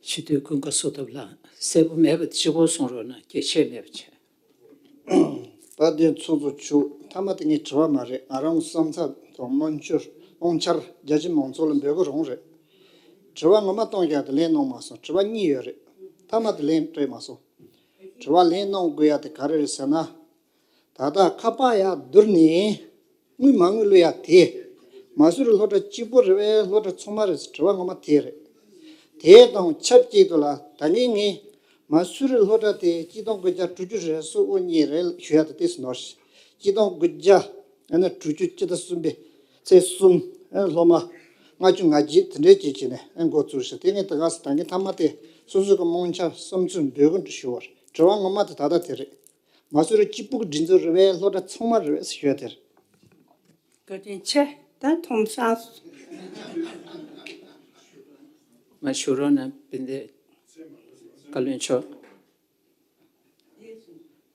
སྤྱི་འཐུས་ཀུན་དགའ་བསོད་སྟོབས་ལགས། གསལ་པོ་མེད་པ་གཅིག་པོ་གསུང་རོགས་གནང་། རྒྱ་ཆེ་མེད་པ་བྱས། དཔལ་ལྡན་ཚོགས་གཙོ་མཆོག་མཐའ་མ་དེ་ངས་དྲི་བ་མ་རེད། ང་རང་བསམ་ཚུལ་དང་རྨོངས་འཆར་རྨོངས་འཆར་རྒྱ་ཆེ་མང་ཚོགས་ལ་འབོད་སྐུལ་རང་རེད། དྲི་བ་ངོ་མ་གཏོང་ཡག་དེ་ལན་གནང་མ་སོང་། དྲི་བ་གཉིས་ཡོད་རེད། མཐའ་མ་དེ་ལན་སྤྲད་མ་སོང་། དྲི་བ་ལན་གནང་དགོས་ཡག་དེ་ག་རེ་རེད་ཟེར་ན། ད་ལྟ་ཁ་པར་ཡར་བསྡུར་ནས་དངུལ་མ་དངུལ་བླུག་ཡག་དེ་མ་སུ་རི་སློབ་གྲྭ་གཅིག་པོ་རེད་པས་སློབ་གྲྭ་ཚང་མ་རེད་ཟེར། དྲི་བ་ངོ་མ་དེ་རེད། དེ་དང་ཆབས་ཅིག་ཏུ་ལ་ད་གིན་ངས་མ་སུ་རི་སློབ་གྲྭ་དེ་གཅིག་སྟོང་དགུ་བརྒྱ་དྲུག་ཅུ་རེ་གསུམ་དབུ་བརྙེས་རེད་ཞུ་ཡག་དེ་ཏོག་ཙམ་ནོར་ཞིག་གཅིག་སྟོང་དགུ་བརྒྱ་ཨ་ནི་དྲུག་ཅུ་སྤྱི་ཟླ་གསུམ་པའི་ཚེས་གསུམ་ཨ་ནི་སློབ་མ་ལྔ་བཅུ་ང་བརྒྱད་དེ་འདྲའི་བྱས་བྱས་ནས་ཨ་འགོ་བཙུགས་ཤག་དེ་ངས་ད་ག་ས་ད་གིན་མཐའ་མ་དེ་སོ་སོ་གི་རྨོངས་འཆར་བསམ་ཚུལ་འབོད་སྐུལ་ཞུ་བར་དྲི་བ་ངོ་མ་དེ་ད་ལྟ་དེ་རེད། མ་སུ་རི་གཅིག་པུ་གི་སྒྲིག་འཛུགས་རེད་པས་སློབ་གྲྭ་ཚང་མ་རེད་པས་ཞུ་ཡ་དེ་རེད། བཀའ་དྲིན་ཆེ། ད་ཐོམ་སང་། མ་ཞུ་རོགས་གནང་། དཔལ་ལྡན་བཀའ་བློན་མཆོག་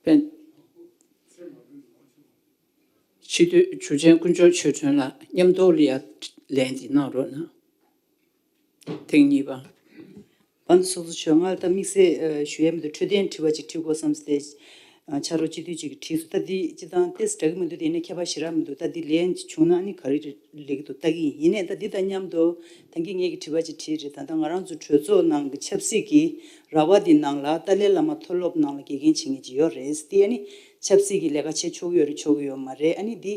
དཔལ་སྤྱི་འཐུས་འཇུ་ཆེན་དཀོན་མཆོག་ཆོས་སྒྲོན་ལགས་མཉམ་དུ་ལ་ཡ་ལན་འདི་གནང་རོགས་གནང་། ཐེངས་གཉིས་པ། དཔལ་ལྡན་ཚོགས་གཙོ་མཆོག་ང་ལ་ད་དམིགས་བསལ་ཨ་ཞུ་ཡ་མི་འདུག་འཕྲོད་བསྟེན་དྲི་བ་ཅིག་དྲི་དགོས་བསམ་སྟེ་ཨ་ཕྱག་རོགས་སྤྱི་འཐུས་ཅིག་གིས་དྲིས་སོང་། ད་འདི་སྤྱིར་བཏང་ཏོག་ཙམ་འདྲ་གི་མི་འདུག་དེ་ནས་ཁྱད་པར་ཞེ་དྲག་མི་འདུག་ད་འདི་ལན་ཅིག་བྱུང་ན་ཨ་ནི་ག་རེ་ལེགས་འདུག་ལྟ་གི་ཡིན། ཡིན་ནའི་ད་འདི་དང་མཉམ་དུ་ད་གིན་ངེད་ཀྱིས་དྲི་བ་ཅིག་དྲིས་རེད། ད་ལྟ་ང་རང་ཚོ་གྲོས་ཚོགས་ནང་གི་ཆབ་སྲིད་ཀྱི་ར་བ་འདི་ནང་ལ་ཏཱ་ལའི་བླ་མ་མཐོ་སློབ་ནང་ལ་དགེ་རྒན་བྱེད་མཁན་ཅིག་ཡོད་རེད། དེ་ཨ་ནི་ཆབ་སྲིད་ཀྱི་ལས་ཀ་བྱེད་ཆོག་གི་ཡོད་རེད་ཆོག་གི་ཡོད་མ་རེད། ཨ་ནི་འདི་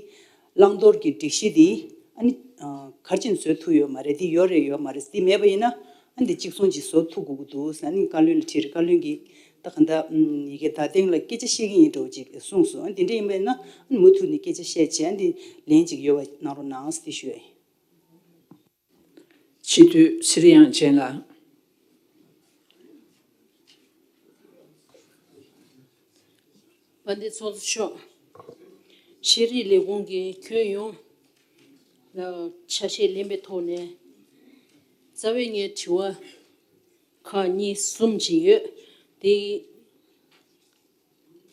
བླང་དོར་གྱི་སྒྲིག་གཞི་འདི་ཨ་ནི་ཨ་ག་རེ་བྱས་ནས་བཟོ་ཐུབ་ཡོད་མ་རེད། འདི་ཡོད་རེད་ཡོད་མ་རེད། འདི་མེད་པ་ཡིན་ན་ཨ་ནི་འདི་གཅིག་མཚུངས་ཅིག་བཟོ་ཐུབ་དགོས་ཀྱི་འདུག་ཟེར། ཨ་ནི་བཀའ་བློན་ལ་དྲིས་རེད། བཀའ་བློན་གྱིས་ད་ག་འདྲ་ཨམ་ཡི་གེ་བརྡ་སྟེང་ལ་སྐད་ཆ་བཤད་ཀྱི་ཡིན་འདྲ་བོ་ཅིག་གསུངས་སོང་། ཨ་ནི་འདི་འདྲ་ཡིན་པ་ཡིན་ན་ཨ་ནི་མུ་མཐུད་ནས་སྐད་ཆ་བཤད་བྱས། ཨ་ནི་འདི་ལན་ཅིག་ཡོད་པ་གནང་རོགས་གནང་ཟེར་ཞུ་ཡ་ཡིན། སྤྱི་འཐུས་ཚེ་རིང་དབྱངས་ཅན་ལགས། དཔལ་ལྡན་ཚོགས་གཙོ་མཆོག་ཤེས་རིག་ལས་ཁུངས་ཀྱིས་ཁྱོན་ཡོངས་ལ་ཆ་ཤས་ལེན་པའི་ཐོག་ནས་རྩ་བའི་ངའི་དྲི་བ་ཁག་གཉིས་གསུམ་ཅིག་ཡོད། དེ་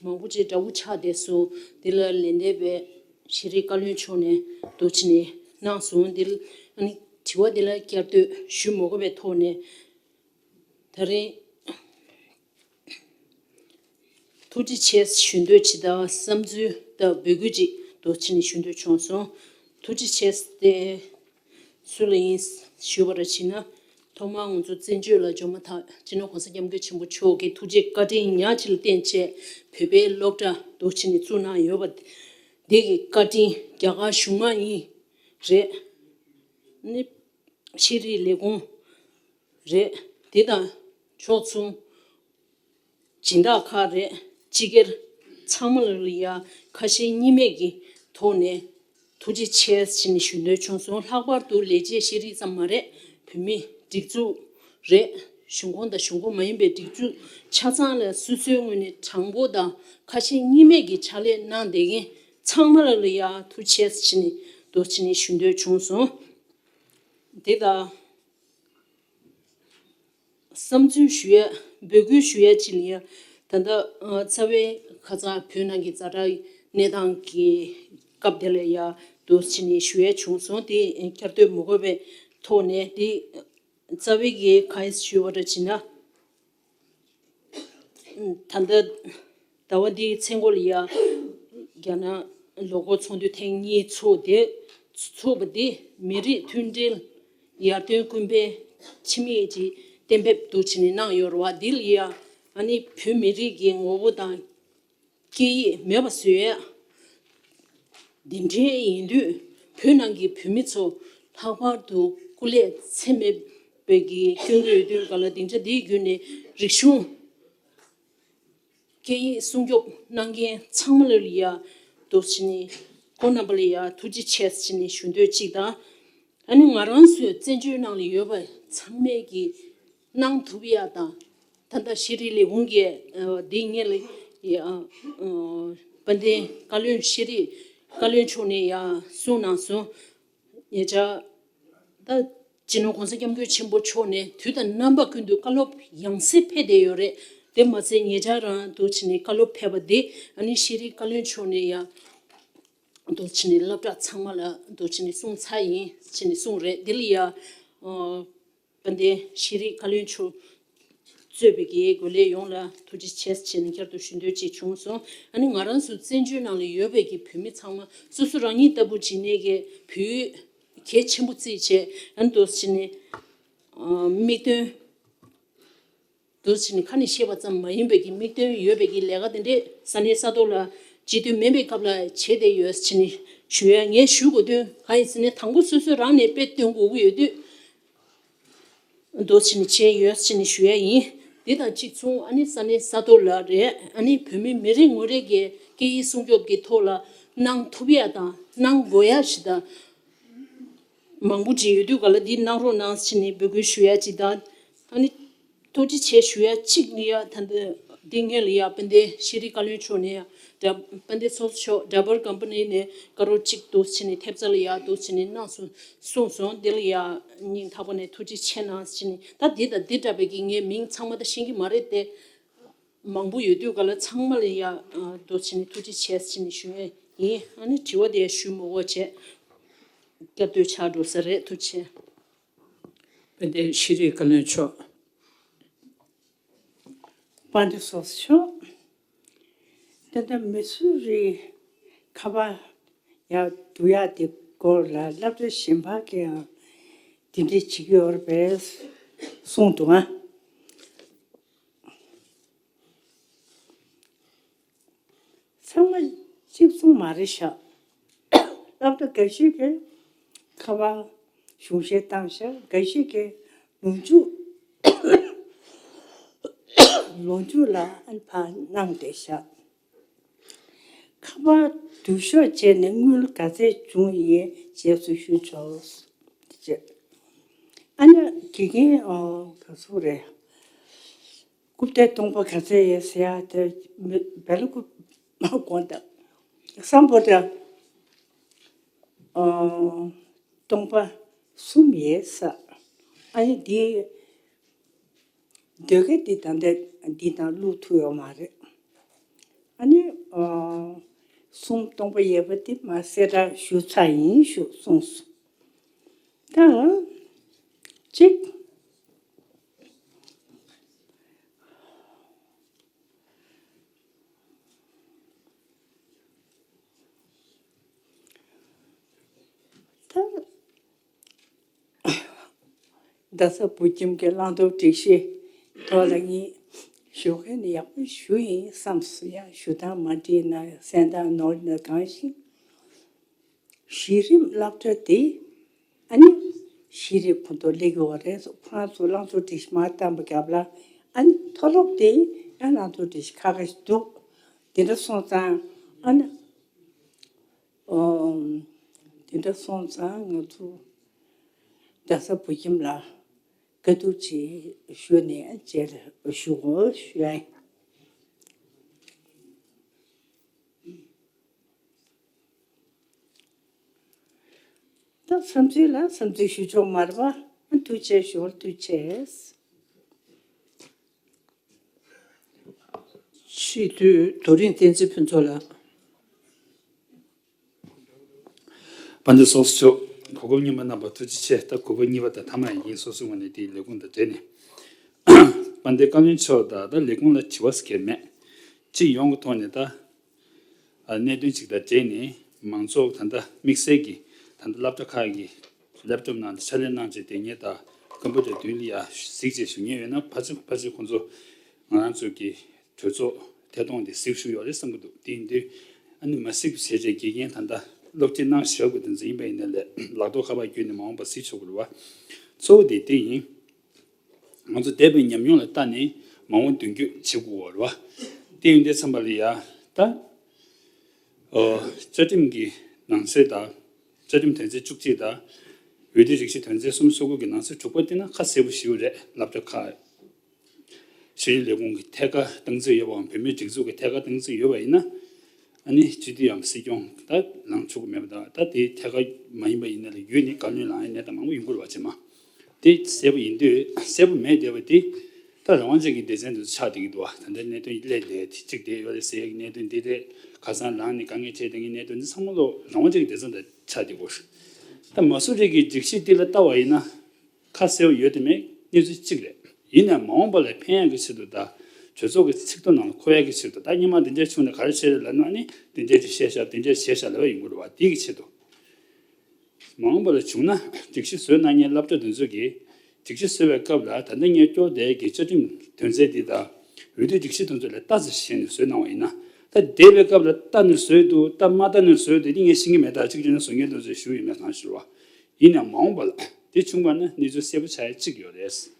མང་པོ་ཅིག་འདྲ་པོ་ཆགས་བསྡད་སོང་། དེ་ལ་ལན་འདེབས་པའི་ ཤེས་རིག་བཀའ་བློན་མཆོག་ནས་འདུག་བྱས་ནས་གནང་སོང་། འདི་ལ་ཨ་ནི་དྲི་བ་འདི་ལ་བསྐྱར་ཟློས་ཞུ་མ་དགོས་པའི་ཐོག་ནས། ད་རེས་ཐུགས་རྗེ་ཆེ་ཞུ་འདོད་ཅིག་དང་བསམ་ཚུལ་དང་འབོད་སྐུལ་ཅིག་འདུག་བྱས་ནས་ཞུ་འདོད་བྱུང་སོང་། ཐུགས་རྗེ་ཆེ་སྟེ། སུ་ལ་ཡིན་ཞུས་པ་ར་བྱས་ན། ཐོག་མར་ང་ཚོ་བཙན་བྱོལ་ལ་འབྱོར་མ་ཐག་སྤྱི་ནོར་༸གོང་ས་༸སྐྱབས་མགོན་ཆེན་པོ་མཆོག་གིས་ཐུགས་རྗེ་བཀའ་དྲིན་ཉག་གཅིག་ལ་བརྟེན་བྱས་བོད་པའི་སློབ་གྲྭ་འདུག་བྱས་ནས་བཙུགས་གནང་ཡོད་པ། འདི་གི་བཀའ་དྲིན་རྒྱ་གར་གཞུང་མང་ཡིན་རེད། ནི་ཤེས་རིག་ལས་ཁུངས་རེད། དེ་དང་ཕྱོགས་མཚུངས་སྦྱིན་བདག་ཁག་རེད། སྤྱི་སྒེར་ཚང་མ་ལ་ཡ་ཁ་ཞེ་གཉིས་མེད་ཀྱི་ཐོག་ནས་ཐུགས་རྗེ་ཆེ་ཞེས་ནས་ཞུ་འདོད་བྱུང་སོང་། ལྷག་པར་དུ་ལས་བྱེད་ཤེས་རིག་ཙམ་མ་རེད། བོད་མིའི་སྒྲིག་འཛུགས་རེད། གཞུང་ཁོངས་དང་གཞུང་ཁོངས་མ་ཡིན་པའི་སྒྲིག་འཛུགས་ཆ་ཚང་ལ་སོ་སོའི་ངོས་ནས་དྲང་པོ་དང་ཁ་ཞེ་གཉིས་མེད་ཀྱི་ཕྱག་ལས་གནང་བསྡད་མཁན་ཚང་མ་ལ་ལ་ཡ་ཐུགས་རྗེ་ཆེ་ཞེས་ནས་འདུག་བྱས་ནས་ཞུ་འདོད་བྱུང་སོང་། དེ་དང་། བསམ་ཚུལ་ཞུ་ཡ། འབོད་སྐུལ་ཞུ་ཡ་ཅིག་ལ་ཡ། ད་ལྟ་ཨ་རྩ་བའི་ཁ་སང་བོད་ནང་གི་ཛ་དྲག་གནས་སྟངས་ཀྱི་སྐབས་དེ་ལ་ཡ་འདུག་བྱས་ནས་ཞུ་ཡ་བྱུང་སོང་། དེ་བསྐྱར་ཟློས་མི་དགོས་པའི་ཐོག་ནས། དེ་རྩ་བའི་གི་གང་ཡིན་ཞུས་པ་འདྲ་བྱས་ན། ད་ལྟ་ཟླ་བ་འདིའི་ཚེས་འགོ་ལ་ཡ་རྒྱ་ནག་ལོ་འཁོར་ཚོགས་འདུ་ཐེངས་གཉིས་ཚོགས་ཏེ། ཚོགས་པ་འདི་མི་རིགས་མཐུན་སྒྲིལ་ཡར་ཐོན་ཀུན་ཕན་ཆེད་དམིགས་ཀྱི་གཏན་འབེབས་འདུག་བྱས་ནས་གནང་ཡོད་རེད་བ། འདི་ལ་ཡ་ཨ་ནི་བོད་མི་རིགས་ཀྱི་ངོ་བོ་དང་སྐད་ཡིག་མེད་པ་བཟོ་ཡ། འདི་འདྲའི་ཡིན་དུས་བོད་ནང་གི་བོད་མི་ཚོ་ལྷག་པར་དུ་སྐུ་ལས་ཚད་མེད་པའི་གི་སྐྱོན་གྱི་ཡོད་དུས་ག་ལ། འདི་འདྲ་འདིའི་བརྒྱུད་ནས་རིག་གཞུང་སྐད་ཡིག་སྲུང་སྐྱོབ་གནང་མཁན་ཚང་མ་ལ་ཡ་འདུག་བྱས་ནས་ཁོང་རྣམ་པ་ལ་ཡ་ཐུགས་རྗེ་ཆེ་ཟེར་ནས་ཞུ་འདོད་ཅིག་དང་། ཨ་ནི་ང་རང་ཚོའི་བཙན་བྱོལ་ནང་ལ་ཡོད་པ་ཚང་མས་ཀྱིས་གནང་ཐུབ་ཡ་དང་། ད་ལྟ་ཤེས་རིག་ལས་ཁུངས་ཀྱིས་ཨ་འདི་སྔོན་ལ་ཡ་ཨ་དཔལ་ལྡན་བཀའ་བློན། ཤེས་རིག་བཀའ་བློན་མཆོག་ནས་ཡ་གསུངས་གནང་སོང་། ཉེ་ཆར་ད་སྤྱི་ནོར་༸གོང་ས་༸སྐྱབས་མགོན་ཆེན་པོ་མཆོག་ནས་དུས་དང་རྣམ་པ་ཀུན་ཏུ་བཀའ་སློབ་ཡང་སེ་ཕེབས་བསྡད་ཡོད་རེད། དེ་མ་ཚད་ཉེ་ཆར་རང་འདུག་བྱས་ནས་བཀའ་སློབ་ཕེབས་པ་དེ་ཨ་ནི་ཤེས་རིག་བཀའ་བློན་མཆོག་ནས་ཡང་འདུག་བྱས་ནས་སློབ་གྲྭ་ཚང་མ་ལ་འདུག་བྱས་ནས་གསུངས་ཚར་ཡིན་བྱས་ནས་གསུངས་རེད། དེ་ལ་ཡ་ཨ་དཔལ་ལྡན་ཤེས་རིག་བཀའ་བློན་མཆོག་གཙོས་པའི་གི་འགོ་ལས་ཡོངས་ལ་ཐུགས་རྗེ་ཆེ་ཟེར་ནས་བསྐྱར་དུ་ཞུ་འདོད་ཅིག་བྱུང་སོང་། ཨ་ནི་ང་རང་ཚོ་བཙན་བྱོལ་ནང་ལ་ཡོད་པའི་གི་བོད་མི་ཚང་མ་སོ་སོ་རང་ཉིད་ལྟ་བུ་བྱས་ནས་གི་བོད་ཡིག་གལ་ཆེན་པོ་བརྩིས་བྱས། ཨ་ནི་འདུག་བྱས་ནས་ཨ་དམིགས་དོན་འདུག་བྱས་ནས་ཁ་ནས་བཤད་པ་ཙམ་མ་ཡིན་པའི་གི་དམིགས་དོན་ཡོད་པའི་གི་ལས་ཀ་དེ་འདྲས་ས་གནས་ས་ཐོག་ལ་བྱེད་འདོད་མེད་པའི་སྐབས་ལ་བྱས་བསྡད་ཡོད་ཟེར་ནས་ཞུ་ཡ། ངས་ཞུ་དགོས་དོན་གང་ཡིན་ཟེར་ན། དང་པོ་སོ་སོ་རང་ནས་དཔེ་སྟོན་དགོས་ཀྱི་ཡོད་དུས། མདོ་ཕྱི་ནས་བྱས་ཡོད་ཅེས་ནས་ཞུ་ཡ་ཡིན། འདི་དང་གཅིག་མཚུངས་ཨ་ནི་ས་གནས་ས་ཐོག་ལ་རེད། ཨ་ནི་བོད་མི་མི་རེ་ངོ་རེ་གིས་སྐད་ཡིག་སྲུང་སྐྱོབ་ཀྱི་ཐོག་ལ་གནང་ཐུབ་ཡ་དང་གནང་དགོས་ཡ་ཞིག་དང་མང་པོ་ཅིག་ཡོད་དུས་ག་ལ་འདི་གནང་རོགས་གནང་ཅེས་ནས་འབོད་སྐུལ་ཞུ་ཡ་གཅིག་དང་། ཨ་ནི་ཐུགས་རྗེ་ཆེ་ཞུ་ཡ་གཅིག་ནི་ཡ། ད་ལྟ་འདི་སྔོན་ལ་ཡ་དཔལ་ལྡན་ཤེས་རིག་བཀའ་བློན་མཆོག་ནས་ཡ། དཔལ་ལྡན་ཚོགས་གཙོ་མཆོག་ཌ་བར་ཀམ་པ་ནི་ནས་དཀར་པོ་གཅིག་འདུག་ཅེས་ནས་ཐེབས་རྩ་ལ་ཡ་འདུག་ཅེས་ནས་གནང་སོང་གསུངས་སོང་། དེ་ལ་ཡ་སྙིང་ཐག་པ་ནས་ཐུགས་རྗེ་ཆེ་གནང་ཅེས་ནས། ད་འདི་དང་འདི་འདྲ་བའི་གི་ངས་མིང་ཚང་མ་ད་ཤེས་ཀྱི་མ་རེད་དེ། མང་པོ་ཡོད་དུས་ག་ལ་ཚང་མ་ལ་ཡ་འདུག་ཅེས་ནས་ཐུགས་རྗེ་ཆེ་ཅེས་ནས་ཞུ་ཡས་ཡིན། ཨ་ནི་དྲི་བ་དེ་ཞུ་མི་དགོས་བྱས་སྐྱབས་བསྡུར་ཆགས་འགྲོ་ས་རེད། ཐུགས་རྗེ་ཆེ། དཔལ་ལྡན་ཤེས་རིག་བཀའ་བློན་མཆོག་དཔལ་ལྡན་ཚོགས་གཙོ་མཆོག་ད་ལྟ་མི་སུ་རི་ཁ་པར་ཡར་བསྡུ་ཡག་དེ་སྐོར་ལ་སློབ་གྲྭ་གཞན་པ་གིས་ཡང་དེ་འདྲས་བྱེད་ཀྱི་ཡོད་རེད་པས་གསུངས་འདུག་ཨ། ཚང་མ་གཅིག་མཚུངས་མ་རེད་ཤག་སློབ་གྲྭ་འགའ་ཤས་ཀྱིས་ཁ་པར་གཞུང་བཞེས་བཏང་ཤག་འགའ་ཤས་ཀྱིས་ལོ་མཇུག་ལོ་མཇུག་ལ་ཨ་ནི་ཕར་གནང་བསྡད་ཤག་ཁ་པར་བསྡུ་ཤོག་བྱས་ནས་དངུལ་ག་ཚད་བྱུང་ཡིན་རྗེས་སུ་ཞུ་ཆོག་ཅེས། ཨ་ནི་དགེ་རྒན་ཨོ་ག་ཚོད་རེད། རྐུབ་སྟེགས་སྟོང་པ་ག་ཚད་ཡོད་ཟེར་ཡ་དེ་མི་བེ་ལ་རྐུབ་དགོངས་དག་སམ་བྷོ་ཊ་ཨོ་སྟོང་པ་གསུམ་ཡོད་ས། ཨ་ནི་འདི་ཟློས་གར་འདི་ད་ལྟ་འདི་དང་བླུག་ཐུབ་ཡོད་མ་རེད། ཨ་ནི་ཨོ་ གསུང་སྟོང་པ་ཡོད་པ་དེ་མ་གསལ་བསྒྲགས་ཞུ་ཚར་ཡིན་ཞུ་གསུངས་སོང་། ད་གཅིག་ད་རྡ་ས་བོད་ཁྱིམ་གྱི་བླང་དོར་སྒྲིག་གཞི་ཐོག་ལ་ངས་ཞུ་མཁན་ནི་ཡག་པོ་ཞུ་ཡིན་བསམ་སོང་། ཡང་ཞུ་སྟངས་མ་འགྲིག་ན་གསན་སྟངས་ནོར་ན་གང་ཞིག་གཞི་རིམ་སློབ་གྲྭ་དེ་ཨ་ནི་ཤེས་རིག་ཁོ་ཐོག་སླེབས་ཡོད་རེད། ཁོ་རང་ཚོ་བླང་དོར་སྒྲིག་གཞི་མར་བཏང་པའི་སྐབས་ལ་ཨ་ནི་མཐོ་སློབ་དེ་ཡང་བླང་དོར་སྒྲིག་གཞི་ཁག་ཁག་ཞིག་འདུག་དེ་འདྲ་སོང་ཙང་ཨ་ནི། ཨོ། དེ་འདྲ་སོང་ཙང་ང་ཚོ་རྡ་ས་བོད་ཁྱིམ་ལ་བཀའ་བསྡུར་ཅིག་ཞུས་ནས་རྗེས་ལ་ཞུ་དགོས་ཞུ་ཡ་ཡིན། ད་བསམ་ཚུལ་ལ་བསམ་ཚུལ་ཞུ་ཆོག་མ་རེད་པ། ཐུགས་རྗེ་ཆེ་ཞུ་བར་ཐུགས་རྗེ་ཆེ། སྤྱི་འཐུས་རྡོ་རིང་བསྟན་འཛིན་ཕུན་ཚོགས་ལགས། དཔལ་ལྡན་ཚོགས་གཙོ་མཆོག་གོ་སྐབས་རྙིང་པ་གནང་བར་ཐུགས་རྗེ་ཆེ། ད་གོ་སྐབས་གཉིས་པ་དང་མཐའ་མ་ཡིན། སོ་སོའི་ངོས་ནས་དེའི་ལས་ཁུངས་དང་འབྲེལ་ནས། དཔལ་ལྡན་བཀའ་བློན་མཆོག་དང་ད་ལས་ཁུངས་ལ་དྲི་བ་ཟེར་མཁན་མེད། སྤྱི་ཡོངས་ཀྱི་ཐོག་ནས་ད་གནད་དོན་གཅིག་དང་འབྲེལ་ནས་མང་ཚོགས་ད་ལྟ་དམིགས་བསལ་གྱི་ད་ལྟ་སློབ་གྲྭ་ཁག་གི་ལེབ་ཊོབ་ནང་དུ་ཕྱག་ལས་གནང་བྱས་བསྡད་མཁན་དང་ཀམ་པུ་ཊར་མདུན་ལ་ཡ་གཟིགས་བྱས་བཞུགས་མཁན་ཡོད་ན་ཕལ་ཆེར་ཕལ་ཆེར་ཁོང་ཚོ་ང་རང་ཚོ་གི་གྲོས་ཚོགས་ཐད་གཏོང་དེ་གཟིགས་བཞུགས་ཡོད་རེད་བསམ་གྱི་འདུག་དེ་ཡིན་དུས་ཨ་ནི་མ་གཟིགས་པ་བྱས་བྱས་དགེ་རྒན་ད་ལྟ་སློབ་ཁྲིད་གནང་བཞག་དགོས་དོན་ཚོ་ཡིན་པ་ཡིན་ན་ལས་ལག་ཐོག་ཁ་པར་བརྒྱུད་ནས་མ་འོངས་པ་གཟིགས་ཆོག་གི་རེད་བ། གཙོ་བོ་དེ་དེ་ཡིན། ང་ཚོ་འདས་པའི་ཉམས་མྱོང་ལ་བལྟས་ནས་མ་འོངས་མདུན་སྐྱོད་བྱེད་དགོས་པ་རེད་བ། དེ་ཡིན་དུས་ཙམ་པ་ལ་ཡ་ད། ཨོ། བཅའ་ཁྲིམས་ཀྱི་ནང་གསེས་དང་། བཅའ་ཁྲིམས་དོན་ཚན་བཅུ་གཅིག་དང་། འོས་བསྡུའི་སྒྲིག་གཞི་དོན་ཚན་སུམ་ཅུ་སོ་དགུ་གི་ནང་གསེས་དྲུག་པ་དེ་ན་ཁ་གསལ་པོ་ཞེ་པོ་རེད། སློབ་གྲྭ་ཁག་ཤེས་རིག་ལས་ཁུངས་ཀྱི་ཐད་ཀར་སྟངས་འཛིན་ཡོད་པའམ་བོད་མིའི་སྒྲིག་འཛུགས་ཀྱི་ཐད་ཀར་སྟངས་འཛིན་ཡོད་པ་ཡིན་ན། ཨ་ནི་སྤྱི་འཐུས་ཡང་སྲིད་སྐྱོང་ད་ལངས་ཆོག་གི་མེད་པ་དང་ད་དེའི་ཐད་ཀར་མ་ཡིན་པ་ཡིན་ན་ལ་ཡུལ་ནི་བཀའ་བློན་ལངས་ཡ་གནས་སྟངས་མང་པོ་ཡོང་གི་རེད་བ་ཅེ་མ། དེ་གསལ་པོ་ཡིན་དུས་གསལ་པོ་མེད་བསྡད་པ་དེ་ད་རང་དབང་ཅན་གྱི་སྡེ་ཚན་དུ་ཆགས་བསྡད་ཀྱི་འདུག་བ། ད་ལྟ་གནད་དོན་སླེབས་བསྡད་དེ་གཅིག་དེ་ཡོད་རེད་ཟེར་ཡ་གི་གནད་དོན་འདི་རེད། ཁ་སང་ལངས་ནས་དཀའ་ངལ་འཕྲད་བསྡད་མཁན་གནད་དོན་འདི་ཚང་མ་ལོ་རང་དབང་ཅན་གྱི་སྡེ་ཚན་དང་ཆགས་བསྡད་ཀྱི་ཡོད་རེད། ད་མ་སུ་རི་གི་སྒྲིག་གཞི་འདི་ལ་ལྟ་བ་ཡིན་ན་ཁ་གསལ་པོ་ཡོད་དེ་མེད་གནས་ཚུལ་གཅིག་རེད། ཡིན་ནའང་མ་འོངས་པ་ལ་ཕན་ཡག་གི་ཆེད་དུ་ད་གྲོས་ཚོགས་ཀྱི་ཚིག་ཐོ་ནང་ལ་འཁོད་ཡག་གི་ཆེད་དུ་ད་སྔོན་མ་འདི་འདྲ་བྱུང་ནས་ག་རེ་བྱས་རེད་ལབ་ན་ཨ་ནི་འདི་འདྲ་ཅིག་བཤད་ཤག་འདི་འདྲ་བྱས་ཤག་ལབ་པ་ཡིན་དགོས་རེད་བ། དེ་གི་ཆེད་དུ། མ་འོངས་པ་ལ་བྱུང་ན་སྒྲིག་གཞི་བཟོས་གནང་མཁན་སློབ་གྲྭ་དེ་ཚོ་གིས་སྒྲིག་གཞི་བཟོས་པའི་སྐབས་ལ་ད་ལྟ་ངས་སྐྱོར་བསྡད་ཀྱི་བཅའ་ཁྲིམས་དོན་ཚན་འདི་དང་འོས་བསྡུ་སྒྲིག་གཞི་དེ་ཚོ་ལ་ལྟ་ཙམ་བྱས་ནས་བཟོས་གནང་བ་ཡིན་ན། ད་འདས་པའི་སྐབས་ལ་ལྟ་ནས་བཟོས་འདུག་ལྟ་མ་ལྟ་ནས་བཟོས་འདུག་དེ་ངས་ཤེས་ཀྱི་མེད། ད་གཅིག་བྱས་ན་བཟོ་མཁན་དེ་ཚོས་ཞུ་ཡི་མེད་གང་ཞུ་བ། ཡིན་ནའང་མ་འོངས་པ་ལ་དེ་བྱུང་བ་ན་གནས་ཚུལ་གསལ་པོ་ཆགས་ཡ་གཅིག་ཡོད་རེད།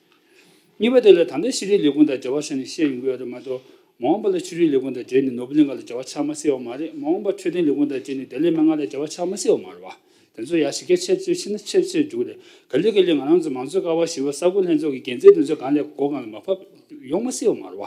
གཉིས་པ་དེ་ལ་ད་ལྟ་ཤེས་རིག་ལས་ཁུངས་དང་འབྲེལ་བ་བྱས་ནས་བཤད་ཡོང་གི་ཡོད་རེད་མ་གཏོགས། མ་འོངས་པ་ལ་ཤེས་རིག་ལས་ཁུངས་དང་འབྲེལ་ནས་ནོར་བུ་གླིང་ག་ལ་འབྲེལ་བ་ཆགས་མ་སྲིད་པ་མ་རེད། མ་འོངས་པ་འཕྲོད་བསྟེན་ལས་ཁུངས་དང་འབྲེལ་ནས་བདེ་ལེགས་སྨན་ཁང་ལ་འབྲེལ་བ་ཆགས་མ་སྲིད་པ་མ་རེད་བ། དེ་ཚོ་ཡར་ཞིག་ག་ཆེར་ཆེར་ཕྱིན་ན་ཆེར་ཆེར་འགྲོ་གི་རེད། ག་ལེ་ག་ལེ་ང་རང་ཚོ་མང་གཙོའི་ཀ་བ་བཞི་པ་ས་ཁུལ་ལྷན་ཚོགས་ཀྱི་འགན་འཛིན་དེ་ཚོ་གང་ལ་སྒོ་གང་ལ་མ་ཕབ་ཡོང་མ་སྲིད་པ་མ་རེད་བ།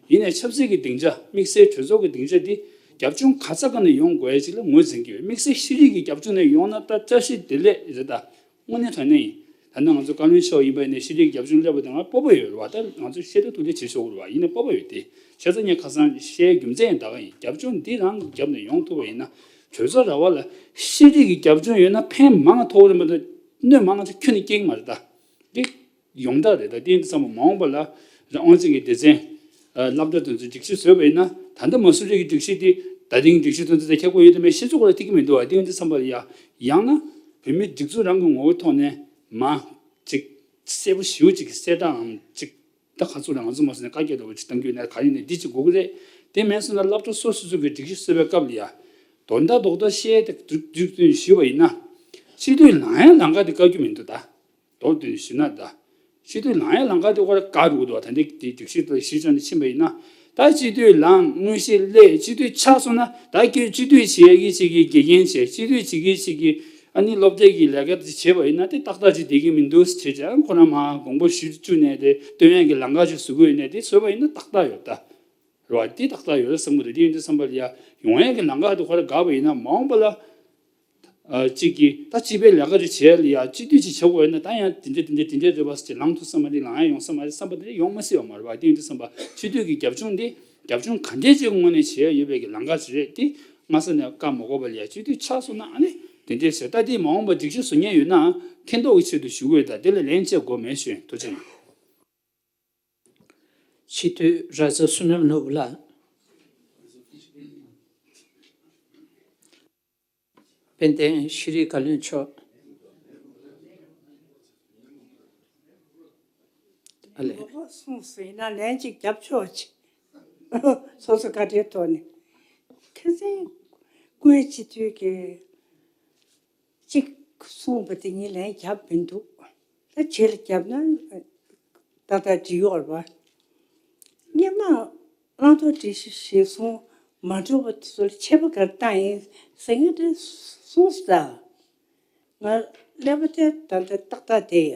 ཡིན་ནའི་ཆབ་སྲིད་ཀྱི་སྡིངས་ཆ་དམིགས་བསལ་གྲོས་ཚོགས་ཀྱི་སྡིངས་ཆ་འདི་རྒྱབ་ལྗོངས་ག་ས་ག་ནས་ཡོང་དགོས་ཡ་ཅིག་ལ་ངོས་འཛིན་གྱི་ཡོད། དམིགས་བསལ་ཤེས་རིག་གི་རྒྱབ་ལྗོངས་ནས་ཡོང་ན་ད་བཀྲ་ཤིས་བདེ་ལེགས་རེད་ད། དངོས་གནས་དྲང་གནས་ཡིན། ད་ནི་ང་ཚོ་བཀའ་བློན་མཆོག་ཡིན་པ་ཡིན་ནའི་ཤེས་རིག་རྒྱབ་ལྗོངས་སླེབས་པ་དེ་ང་སྤོབས་པ་ཡོད་རེད་བ། ད་ང་ཚོ་ཤེས་རྟོགས་ཐུབ་ལེ་བྱེད་ཆོག་གི་རེད་བ། ཡིན་ནའི་སྤོབས་པ་ཡོད་དེ། བྱས་ཙང་ངས་ཁ་སང་བཤད་རྒྱུ་མཚན་ཡང་ད་ག་ཡིན། རྒྱབ་ལྗོངས་འདི་རང་གི་རྒྱབ་ནས་ཡོང་ཐུབ་པ་ཡིན་ན་གྲོས་ཚོགས་ར་བ་ལ་ཤེས་རིག་གི་རྒྱབ་ལྗོངས་ཡོད་ན་ཕན་མང་ཐོགས་རེད་མ་གཏོགས་གནོད་མང་ང་ཅིག་ཁྱོན་ནས་སྐྱེལ་གི་མ་རེད་ད། འདི་ཡོང་ཐབས་རེད། ད་དེ་ཡིན་དུས་ཙམ་པ་མ་འོངས་པ་ལ་རང་དབང་ཅན་གྱི་སྡེ་ཚན་སློབ་གྲྭ་དེ་ཚོས་སྒྲིག་གཞི་བཟོས་པ་ཡིན་ན། ད་ལྟ་མ་སུ་རི་གི་སྒྲིག་གཞི་དེ་ད་ཐེངས་སྒྲིག་གཞི་དོན་ཚན་དེ་ཁྱབ་དགོས་ཡོད་དམ་མེད་ཤེས་ཚོད་ཁོ་ལ་ཐིག་གི་མི་འདུག་བ། དེ་ཡིན་དུས་ཙམ་པ་ལ་ཡ་ཡང་ན་བོད་མིའི་སྒྲིག་འཛུགས་རང་གི་ངོ་བོའི་ཐོག་ནས་མ་ཅིག་གསལ་པོ་ཞེ་པོ་ཅིག་གི་གསལ་བསྒྲགས་ཨང་ཅིག་ད་ག་ཚོད་ལ་ང་ཚོ་མ་སོང་ནས་བཀའ་རྒྱ་འདྲ་བོ་ཅིག་གཏང་རྒྱུ་ཡིན་ན་ག་ཡིན་ནས་འདི་ཅིག་དགོས་ཀྱི་རེད། དེ་མིན་སོང་ན་སློབ་གྲྭ་སོ་སོ་སོ་གི་སྒྲིག་གཞི་བཟོས་པའི་སྐབས་ལ་ཡ་དོན་དག་རྡོག་རྡོག་བཤད་དེ་རྒྱུགས་རྒྱུགས་ཞུས་པ་ཡིན་ན་སྤྱི་འཐུས་ལངས་ཡ་ལམ་ཁ་དེ་བཀག་རྒྱུ་མི་འདུག་ད། མདོར་བསྡུས་ནས་ཞུས་ན་ད། སྤྱི་འཐུས་ལངས་ཡ་ལམ་ཁ་དེ་ཁོ་རང་བཀག་འགྲོ་གི་འདུག་བ། ད་འདི་དེ་སྒྲིག་གཞི་དང་གཞི་བཅོལ་ནས་ཕྱིན་པ་ཡིན་ན། ད་སྤྱི་འཐུས་ལངས་དངོས་གཞི་སླེབས་སྤྱི་འཐུས་ཆགས་སོང་ན་ད་ཁྱོད་སྤྱི་འཐུས་བྱེད་ཀྱི་བྱེད་ཀྱི་དགེ་རྒན་བྱས་སྤྱི་འཐུས་བྱེད་ཀྱི་བྱེད་ཀྱི་ཨ་ནི་སློབ་གྲྭའི་གི་ལས་ཀ་དེ་བྱས་པ་ཡིན་ན་དེ་ཏག་ཏག་ཅིག་བསྡད་ཀྱི་མི་འདུག་ཟེར་བྱས་ཨ་ཁོ་རང་མར་དགོངས་པ་ཞུ་བཅུག་ནས་དེ་སྟོན་ཡ་གི་ལམ་ཁ་ཅིག་བཟོ་གི་ཡོད་ནས་དེ་བཟོས་པ་ཡིན་ན་ཏག་ཏག་ཡོད་ད། རེད་བ། དེ་ཏག་ཏག་ཡོད་རེད་བསམ་གི་རེད། དེ་ཡིན་དུས་བསམ་པ་ལ་ཡ་ཡོང་ཡ་གི་ལམ་ཁ་དེ་ཁོ་རང་བཀག་པ་ཡིན་ན་མ་འོངས་པ་ལ། ཨ་གཅིག་གིས་ད་སྤྱི་པའི་ལས་ཀ་རེ་བྱས་ལ་ཡ་སྤྱི་འཐུས་ཅིག་བྱེད་དགོས་ཡོད་ན་ད་ཡང་དེ་འདྲ་དེ་འདྲ་དེ་འདྲ་རེད་པ་ཟེར་ལངས་ཐུབ་ས་མ་རེད། ལངས་ཡ་ཡོང་ས་མ་རེད་བསམ་པ་དེ་ཡོང་མ་སྲིད་པ་མ་རེད་བ། དེ་ཡིན་དུས་བསམ་པ་སྤྱི་འཐུས་ཀྱི་རྒྱབ་ལྗོངས་དེ་རྒྱབ་ལྗོངས་ག་འདྲས་ཅིག་ངོས་ནས་བྱས་ཡོད་པའི་གི་ལམ་ཁ་ཅིག་རེད་དེ། སྔ་ས་ནས་བཀག་མ་དགོས་པ་ལ་ཡ་སྤྱི་འཐུས་ཆགས་སོང་ན་ཨ་ནི་དེ་འདྲས་བྱས། ད་དེ་མ་འོངས་པ་སྒྲིག་གཞི་བཟོ་མཁན་ཡོད་ན་མཁྱེན་རྟོགས་ཀྱི་ཆེད་དུ་ཞུ་གི་ཡོད། ད་དེ་ལ་ལན་བཅད་དགོས་མེད་ཞུ་ཡིན། ཐུགས་རྗེ་གནང་། སྤྱི་འཐུས་ར་ཛ་བསོད་ནམས་ནོར་བུ་ལགས། དཔལ་ལྡན་ཤེས་རིག་བཀའ་བློན་མཆོག། ཨ་ལས། ངོ་མ་གསུངས་ཟིན་ན་ལན་གཅིག་རྒྱབ་ཆོག་ཅིག་སོ་སོ་བཀའ་དྲིན་ཐོག་ནས། ཁ་སང་ཀུའི་སྤྱི་འཐུས་ཀྱིས་གཅིག་གསུངས་པ་དེ་ངས་ལན་རྒྱབ་མི་འདུག་ད་རྗེས་ལ་རྒྱབ་ན་ཏག་ཏག་འགྲིག་ཡོད་རེད་པ། སྔོན་མ་བླང་དོར་སྒྲིག་གཞི་གཞིར་བཟུང་མ་འགྲོ་བ་དེ་ཚོ་ལ་ཆད་པ་ག་རེ་བཏང་ཡིན་ཟེར་མཁན་དེ་གསུངས་སོང་ད། ང་ཀླད་པ་དེ་ད་ལྟ་ཏག་ཏག་བསྡད་ཡ།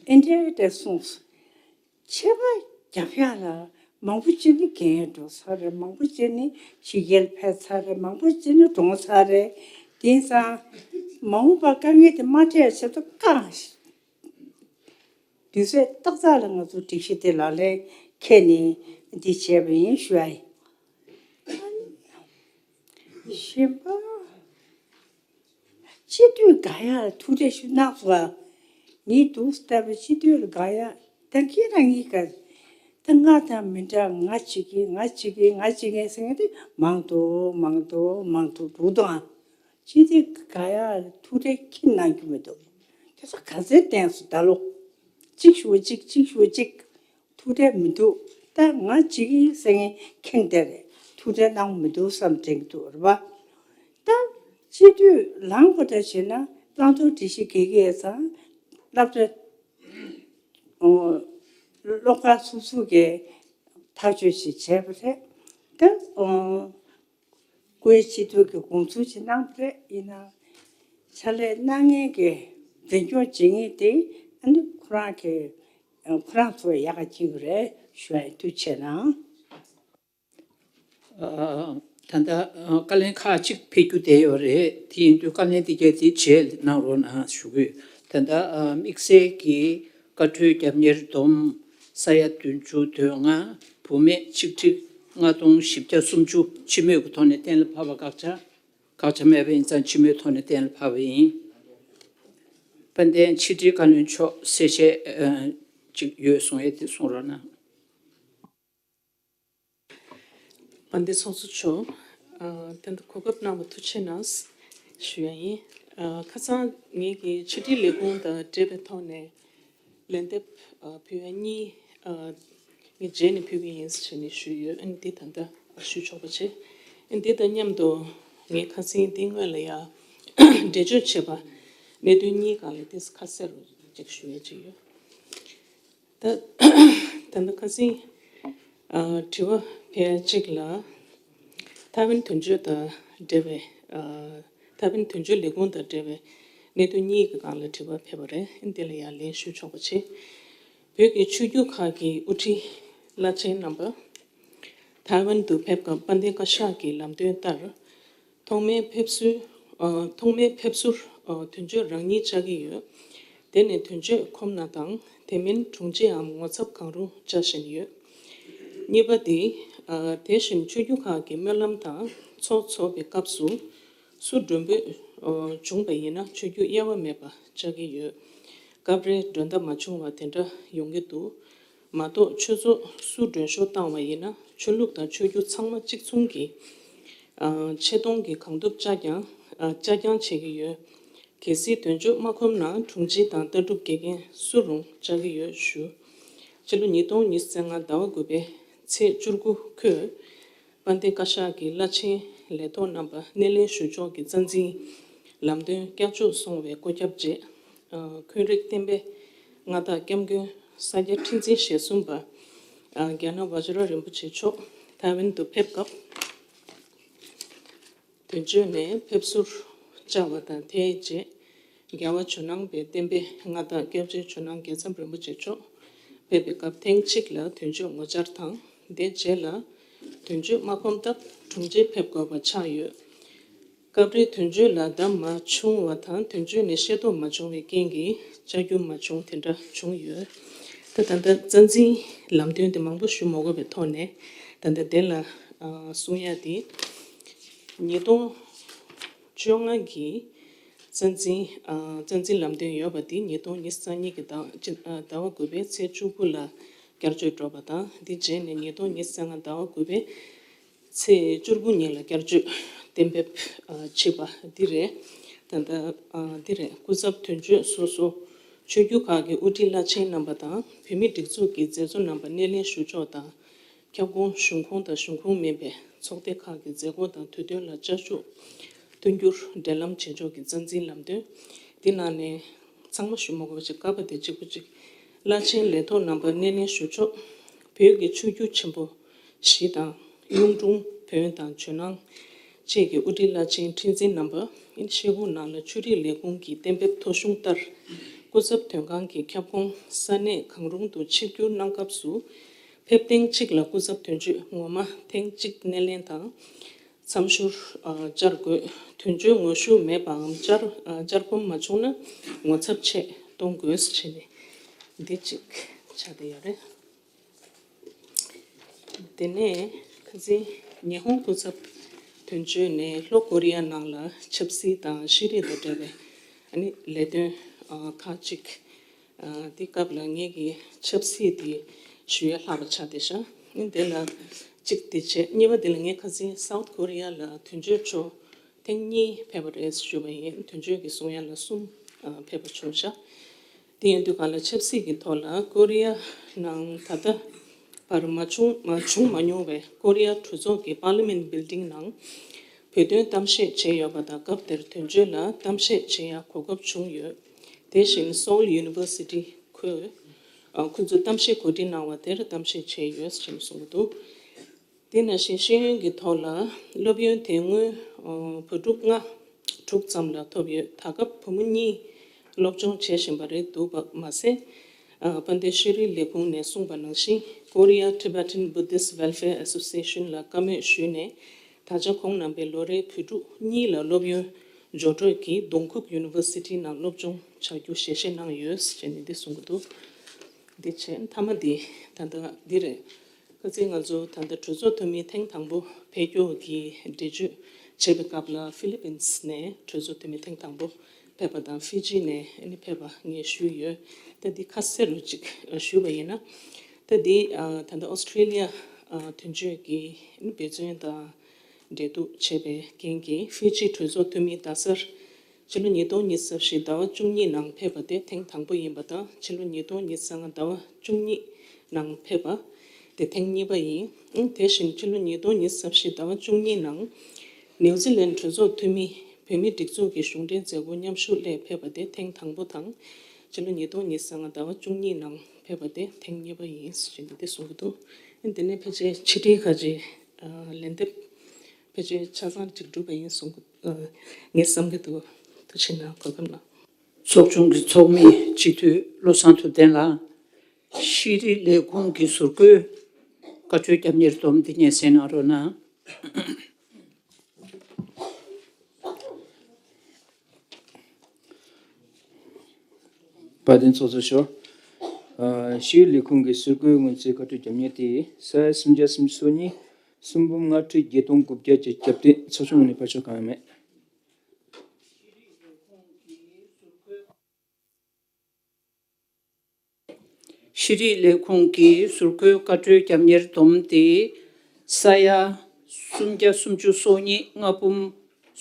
ཨེ་འདྲའི་དེ་གསུངས་སོང་། ཆད་པ་རྒྱབ་ཡག་ལ་མང་པོ་ཅིག་ནི་རྒན་འགྲོ་ཚར་རེད། མང་པོ་ཅིག་ནི་ཕྱི་རྒྱལ་ཕེབས་ཚར་རེད། མང་པོ་ཅིག་ནི་གྲོངས་ཚར་རེད། དེང་སང་མ་འོངས་པ་དཀའ་ངལ་དེ་མ་འཕྲད་ཆེད་དུ་བཀག་དུས་ཚོད་ཏག་ཏག་ལ་ང་ཚོ་སྒྲིག་གཞི་དེ་ལག་ལེན་འཁྱེར་ནས་འདི་བྱས་པ་ཡིན་ཞུ་ཡ་ཡིན། གཞན་པ། སྤྱི་འཐུས་འགའ་ཡར་ཐུག་འཕྲད་ཞུ་གནང་སོང་ཨ། ངས་འདུག་ལྟ་བུ་སྤྱི་འཐུས་ལ་འགའ་ཡར་ད་ཁྱེད་རང་གཉིས་ཀ་ད་ང་དང་མི་འདྲ། ང་བྱེད་ཀྱི་ང་བྱེད་ཀྱི་ང་བྱེད་ཀྱི་ཟེར་མཁན་དེ་མང་དུ་མང་དུ་མང་དུ་འགྲོ་དང་། སྤྱི་འཐུས་འགའ་ཡར་ཐུག་འཕྲད་ཁྱེད་གནང་རྒྱུ་མི་འདུག་དེ་ཚོ་ག་ཚོད་བསྟན་སོང་ད་ལོ། གཅིག་ཞུ་གཅིག་གཅིག་ཞུ་གཅིག་ཐུག་འཕྲད་མི་འདུག་ད་ང་གཅིག་ཡིན་ཟེར་མཁན་ཁེངས་བསྡད་རེད། ཐུག་འཕྲད་གནང་མི་འདུག་བསམ་དྲན་གྱི་འདུག་རེད་པ། ད་སྤྱི་འཐུས་ལངས་པ་འདྲ་བྱས་ན་བླང་དོར་སྒྲིག་གཞི་འགལ་གྱི་ཡོད་ཙང་སློབ་གྲྭ་ཨོ་སློབ་སྒར་སོ་སོ་གིས་ཐག་གཅོད་ཅིག་བྱས་པ་རེད། ད་ཨོ་ཀུའི་སྤྱི་འཐུས་ཀྱིས་དགོངས་ཚུལ་ཅིག་གནང་པ་རེད། ཡིན་ནའང་ཕྱག་ལས་གནང་མཁན་གྱི་འཛིན་སྐྱོང་བྱེད་མཁན་དེ་ཨ་ནི་ཁོ་རང་གི་ཁོ་རང་ཚོ་ཡག་ག་ཕྱིན་གྱི་རེད་ཞུ་ཡ་ཡིན། ཐུགས་རྗེ་གནང་། ཨ། ད་ལྟ་ཨ་བཀའ་བློན་ཁག་ཅིག་ཕེབས་རྒྱུ་བསྡད་ཡོད་རེད། དེ་ཡིན་དུས་བཀའ་བློན་དེ་གས་དེ་རྗེས་གནང་རོགས་གནང་ཞུ་གི་ཡོད། ད་ལྟ་ཨ་དམིགས་བསལ་གྱི་བཀའ་འཁྲོལ་རྒྱབ་གཉེར་བསྡོམས་ས་ཡ་བདུན་ཅུ་དོན་ལྔ། བུད་མེད་ཆིག་ཁྲི་ལྔ་སྟོང་བཞི་བརྒྱ་སུམ་ཅུ་སྤྱི་མོས་ཀྱི་ཐོག་ནས་གཏན་ལ་ཕབ་པ་བཀག་ཆ་བཀག་ཆ་མེད་པ་ཡིན་ཙང་སྤྱི་མོས་ཐོག་ནས་གཏན་ལ་ཕབ་པ་ཡིན། དཔལ་ལྡན་ཕྱི་དྲིལ་བཀའ་བློན་མཆོག་གསལ་བཤད་ཨ་ཅིག་ཡོད་གསུང་ཡས་དེ་གསུང་རོགས་གནང་། དཔལ་ལྡན་ཚོགས་གཙོ་མཆོག་ཨ་ད་ལྟ་གོ་སྐབས་གནང་བ་ཐུགས་རྗེ་གནང་ཞུ་ཡ་ཡིན། ཨ་ཁ་སང་ངེད་ཀྱི་ཕྱི་དྲིལ་ལས་ཁུངས་དང་འབྲེལ་བའི་ཐོག་ནས་ལན་འདེབས་ཨ་ཕུལ་ཡ་གཉིས་ཨ་ངས་རྗེས་ནས་ཕུལ་གྱི་ཡིན་ཟེར་ནས་ཞུས་ཡོད། ཨ་ནི་འདི་ད་ལྟ་ཞུ་ཆོག་པ་བྱེད། ཨ་ནི་འདི་དང་མཉམ་དུ་ངས་ཁ་སང་འདི་སྔོན་ལ་ཡ་འགྲེལ་བརྗོད་བྱས་པ་གནད་དོན་གཉིས་སྒང་ལ་ཏོག་ཙམ་ཁ་གསལ་རུ་ཅིག་ཞུ་ཡ་ཅིག་ཡོད། ད་ད་ལྟ་ཁ་སང་ཨ་དྲི་བ་ཕལ་ཆེར་ལ་ཐའེ་ཝན་དོན་གཅོད་དང་འབྲེལ་བའི་ཨ་ཐའེ་ཝན་དོན་གཅོད་ལས་ཁུངས་དང་འབྲེལ་བའི་གནད་དོན་གཉིས་ཀྱི་སྒང་ལ་དྲི་བ་ཕེབས་པ་རེད། འདི་ལ་ཡང་ལན་ཞུ་ཆོག་པ་བྱེད། བོད་ཀྱི་ཆོས་བརྒྱུད་ཁག་གི་དབུ་ཁྲིད་བླ་ཆེན་རྣམ་པ་ཐའེ་ཝན་དུ་ཕེབས་སྐབས་དཔལ་ལྡན་བཀའ་ཤག་གི་ལམ་སྟོན་ལྟར། ཐོག་མའི་ཕེབས་བསུ། ཨ་ཐོག་མའི་ཕེབས་བསུར་ཨ་དོན་གཅོད་རང་ཉིད་བཅར་གྱི་ཡོད། དེ་ནས་དོན་གཅོད་ཁོམ་ན་དང་དེ་མིན་དྲུང་ཆེའམ་ངོ་ཚབ་གང་རུང་བཅར་བཞིན་ཡོད། གཉིས་པ་དེ། ཨ་དེ་བཞིན་ཆོས་བརྒྱུད་ཁག་གི་སྨོན་ལམ་དང་ཚོགས་འཚོགས་པའི་སྐབས་སུ་སུ་མགྲོན་འབོད་ཨ་བྱུང་བ་ཡིན་ན་ཆོས་བརྒྱུད་དབྱེ་བ་མེད་པ་བཅར་གྱི་ཡོད། སྐབས་རེ་མགྲོན་བརྡ་མ་བྱུང་བ་དེ་འདྲ་ཡོང་གི་འདུག་མ་གཏོགས་ཆོས་ཚོགས་སུ་མགྲོན་ཤོག་བཏང་བ་ཡིན་ན་ཆོས་ལུགས་དང་ཆོས་བརྒྱུད་ཚང་མ་གཅིག་མཚུངས་ཀྱི་ཨ་ཆེ་མཐོང་གི་གང་ཐུབ་བཅར་ཀྱང་ཨ་བཅར་རྐྱང་བྱེད་ཀྱི་ཡོད། གལ་སྲིད་དོན་གཅོད་མ་ཁོམ་ན་དྲུང་ཆེ་དང་ལྟ་གྲུབ་དགེ་རྒན་སུ་རུང་བཅར་གྱི་ཡོད་ཞུ། ཕྱི་ལོ་ཉིས་སྟོང་ཉི་ཤུ་རྩ་ལྔ་ཟླ་བ་དགུ་པའི་ཚེས་བཅུ་དགུ་ཁོས། དཔལ་ལྡན་བཀའ་ཤག་གི་བླ་ཆེན་ལས་ཐོག་རྣམ་པ་སྣེ་ལེན་ཞུ་ཕྱོགས་ཀྱི་རྩ་འཛིན་ལམ་སྟོན་བསྐྱར་བཅོས་སོང་བའི་བཀོད་ཁྱབ་རྗེས། ཨ་འཁོན་རིགས་བསྟན་པའི་མངའ་བདག་སྐྱབས་མགོན་ས་སྐྱ་ཁྲི་འཛིན་ཞེ་གསུམ་པ། ཨ་རྒྱ་ནག་བཛྲ་རིན་པོ་ཆེ་མཆོག་ཐའེ་ཝན་དུ་ཕེབས་སྐབས། དོན་གཅོད་ནས་ཕེབས་བསུར་བཅར་བ་དང་དེའི་རྗེས། རྒྱལ་བ་ཇོ་ནང་པའི་བསྟན་པའི་མངའ་བདག་སྐྱབས་རྗེ་ཇོ་ནང་རྒྱལ་ཚབ་རིན་པོ་ཆེ་མཆོག་ཕེབས་པའི་སྐབས་ཐེངས་གཅིག་ལ་དོན་གཅོད་ངོ་བཅར་དང་། དེ་རྗེས་ལ་དོན་གཅོད་མ་ཁོམ་སྟབས་དྲུང་ཆེ་ཕེབས་དགོས་པ་ཆགས་ཡོད། སྐབས་རེ་དོན་གཅོད་ལ་བརྡ་མ་བྱུང་བ་དང་དོན་གཅོད་ནས་ཤེས་རྟོགས་མ་བྱུང་བའི་རྐྱེན་གྱིས་བཅར་རྒྱུ་མ་བྱུང་དེ་འདྲ་བྱུང་ཡོད། ད་ད་ལྟ་རྩ་འཛིན་ལམ་སྟོན་དེ་མང་པོ་ཞུ་མ་དགོས་པའི་ཐོག་ནས་ད་ལྟ་དེ་ལ་ཨ་གསུང་ཡ་དེ། ཉིས་སྟོང་བཅོ་ལྔ་གི་རྩ་འཛིན་ཨ་རྩ་འཛིན་ལམ་སྟོན་ཡོད་པ་དེ་ཉིས་སྟོང་ཉི་ཤུ་རྩ་གཉིས་ཀྱི་ཟླ་ཟླ་བ་དགུ་པའི་ཚེས་བཅུ་དགུ་ལ་བསྐྱར་བཅོས་འགྲོ་བ་དང་། དེ་རྗེས་ནས་ཉིས་སྟོང་ཉི་ཤུ་རྩ་ལྔ་ཟླ་བ་དགུ་པའི་ཚེས་བཅུ་དགུ་ཉིན་ལ་བསྐྱར་བཅོས་གཏན་འབེབས་ཨ་བྱས་པ་འདི་རེད། ད་ལྟ་ཨ་འདི་རེད། སྐུ་ཚབ་དོན་གཅོད་སོ་སོ། ཆོས་བརྒྱུད་ཁག་གི་དབུ་ཁྲིད་བླ་ཆེན་རྣམ་པ་དང་། བོད་མིའི་སྒྲིག་འཛུགས་ཀྱི་མཛད་གཙོ་རྣམ་པ་སྣེ་ལེན་ཞུ་ཕྱོགས་དང་། ཁྱབ་ཁོངས་གཞུང་ཁོངས་དང་གཞུང་ཁོངས་མིན་པའི་ཚོགས་སྡེ་ཁག་གི་མཛད་སྒོ་དང་དུས་སྟོན་ལ་བཅར་ཆོག་སྟོན་རྒྱུར་འབྲེལ་ལམ་བྱེད་ཕྱོགས་ཀྱི་རྩ་འཛིན་ལམ་སྟོན། འདི་ནང་ནས་ཚང་མ་ཞུ་མ་དགོས་པ་ཞིག། བཀའ་པ་དེ་གཅིག་པུ་གཅིག་བླ་ཆེན་ལས་ཐོག་རྣམ་པ་སྣེ་ལེན་ཞུ་ཕྱོགས། བོད་ཀྱི་ཆོས་བརྒྱུད་ཆེན་པོ་བཞི་དང་། གཡུང་དྲུང་བོན་དང་ཇོ་ནང་བཅས་ཀྱི་དབུ་ཁྲིད་བླ་ཆེན་ཁྲི་འཛིན་རྣམ་པ། ཤེལ་སྒོང་ནང་ལ་ཆོས་རིག་ལས་ཁུངས་ཀྱི་གཏན་འབེབས་ཐོ་གཞུང་ལྟར། སྐུ་ཚབ་དོན་ཁང་གི་ཁྱབ་ཁོངས་ས་གནས་གང་རུང་དུ་ཆིབས་བསྒྱུར་གནང་སྐབས་སུ། ཕེབས་ཐེངས་གཅིག་ལ་སྐུ་ཚབ་དོན་གཅོད་ངོ་མ་ཐེངས་གཅིག་སྣེ་ལེན་དང་། མཚམས་ཞུར་ཨ་བཅར་དགོས། དོན་གཅོད་ངོ་ཤུགས་མེད་པའམ་བཅར་ཨ་བཅར་སྒོམ་མ་བྱུང་ན་ངོ་ཚབ་ཆེད་གཏོང་དགོས་ཞེས་ནས་འདི་གཅིག་ཆགས་བསྡད་ཡོད་རེད། དེ་ནས་ཁ་སང་ཉི་ཧོང་སྐུ་ཚབ་དོན་གཅོད་ནས་ལྷོ་ཀོ་རི་ཡ་ནང་ལ་ཆབ་སྲིད་དང་ཤེས་རིག་དང་འབྲེལ་བའི་ཨ་ནི་ལས་དོན་ཨ་ཁག་ཅིག་ཨ་དེ་སྐབས་ལ་ངེད་ཀྱི་ཆབ་སྲིད་དེ་ཞུ་ཡ་ལྷག་པ་ཆགས་བསྡད་ཤག་ཨ་ནི་དེ་ལ་གཅིག་དེ་བྱས། གཉིས་པ་དེ་ལ་ངས་ཁ་སང་སའུ་ཐི་ཀོ་རི་ཡ་ལ་དོན་གཅོད་མཆོག་ཐེངས་གཉིས་ཕེབས་པ་རེད་ཞུས་པ་ཡིན། དོན་གཅོད་ཀྱིས་གསུང་ཡ་ལ་གསུམ་ཨ་ཕེབས་པ་བྱུང་ཤག་དེ་ཡིན་དུས་གང་ལ་ཆབ་སྲིད་ཀྱི་ཐོག་ལ་ཀོ་རི་ཡ་ནང་ད་ལྟ་བར་མ་བྱུང་མ་བྱུང་མ་མྱོང་བའི་ཀོ་རི་ཡ་གྲོས་ཚོགས་ཀྱི་པར་ལི་མེན་ཊི་བིལ་ཌིང་ནང་བོད་དོན་གཏམ་བཤད་བྱས་ཡོད་པ་དང་། སྐབས་དེར་དོན་གཅོད་ལ་གཏམ་བཤད་བྱེད་ཡ་གོ་སྐབས་བྱུང་ཡོད། དེ་བཞིན་སོའུལ་ཡུ་ནི་ཝར་སི་ཊི་ཁོས་ཨ་ཁོ་ཚོས་གཏམ་བཤད་གོ་སྒྲིག་གནང་བ་དེར་གཏམ་བཤད་བྱས་ཡོད་ཅེས་གསུངས་འདུག་དེ་ནང་བཞིན་ཤེས་ཡོན་གྱི་ཐོག་ལ་སློབ་ཡོན་དེ་སྔོན་ཨ་བུ་ཕྲུག་ལྔ་དྲུག་ཙམ་ལ་ཐོབ་ཡོད། ད་སྐབས་བུ་མོ་གཉིས་སློབ་སྦྱོང་བྱེད་བཞིན་པ་རེད་འདུག་པ་མ་ཟད། ཨ་དཔལ་ལྡན་ཤེས་རིག་ལས་ཁུངས་ནས་གསུངས་པ་ནང་བཞིན། Korea Tibetan Buddhist Welfare Association ལ་བཀའ་མོལ་ཞུས་ནས། ད་ཆ་ཁོང་རྣམ་པའི་ལོ་རེའི་བུ་ཕྲུག་གཉིས་ལ་སློབ་ཡོན་སྦྱོར་སྤྲོད་ཀྱིས་དུང་ཁུག་ཡུ་ནི་ཝར་སི་ཊི་ནང་སློབ་སྦྱོང་བྱ་རྒྱུ་ཞལ་བཞེས་གནང་ཡོད་ཅེས་ནས་འདི་གསུང་གི་འདུག་འདི་བྱས་མཐའ་མ་འདི་ད་ལྟ་འདི་རེད། ཁ་སང་ང་ཚོ་ད་ལྟ་གྲོས་ཚོགས་འཐུས་མི་ཐེངས་དང་པོ་ཕེབས་རྒྱུ་གི་འགྲེལ་བརྗོད་བྱེད་པའི་སྐབས་ལ་ཧྥི་ལི་པིན་སི་ནས་གྲོས་ཚོགས་འཐུས་མི་ཐེངས་དང་པོ་ཕེབས་པ་དང་། ཧྥི་ཇི་ནས་ཨ་ནི་ཕེབས་པ་ངས་ཞུས་ཡོད། ད་འདི་ཁ་གསལ་རུ་ཅིག་ཞུས་པ་ཡིན་ན། ད་འདི་ཨ་ད་ལྟ་ཨོ་སི་ཀྲི་ལི་ཡ་ཨ་དོན་གཅོད་ཀྱི་ཨ་ནི་འབད་བརྩོན་དང་འབྲེལ་གཏུག་བྱས་པའི་རྐྱེན་གྱིས། ཧྥི་ཇི་གྲོས་ཚོགས་འཐུས་མི་རྡ་སར་ཕྱི་ལོ་ཉིས་སྟོང་ཉི་ཤུ་རྩ་བཞི་ཟླ་བ་བཅུ་གཉིས་ནང་ཕེབས་པ་དེ་ཐེངས་དང་པོ་ཡིན་པ་དང་། ཕྱི་ལོ་ཉིས་སྟོང་ཉི་ཤུ་རྩ་ལྔ་ཟླ་བ་བཅུ་གཉིས་ནང་ཕེབས་པ་དེ་ཐེངས་གཉིས་པ་ཡིན། ཨང་དེ་བཞིན་ཕྱི་ལོ་ཉིས་སྟོང་ཉི་ཤུ་རྩ་བཞི་ཟླ་བ་བཅུ་གཉིས་ནང་ནིའུ་ཛི་ལན་གྲོས་ཚོགས་འཐུས་མི་བོད་མིའི་སྒྲིག་འཛུགས་ཀྱི་གཞུང་འབྲེལ་མཛད་སྒོ་མཉམ་ཞུགས་སླད་ཕེབས་པ་དེ་ཐེངས་དང་པོ་དང་། ཕྱི་ལོ་ཉིས་སྟོང་ཉི་ཤུ་རྩ་ལྔ་ཟླ་བ་བཅུ་གཉིས་ནང་ཕེབས་པ་དེ་ཐེངས་གཉིས་པ་ཡིན་ཞེས་འདི་གསུང་གི་འདུག་ཨ་དེ་ནས་ཕལ་ཆེར་ཕྱི་དྲིལ་ཁ་ཅིག་ཨ་ལན་འདེབས་ཕལ་ཆེར་ཆ་ཚང་ཅིག་གྲུབ་པ་ཡིན་གསུང་གི་ཨ་ངས་བསམ་གྱི་འདུག་ཐུགས་རྗེ་གནང་། གོ་སྐབས་གནང་། ཚོགས་ཆུང་གི་ཚོགས་མི་སྤྱི་འཐུས་བློ་བཟང་ཐུབ་བསྟན་ལགས། ཤེས་རིག་ལས་ཁུངས་ཀྱི་ཟུར་བཀོད་བཀའ་འཁྲོལ་རྒྱབ་གཉེར་སྡོམ་འདི་སྙན་སེང་གནང་རོགས་གནང་། བཀའ་དྲིན་ཚོགས་གཙོ་མཆོག་ཨ་ཤེས་ཡོན་ལས་ཁུངས་ཀྱི་ཟུར་བཀོད་སྔོན་རྩིས་བཀའ་འཁྲོལ་རྒྱབ་གཉེར་དེ་ས་ཡ་སུམ་བརྒྱ་སུམ་ཅུ་སོ་གཉིས། སུམ་འབུམ་ལྔ་ཁྲི་བརྒྱད་སྟོང་དགུ་བརྒྱ་བརྒྱད་ཅུ་གྱ་བདུན། ཚོགས་ཆུང་ངོས་ནས་ཕར་ཕྱོགས་གང་ཡང་མེད། ཤེས་རིག་ལས་ཁུངས་ཀྱི་ཟུར་བཀོད་བཀའ་འཁྲོལ་རྒྱབ་གཉེར་སྡོམ་དེ་ས་ཡ་སུམ་བརྒྱ་སུམ་ཅུ་སོ་གཉིས། ལྔ་འབུམ་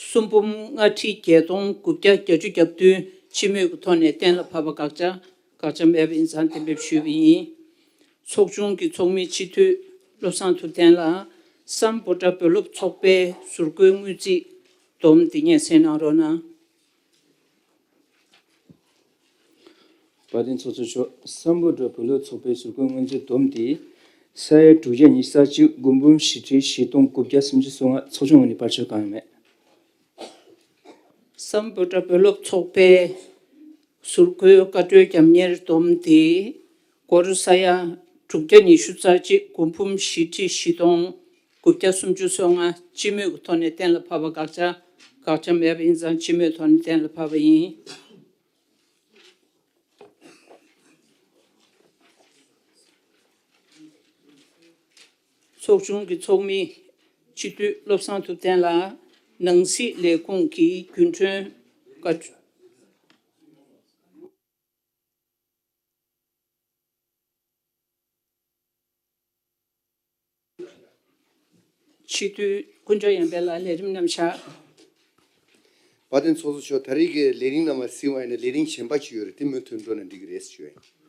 སུམ་འབུམ་ལྔ་ཁྲི་བརྒྱད་སྟོང་དགུ་བརྒྱ་བརྒྱད་ཅུ་གྱ་བདུན་སྤྱི་མོས་ཀྱི་ཐོག་ནས་གཏན་ལ་ཕབ་པ་དགག་བྱ་དགག་བྱ་མེད་པ་ཡིན་ཙང་གཏན་འབེབས་ཞུས་པ་ཡིན། ཚོགས་ཆུང་གི་ཚོགས་མི་སྤྱི་འཐུས་བློ་བཟང་ཐུབ་བསྟན་ལགས། སམ་བྷོ་ཊ་བུ་ལོན་ཚོགས་པའི་ཟུར་བཀོད་སྔོན་རྩིས་སྡོམ་དེ་སྙན་སེང་གནང་རོགས་གནང་། བཀའ་དྲིན་ཚོགས་གཙོ་མཆོག་སམ་བྷོ་ཊ་བུ་ལོན་ཚོགས་པའི་ཟུར་བཀོད་སྔོན་རྩིས་སྡོམ་དེ་ས་ཡ་དྲུག་བརྒྱ་ཉི་ཤུ་རྩ་གཅིག། དགུ་འབུམ་བཞི་ཁྲི་བཞི་སྟོང་དགུ་བརྒྱ་སུམ་ཅུ་སོ་ལྔ། ཚོགས་ཆུང་ངོས་ནས་ཕར་ཕྱོགས་གང་ཡང་མེད། སམ་བྷོ་ཊ་བུ་ལོན་ཚོགས་པའི་ཟུར་བཀོད་བཀའ་འཁྲོལ་རྒྱབ་གཉེར་སྡོམ་དེ་སྒོར་ས་ཡ་དྲུག་བརྒྱ་ཉི་ཤུ་རྩ་གཅིག། དགུ་འབུམ་བཞི་ཁྲི་བཞི་སྟོང་དགུ་བརྒྱ་སུམ་ཅུ་སོ་ལྔ་སྤྱི་མོས་ཀྱི་ཐོག་ནས་གཏན་ལ་ཕབ་པ་དགག་བྱ་དགག་བྱ་མེད་པ་ཡིན་ཙང་སྤྱི་མོས་ཐོག་ནས་གཏན་ལ་ཕབ་པ་ཡིན། ཚོགས་ཆུང་གི་ཚོགས་མི་སྤྱི་འཐུས་བློ་བཟང་ཐུབ་བསྟན་ལགས། ནང་སྲིད་ལས་ཁུངས་ཀྱི་རྒྱུན་གྲོན་བཀའ་འཁྲོལ། སྤྱི་འཐུས་ཀུན་བྱ་ཡར་འཕེལ་ལགས། ལས་རིམ་རྣམས་བཞག་བཀའ་བསྟན་ཚོགས་གཙོ་མཆོག་ད་རེས་ཀྱི་ལས་རིམ་རྣམས་ལ་གཟིགས་པ་ཡིན་ན་ལས་རིམ་གཞན་པ་ཅིག་ཡོད་རེད། དེ་མུ་མཐུད་འགྲོ་ན་འགྲིག་གི་རེད་ཞུ་ཡ་ཡིན།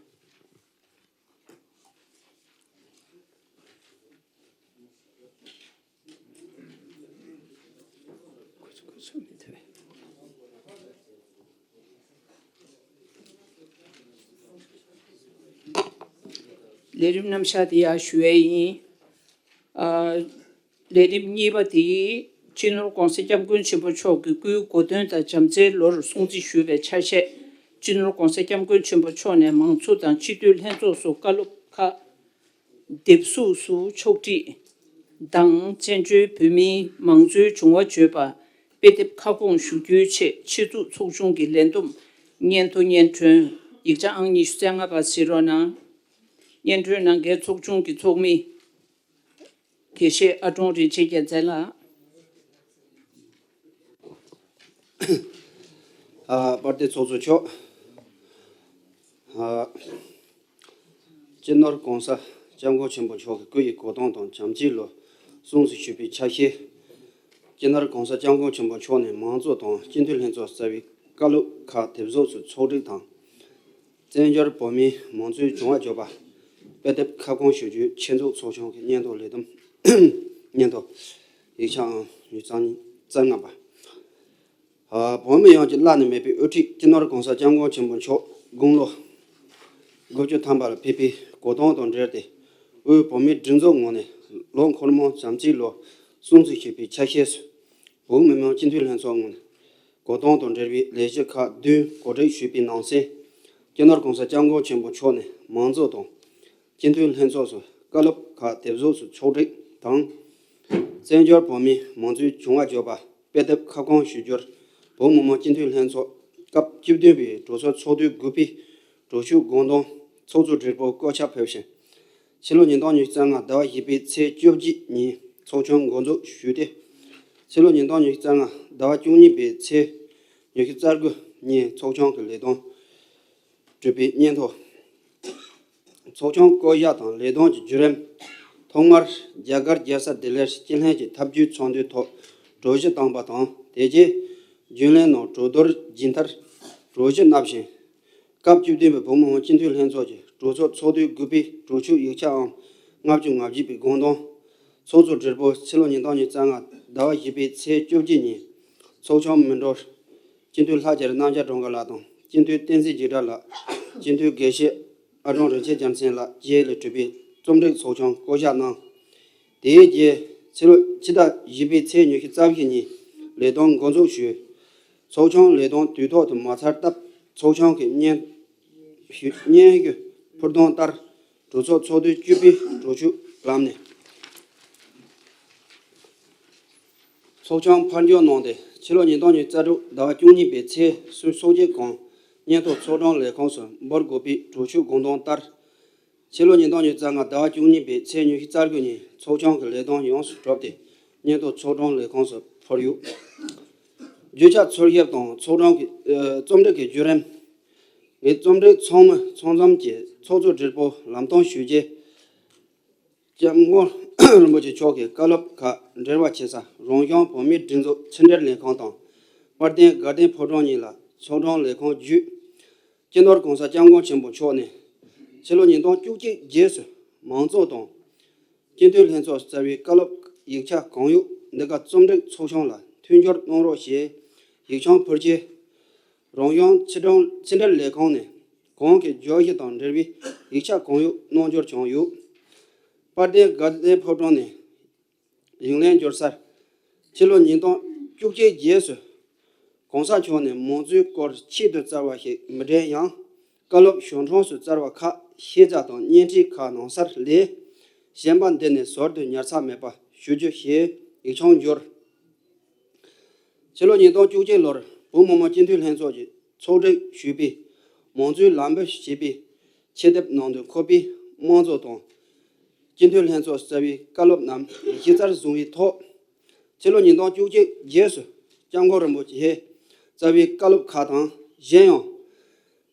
ལས་རིམ་རྣམ་གཞག་དེ་ཡར་ཞུ་ཡས་ཡིན། ཨ། ལས་རིམ་གཉིས་པ་དེ་སྤྱི་ནོར་༧གོང་ས་༧སྐྱབས་མགོན་ཆེན་པོ་མཆོག་གི་སྐུའི་གོ་སྟོན་དང་བྱམས་བརྩེའི་ལོར་སྲུང་བརྩི་ཞུས་པའི་ཆ་ཤས། སྤྱི་ནོར་༧གོང་ས་༧སྐྱབས་མགོན་ཆེན་པོ་མཆོག་ནས་མང་ཚོགས་དང་སྤྱི་འཐུས་ལྷན་ཚོགས་སུ་བཀའ་སློབ་ཁག་དེབ་གཟུགས་སུ་ཕྱོགས་བསྒྲིགས་དང་། བཙན་བྱོལ་བོད་མིའི་མང་གཙོའི་བྱུང་བ་བརྗོད་པ་དཔེ་དེབ་ཁ་སྐོང་ཞུ་རྒྱུའི་ཆེད་ཆེད་འཛུགས་ཚོགས་ཆུང་གི་ལས་བསྡོམས་སྙན་ཐོ་སྙན་སྒྲོན། ཡིག་ཆ་ཨང་ཉི་ཤུ་རྩ་ལྔ་པ་གཟིགས་རོགས་གནང་། སྙན་སྒྲོན་གནང་མཁན་ཚོགས་ཆུང་གི་ཚོགས་མི་དགེ་བཤེས་ཨ་ཀྲོང་རིན་ཆེན་རྒྱལ་མཚན་ལགས། ཨ། དཔལ་ལྡན་ཚོགས་གཙོ་མཆོག་ཨ། སྤྱི་ནོར་༧གོང་ས་༧སྐྱབས་མགོན་ཆེན་པོ་མཆོག་གི་སྐུ་ཡི་གོ་སྟོན་དང་བྱམས་བརྩེའི་ལོ་སྲུང་བརྩི་ཞུས་པའི་ཆ་ཤས། སྤྱི་ནོར་༧གོང་ས་༧སྐྱབས་མགོན་ཆེན་པོ་མཆོག་ནས་མང་གཙོ་དང་སྤྱི་འཐུས་ལྷན་ཚོགས་གསར་པའི་བཀའ་སློབ་ཁག་དེབ་གཟུགས་སུ་ཕྱོགས་བསྒྲིགས་དང་། བཙན་བྱོལ་བོད་མིའི་མང་གཙོའི་བྱུང་བ་བརྗོད་པ་དཔེ་དེབ་ཁ་སྐོང་ཞུ་རྒྱུའི་ཆེད་འཛུགས་ཚོགས་ཆུང་གི་སྙན་ཐོ་ལས་བསྡོམས། སྙན་ཐོ། ཡིག་ཆ་ཨང་ཉི་ཤུ་རྩ་ལྔ་པ། ཨ། བོད་མི་ཡོངས་ཀྱི་བླ་ན་མེད་པའི་དབུ་ཁྲིད་སྤྱི་ནོར་༧གོང་ས་༧སྐྱབས་མགོན་ཆེན་པོ་མཆོག་དགུང་ལོ་དགུ་བཅུ་ཐམ་པ་ལ་ཕེབས་པའི་གོ་སྟོན་དང་འབྲེལ་ཏེ། དབུས་བོད་མིའི་སྒྲིག་འཛུགས་ངོས་ནས་ལོ་འཁོར་མོ་བྱམས་བརྩེའི་ལོ་སྲུང་བརྩི་ཞུས་པའི་ཆ་ཤས་སུ། བོད་མི་མང་སྤྱི་འཐུས་ལྷན་ཚོགས་ངོས་ནས་གོ་སྟོན་དང་འབྲེལ་བའི་ལས་གཞི་ཁག་བདུན་གོ་སྒྲིག་ཞུས་པའི་ནང་གསེས། སྤྱི་ནོར་༧གོང་ས་༧སྐྱབས་མགོན་ཆེན་པོ་མཆོག་ནས་མང་གཙོ་དང་། སྤྱི་འཐུས་ལྷན་ཚོགས་སུ་བཀའ་སློབ་ཁག་དེབ་གཟུགས་སུ་ཕྱོགས་བསྒྲིགས་དང་། བཙན་བྱོལ་བོད་མིའི་མང་གཙོའི་བྱུང་བ་བརྗོད་པ་དཔེ་དེབ་ཁ་སྐོང་ཞུ་རྒྱུར། བོད་མི་མང་སྤྱི་འཐུས་ལྷན་ཚོགས་སྐབས་བཅུ་བདུན་པའི་གྲོས་ཚོགས་ཚོགས་དུས་དགུ་པའི་གྲོས་ཆོད་དགོངས་དོན་ཚོགས་གཙོ་སྦྲེལ་པོ་བཀོད་ཁྱབ་ཕེབས་ཤིང་། ཕྱི་ལོ་ཉིས་སྟོང་ཉི་ཤུ་རྩ་ལྔ་ཟླ་བ་བཞི་པའི་ཚེས་བཅོ་བརྒྱད་ཉིན་ཚོགས་ཆུང་འགོ་འཛུགས་ཞུས་ཏེ། ཕྱི་ལོ་ཉིས་སྟོང་ཉི་ཤུ་རྩ་ལྔ་ཟླ་བ་བཅུ་གཉིས་པའི་ཚེས་ཉི་ཤུ་རྩ་དགུ་ཉིན་ཚོགས་ཆུང་གི་ལས་དོན་གྲུབ་པའི་སྙན་ཐོ། ཚོགས་ཆུང་བསྐོ་གཞག་དང་ལས་དོན་གྱི་བརྒྱུད་རིམ། ཐོག་མར་རྒྱ་གར་རྒྱལ་ས་ལྡི་ལིར་སྤྱི་ལྷན་གྱི་ཐབས་ཇུས་ཚོགས་འདུའི་ཐོག་གྲོས་གཞི་བཏིང་བ་དང་། དེ་རྗེས་རྒྱུན་ལས་ནང་གྲོས་བསྡུར་བགྱིས་མཐར་གྲོས་གཞི་བསྣམས་ཤིང་། སྐབས་བཅུ་བདུན་པའི་བོད་མི་མང་སྤྱི་འཐུས་ལྷན་ཚོགས་ཀྱི་གྲོས་ཚོགས་ཚོགས་དུས་དགུ་པའི་གྲོས་ཆོད་ཡིག་ཆ་ཨང་ལྔ་བཅུ་ང་བཞི་པའི་དགོངས་དོན་ཚོགས་གཙོ་སྦྲེལ་པོ་ཕྱི་ལོ་ཉིས་སྟོང་ཉི་ཤུ་རྩ་ལྔ་ཟླ་བ་བཞི་པའི་ཚེས་བཅོ་བརྒྱད་ཉིན་ཚོགས་ཆུང་མི་འགྲོ་སྤྱི་འཐུས་ལྷག་བཅར་རྣམ་རྒྱལ་སྒྲོལ་དཀར་ལགས་དང་། སྤྱི་འཐུས་བསྟན་འཛིན་འཇིགས་བྲལ་ལགས། སྤྱི་འཐུས་དགེ་བཤེས་ཨ་ཀྲོང་རིན་ཆེན་རྒྱལ་མཚན་ལགས་བཅས་ལས་གྲུབ་པའི་རྩོམ་སྒྲིག་ཚོགས་ཆུང་བསྐོ་གཞག་གནང་། དེའི་རྗེས་ཕྱི་ལོ་ཕྱི་ཟླ་བཞི་པའི་ཚེས་ཉི་ཤུ་རྩ་བཞི་ཉིན་ལས་དོན་འགོ་འཛུགས་ཞུས། ཚོགས་ཆུང་ལས་དོན་དུས་ཐོག་ཏུ་མ་ཚར་སྟབས། ཚོགས་ཆུང་གི་སྙན་ཞུ་སྙན་ཞུ་ཕུལ་དོན་ལྟར། གྲོས་ཚོགས་ཚོགས་དུས་བཅུ་པའི་གྲོས་ཆོད་ལམ་ནས། ཚོགས་ཆུང་ཕར་འགྱངས་གནང་སྟེ། ཕྱི་ལོ་ཉིས་སྟོང་ཉི་ཤུ་རྩ་དྲུག་ཟླ་བ་བཅུ་གཉིས་པའི་ཚེས་སུ་ཚོགས་རྒྱན་གང་སྙན་ཐོ་ཚོགས་དྲུང་ལས་ཁུངས་སུ་འབུལ་དགོས་པའི་གྲོས་ཆོད་དགོངས་དོན་ལྟར། ཕྱི་ལོ་ཉིས་སྟོང་ཉི་ཤུ་རྩ་ལྔ་ཟླ་བ་བཅུ་གཉིས་པའི་ཚེས་ཉི་ཤུ་རྩ་དགུ་ཉིན་ཚོགས་ཆུང་གི་ལས་དོན་ཡོངས་སུ་གྲུབ་སྟེ། སྙན་ཐོ་ཚོགས་དྲུང་ལས་ཁུངས་སུ་འཕུར་ཡོད། རྒྱུ་ཆ་འཚོལ་ཞིབ་དང་ཚོགས་དྲུང་གི་ཨ་རྩོམ་སྒྲིག་གི་བརྒྱུད་རིམ། ངའི་རྩོམ་སྒྲིག་ཚང་མ་ཚང་འཛོམས་ཀྱིས་ཚོགས་གཙོ་སྦྲེལ་པོ་ལམ་སྟོན་ཞུས་རྗེས། སྐྱབས་མགོན་རིན་པོ་ཆེ་མཆོག་གི་བཀའ་སློབ་ཁག་འབྲེལ་བ་ཆེ་ས་རང་གཞུང་བོད་མིའི་སྒྲིག་འཛུགས་ཕྱི་འབྲེལ་ལས་ཁང་དང་། དཔལ་ལྡན་དགའ་ལྡན་ཕོ་བྲང་གཉིས་ལ་ཚོགས་དྲུང་ལས་ཁུངས་བརྒྱུད། སྤྱི་ནོར་༧གོང་ས་༧སྐྱབས་མགོན་ཆེན་པོ་མཆོག་ནས་ཕྱི་ལོ་ཉིས་སྟོང་བཅུ་གཅིག་རྗེས་སུ་མང་གཙོ་དང་། སྤྱི་འཐུས་ལྷན་ཚོགས་རྩ་བའི་བཀའ་སློབ་ཡིག་ཆ་གང་ཡོད་འདི་ག་རྩོམ་སྒྲིག་ཚོགས་ཆུང་ལ་མཐུན་འགྱུར་གནང་རོགས་ཞེས་ཡིག་ཆ་ཕུལ་རྗེས། རང་གཞུང་ཕྱི་དྲུང་ཕྱི་འབྲེལ་ལས་ཁང་ནས་གོང་གི་བརྗོད་གཞི་དང་འབྲེལ་བའི་ཡིག་ཆ་གང་ཡོད་གནང་འབྱོར་བྱུང་ཡོད། དཔལ་ལྡན་དགའ་ལྡན་ཕོ་བྲང་ནས་ཡིག་ལན་འབྱོར་སར། ཕྱི་ལོ་ཉིས་སྟོང་བཅུ་གཅིག་རྗེས་སུ་༧གོང་ས་མཆོག་ནས་མང་གཙོའི་སྐོར་ཆེད་དུ་བསྩལ་བ་ཞིག་མི་དྲན་ཡང་། བཀའ་སློབ་གཞུང་དྲུང་སུ་བསྩལ་བ་ཁག་ཤེས་བྱ་དང་སྙན་འཕྲིན་ཁག་གནང་སར་ལས། གཞན་པ་འདི་ནས་ཟུར་དུ་ཉར་ཚགས་མེད་པ་ཞུ་རྒྱུ་ཞེས་ཡིག་ཆ་འབྱོར། ཕྱི་ལོ་ཉིས་སྟོང་བཅུ་གཅིག་ལོར་བོད་མི་མང་སྤྱི་འཐུས་ལྷན་ཚོགས་ཀྱིས་ཚོགས་སྒྲིག་ཞུས་པའི་མང་གཙོའི་ལམ་བུ་ཞེས་པའི་ཆེད་དེབ་ནང་དུ་འཁོད་པའི་དམངས་གཙོ་དང་སྤྱི་འཐུས་ལྷན་ཚོགས་གསར་བའི་བཀའ་སློབ་རྣམས་གཞི་རྩར་བཟུང་བའི་ཐོག་ཕྱི་ལོ་ཉིས་སྟོང་བཅུ་གཅིག་རྗེས་སུ་སྐྱབས་མགོན་རིན་པོ་ཆེས་བསྩལ་བའི་བཀའ་སློབ་ཁག་དང་། གཞན་ཡང་།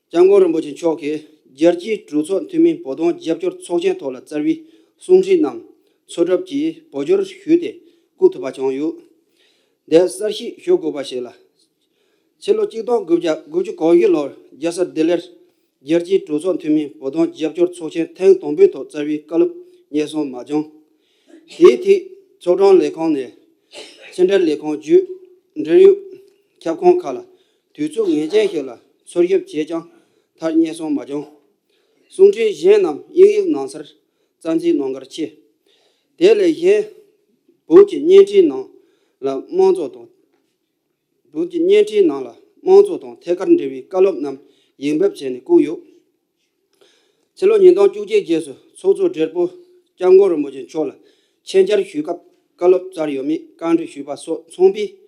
སྐྱབས་མགོན་རིན་པོ་ཆེ་མཆོག་གིས་རྒྱལ་སྤྱིའི་གྲོས་ཚོགས་འཐུས་མིའི་བོད་དོན་རྒྱབ་སྐྱོར་ཚོགས་ཆེན་ཐོག་ལ་བསྩལ་བའི་གསུང་འཕྲིན་རྣམས་འཚོལ་སྒྲུབ་ཀྱིས་བོད་སྒྱུར་ཞུས་ཏེ་བཀོད་ཐུབ་པ་བྱུང་ཡོད། འདིར་གསལ་བཤད་ཞུ་དགོས་པ་ཞིག་ལ། ཕྱི་ལོ་གཅིག་སྟོང་དགུ་བརྒྱ་དགུ་བཅུ་གོ་བཞི་ལོར་རྒྱལ་ས་ལྡི་ལིར་རྒྱལ་སྤྱིའི་གྲོས་ཚོགས་འཐུས་མིའི་བོད་དོན་རྒྱབ་སྐྱོར་ཚོགས་ཆེན་ཐེངས་དང་པོའི་ཐོག་བསྩལ་བའི་བཀའ་སློབ་སྙན་སེང་མ་བྱུང་། དེའི་ཐད་ཚོགས་དྲུང་ལས་ཁུངས་ནས་ཕྱི་འབྲེལ་ལས་ཁུངས་བརྒྱུད་འབྲེལ་ཡོད་ཁྱབ་ཁོངས་ཁག་ལ་དུས་ཚོད་ངེས་ཅན་ཞིག་ལ་འཚོལ་ཞིབ་བྱས་ཀྱང་མཐར་སྙན་སེང་མ་བྱུང་། གསུང་འཕྲིན་གཞན་རྣམས་དབྱིན་ཡིག་ནང་གསར་རྩ་འཛིན་གནང་གར་ཆེ། དེ་ལས་གཞན། བོད་ཀྱི་བརྙན་འཕྲིན་ནང་ལ་དམངས་གཙོ་དང་། བོད་ཀྱི་བརྙན་འཕྲིན་ནང་ལ་དམངས་གཙོ་དང་ཐད་ཀར་འབྲེལ་བའི་བཀའ་སློབ་རྣམས་ཡིག་འབེབས་བྱས་ནས་བཀོད་ཡོད། ཕྱི་ལོ་ཉིས་སྟོང་བཅུ་གཅིག་རྗེས་སུ་ཚོགས་གཙོ་སྦྲེལ་པོ་སྐྱབས་མགོན་རིན་པོ་ཆེ་མཆོག་ལ་ཆེད་བཅར་ཞུས་སྐབས་བཀའ་སློབ་སྩལ་ཡོད་མེད་བཀའ་འདྲི་ཞུས་པ་སོགས་མཚུངས་པས།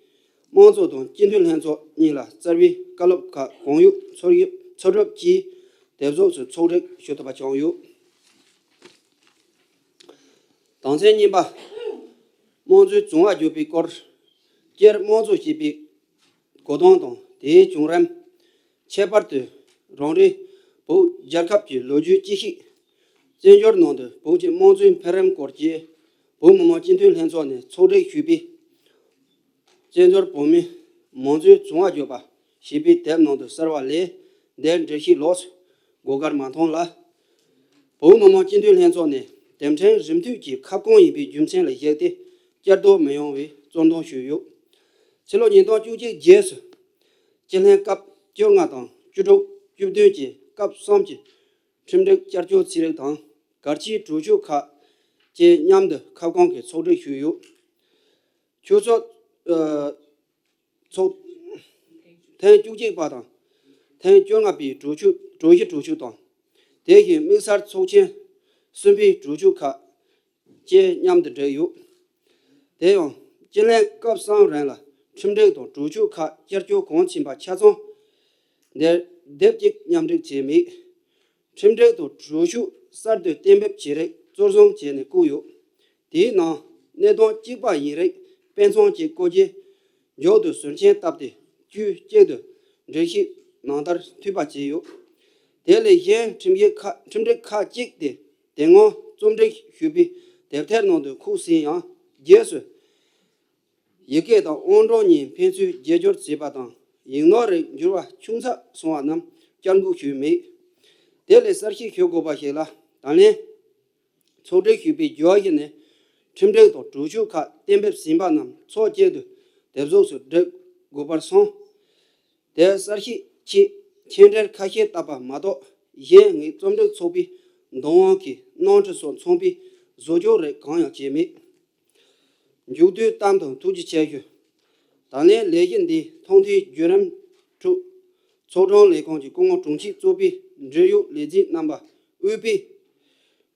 དམངས་གཙོ་དང་སྤྱི་འཐུས་ལྷན་ཚོགས་གཉིས་ལ་བསྩལ་བའི་བཀའ་སློབ་ཁག་གང་ཡོད་འཚོལ་ཞིབ་འཚོལ་སྒྲུབ་ཀྱིས་དེབ་གཟུགས་སུ་ཕྱོགས་སྒྲིག་ཞུ་ཐུབ་པ་བྱུང་ཡོད། དོན་ཚན་གཉིས་པ། དམངས་གཙོའི་བྱུང་བ་བརྗོད་པའི་སྐོར། སྤྱིར་དམངས་གཙོ་ཞེས་པའི་གོ་དོན་དང་དེའི་བྱུང་རིམ། ཁྱད་པར་དུ་རང་རེའི་བོད་རྒྱལ་ཁབ་ཀྱི་ལོ་རྒྱུས་སྤྱི་ཞིག་བཙན་བྱོལ་ནང་དུ་བོད་ཀྱི་དམངས་གཙོའི་འཕེལ་རིམ་སྐོར་གྱི་བོད་མི་མང་སྤྱི་འཐུས་ལྷན་ཚོགས་ནས་ཚོགས་སྒྲིག་ཞུས་པའི་བཙན་བྱོལ་བོད་མིའི་དམངས་གཙོའི་བྱུང་བ་བརྗོད་པ་ཞེས་པའི་དེབ་ནང་དུ་གསལ་བ་ལས། འདིར་འགྲེལ་བཤད་ལོགས་སུ་དགོས་གལ་མ་མཐོང་ལ། བོད་མི་མང་སྤྱི་འཐུས་ལྷན་ཚོགས་ནས་དེབ་ཕྲེང་རིམ་མཐུད་ཀྱི་ཁ་སྐོང་ཡིན་པའི་རྒྱུ་མཚན་ལ་གཞིགས་ཏེ་བསྐྱར་ཟློས་མི་ཡོང་བའི་གཙོ་འདོན་ཞུས་ཡོད། ཕྱི་ལོ་ཉིས་སྟོང་བཅུ་གཅིག་རྗེས་སུ་སྤྱི་ལྷན་སྐབས་བཅོ་ལྔ་དང་བཅུ་དྲུག་བཅུ་བདུན་གྱི་སྐབས་གསུམ་གྱི་ཁྲིམས་སྒྲིག་བསྐྱར་བཅོས་ཚན་རིག་དང་གལ་ཆེའི་གྲོས་ཆོད་ཁག་བཅས་མཉམ་དུ་ཁ་སྐོང་གིས་ཚོགས་སྒྲིག་ཞུས་ཡོད། ཆོས་ཚོགས། ཨ། ཚོགས། ཐེངས་བཅུ་གཅིག་པ་དང་། ཐེངས་བཅོ་ལྔ་པའི་གྲོས་ཆོད་གྲོས་གཞི་གྲོས་ཆོད་དང་། དེ་བཞིན་དམིགས་བསལ་ཚོགས་ཆེན་གསུམ་པའི་གྲོས་ཆོད་ཁག་བཅས་མཉམ་དུ་བསྒྲིགས་ཡོད། དེ་ཡང་སྤྱི་ལྷན་སྐབས་གསུམ་རིང་ལ་ཁྲིམས་སྒྲིག་དང་གྲོས་ཆོད་ཁག་བསྐྱར་བཅོས་གང་ཕྱིན་པ་ཆ་ཚང་འདིར་དེབ་གཅིག་མཉམ་སྒྲིག་བྱས་མེད། ཁྲིམས་སྒྲིག་དང་གྲོས་ཆོད་གསར་དུ་གཏན་འབེབས་བྱེད་རིགས་གཙོར་བཟུང་བྱས་ནས་བཀོད་ཡོད། དེའི་ནང་གནད་དོན་གཅིག་པ་ཡིན་རིགས་དཔེ་མཚོན་གྱིས་བཀོད་རྗེས་མཇུག་ཏུ་ཟུར་མཆན་བཏབ་སྟེ་དཀྱུས་གཅིག་ཏུ་འགྲེལ་བཤད་ནང་ལྟར་འཐུས་པ་བྱས་ཡོད། དེ་ལས་གཞན་ཁྲིམས་ཡིག་ཁག་ཁྲིམས་སྒྲིག་ཁག་གཅིག་སྟེ་དེ་སྔོན་རྩོམ་སྒྲིག་ཞུས་པའི་དེབ་ཐེར་ནང་དུ་ཁུག་ཟིན་ཡང་རྗེས་སུ་ཡི་གེ་དང་དབང་སྒྲོན་གཉིས་ཕན་ཚུན་བརྗེ་སྒྱུར་བྱས་པ་དང་ཡིག་ནོར་རིགས་འགྱུར་བ་ཆུང་ཙག་སོང་བ་རྣམས་བསྐྱར་འགོད་ཞུས་མེད། དེ་ལས་གསལ་བཤད་ཞུ་དགོས་པ་ཞིག་ལ། ད་ལན་ཚོགས་སྒྲིག་ཞུས་པའི་བརྗོད་གཞི་ནི་ཁྲིམས་སྒྲིག་དང་གྲོས་ཆོད་ཁག་གཏན་འབེབས་ཟིན་པ་རྣམས་ཕྱོགས་གཅིག་ཏུ་དེབ་གཟུགས་སུ་སྒྲིག་དགོས་པར་སོང་། དེར་གསལ་བཤད་ཆེད་མཆན་འགྲེལ་ཁ་ཤས་བཏབ་པ་མ་གཏོགས་གཞན་ངས་རྩོམ་སྒྲིག་ཚོགས་པའི་འདུན་དབང་གིས་གནང་འཕྲི་སོགས་མཚོན་པའི་བཟོ་བཅོས་རིགས་གང་ཡང་བྱས་མེད། མཇུག་བསྡུའི་གཏམ་དང་ཐུགས་རྗེ་ཆེ་ཞུ། ད་ལན་ལས་གཞི་འདིའི་ཐོག་མཐའི་བརྒྱུད་རིམ་ཁྲོད་ཚོགས་དྲུང་ལས་ཁུངས་ཀྱི་སྐུ་ངོ་དྲུང་ཆེ་གཙོས་པའི་འབྲེལ་ཡོད་ལས་བྱེད་རྣམ་པ་དབུས་པའི་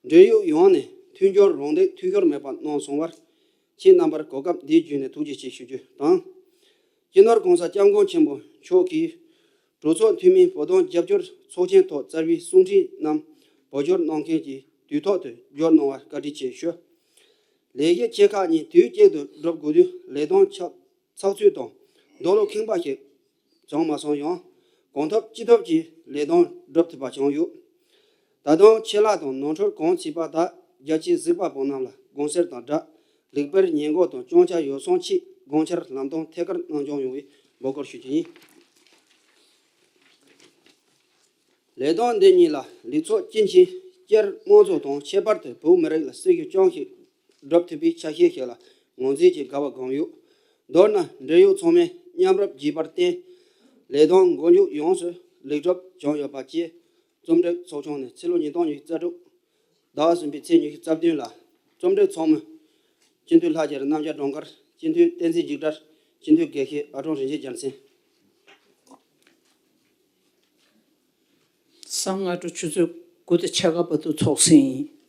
འབྲེལ་ཡོད་ཡོངས་ནས་མཐུན་འགྱུར་རམ་འདེགས་འཐུས་ཤོར་མེད་པ་གནང་སོང་བར་ཁྱེད་རྣམ་པར་གོ་སྐབས་འདི་བརྒྱུད་ནས་ཐུགས་རྗེ་ཆེ་ཞུ་རྒྱུ་དང་། སྤྱི་ནོར་གོང་ས་སྐྱབས་མགོན་ཆེན་པོ་མཆོག་གིས་གྲོས་ཚོགས་འཐུས་མིའི་བོད་དོན་རྒྱབ་སྐྱོར་ཚོགས་ཆེན་ཐོག་བསྩལ་བའི་གསུང་འཕྲིན་རྣམས་བོད་སྒྱུར་གནང་མཁན་གྱི་དུས་ཐོག་ཏུ་བསྒྱུར་གནང་བར་བཀའ་དྲིན་ཆེ་ཞུ། ལས་གཞི་ཆེ་ཁག་གཉིས་དུས་གཅིག་ཏུ་སྒྲུབ་དགོས་དུས་ལས་དོན་ཆགས་ཚགས་ཚུད་དང་འདོད་བློ་ཁེངས་པ་ཞིག་བྱུང་མ་སོང་ཡང་གང་ཐུབ་ཅི་ཐུབ་ཀྱིས་ལས་དོན་སྒྲུབ་ཐུབ་པ་བྱུང་ཡོད། ད་དུང་ཆད་ལྷག་དང་ནོར་འཁྲུལ་གང་མཆིས་པ་དག་རྒྱ་ཆེའི་གཟིགས་པ་པོ་རྣམས་ལ་དགོངས་སེལ་དང་སྦྲགས་ལེགས་སྤེལ་ཉེས་འགོག་དང་སྐྱོན་ཆ་ཡོ་བསྲང་ཆེད་དགོངས་འཆར་ལམ་སྟོན་ཐད་ཀར་གནང་སྐྱོང་ཡོང་བའི་འབོད་སྐུལ་ཞུ་རྒྱུ་ཡིན། ལས་དོན་འདི་གཉིས་ལ་ལས་ཚོགས་དཀྱིལ་ཕྱིན་སྤྱིར་དམངས་གཙོ་དང་ཁྱད་པར་དུ་བོད་མི་རིགས་ལ་སྲི་ཞུ་ཅུང་ཞིག་སྒྲུབ་ཐུབ་པའི་ཆ་ཤས་ཤིག་ལ་ངོས་འཛིན་གྱི་དགའ་བ་སྒོམ་ཡོད། མདོར་ན་འབྲེལ་ཡོད་ཚང་མས་མཉམ་རུབ་བགྱིས་པར་བརྟེན་ལས་དོན་མགོ་མཇུག་ཡོངས་སུ་ལེགས་གྲུབ་བྱུང་ཡོད་པ་བཅས་རྩོམ་སྒྲིག་ཚོགས་ཆུང་ནས་ཕྱི་ལོ་ཉིས་སྟོང་ཉི་ཤུ་རྩ་དྲུག་ཟླ་བ་གསུམ་པའི་ཚེས་ཉི་ཤུ་རྩ་བདུན་ལ་རྩོམ་སྒྲིག་ཚོགས་མི་སྤྱི་འཐུས་ལྷ་རྒྱལ་རྣམ་རྒྱལ་སྒྲོལ་དཀར། སྤྱི་འཐུས་བསྟན་འཛིན་འཇིགས་བྲལ། སྤྱི་འཐུས་དགེ་བཤེས་ཨ་ཀྲོང་རིན་ཆེན་རྒྱལ་མཚན། གཟའ་སྔ་དྲོ་ཆུ་ཚོད་དགུ་དང་ཕྱེད་ཀ་བར་དུ་ཚོགས་ཟིན་ཡིན།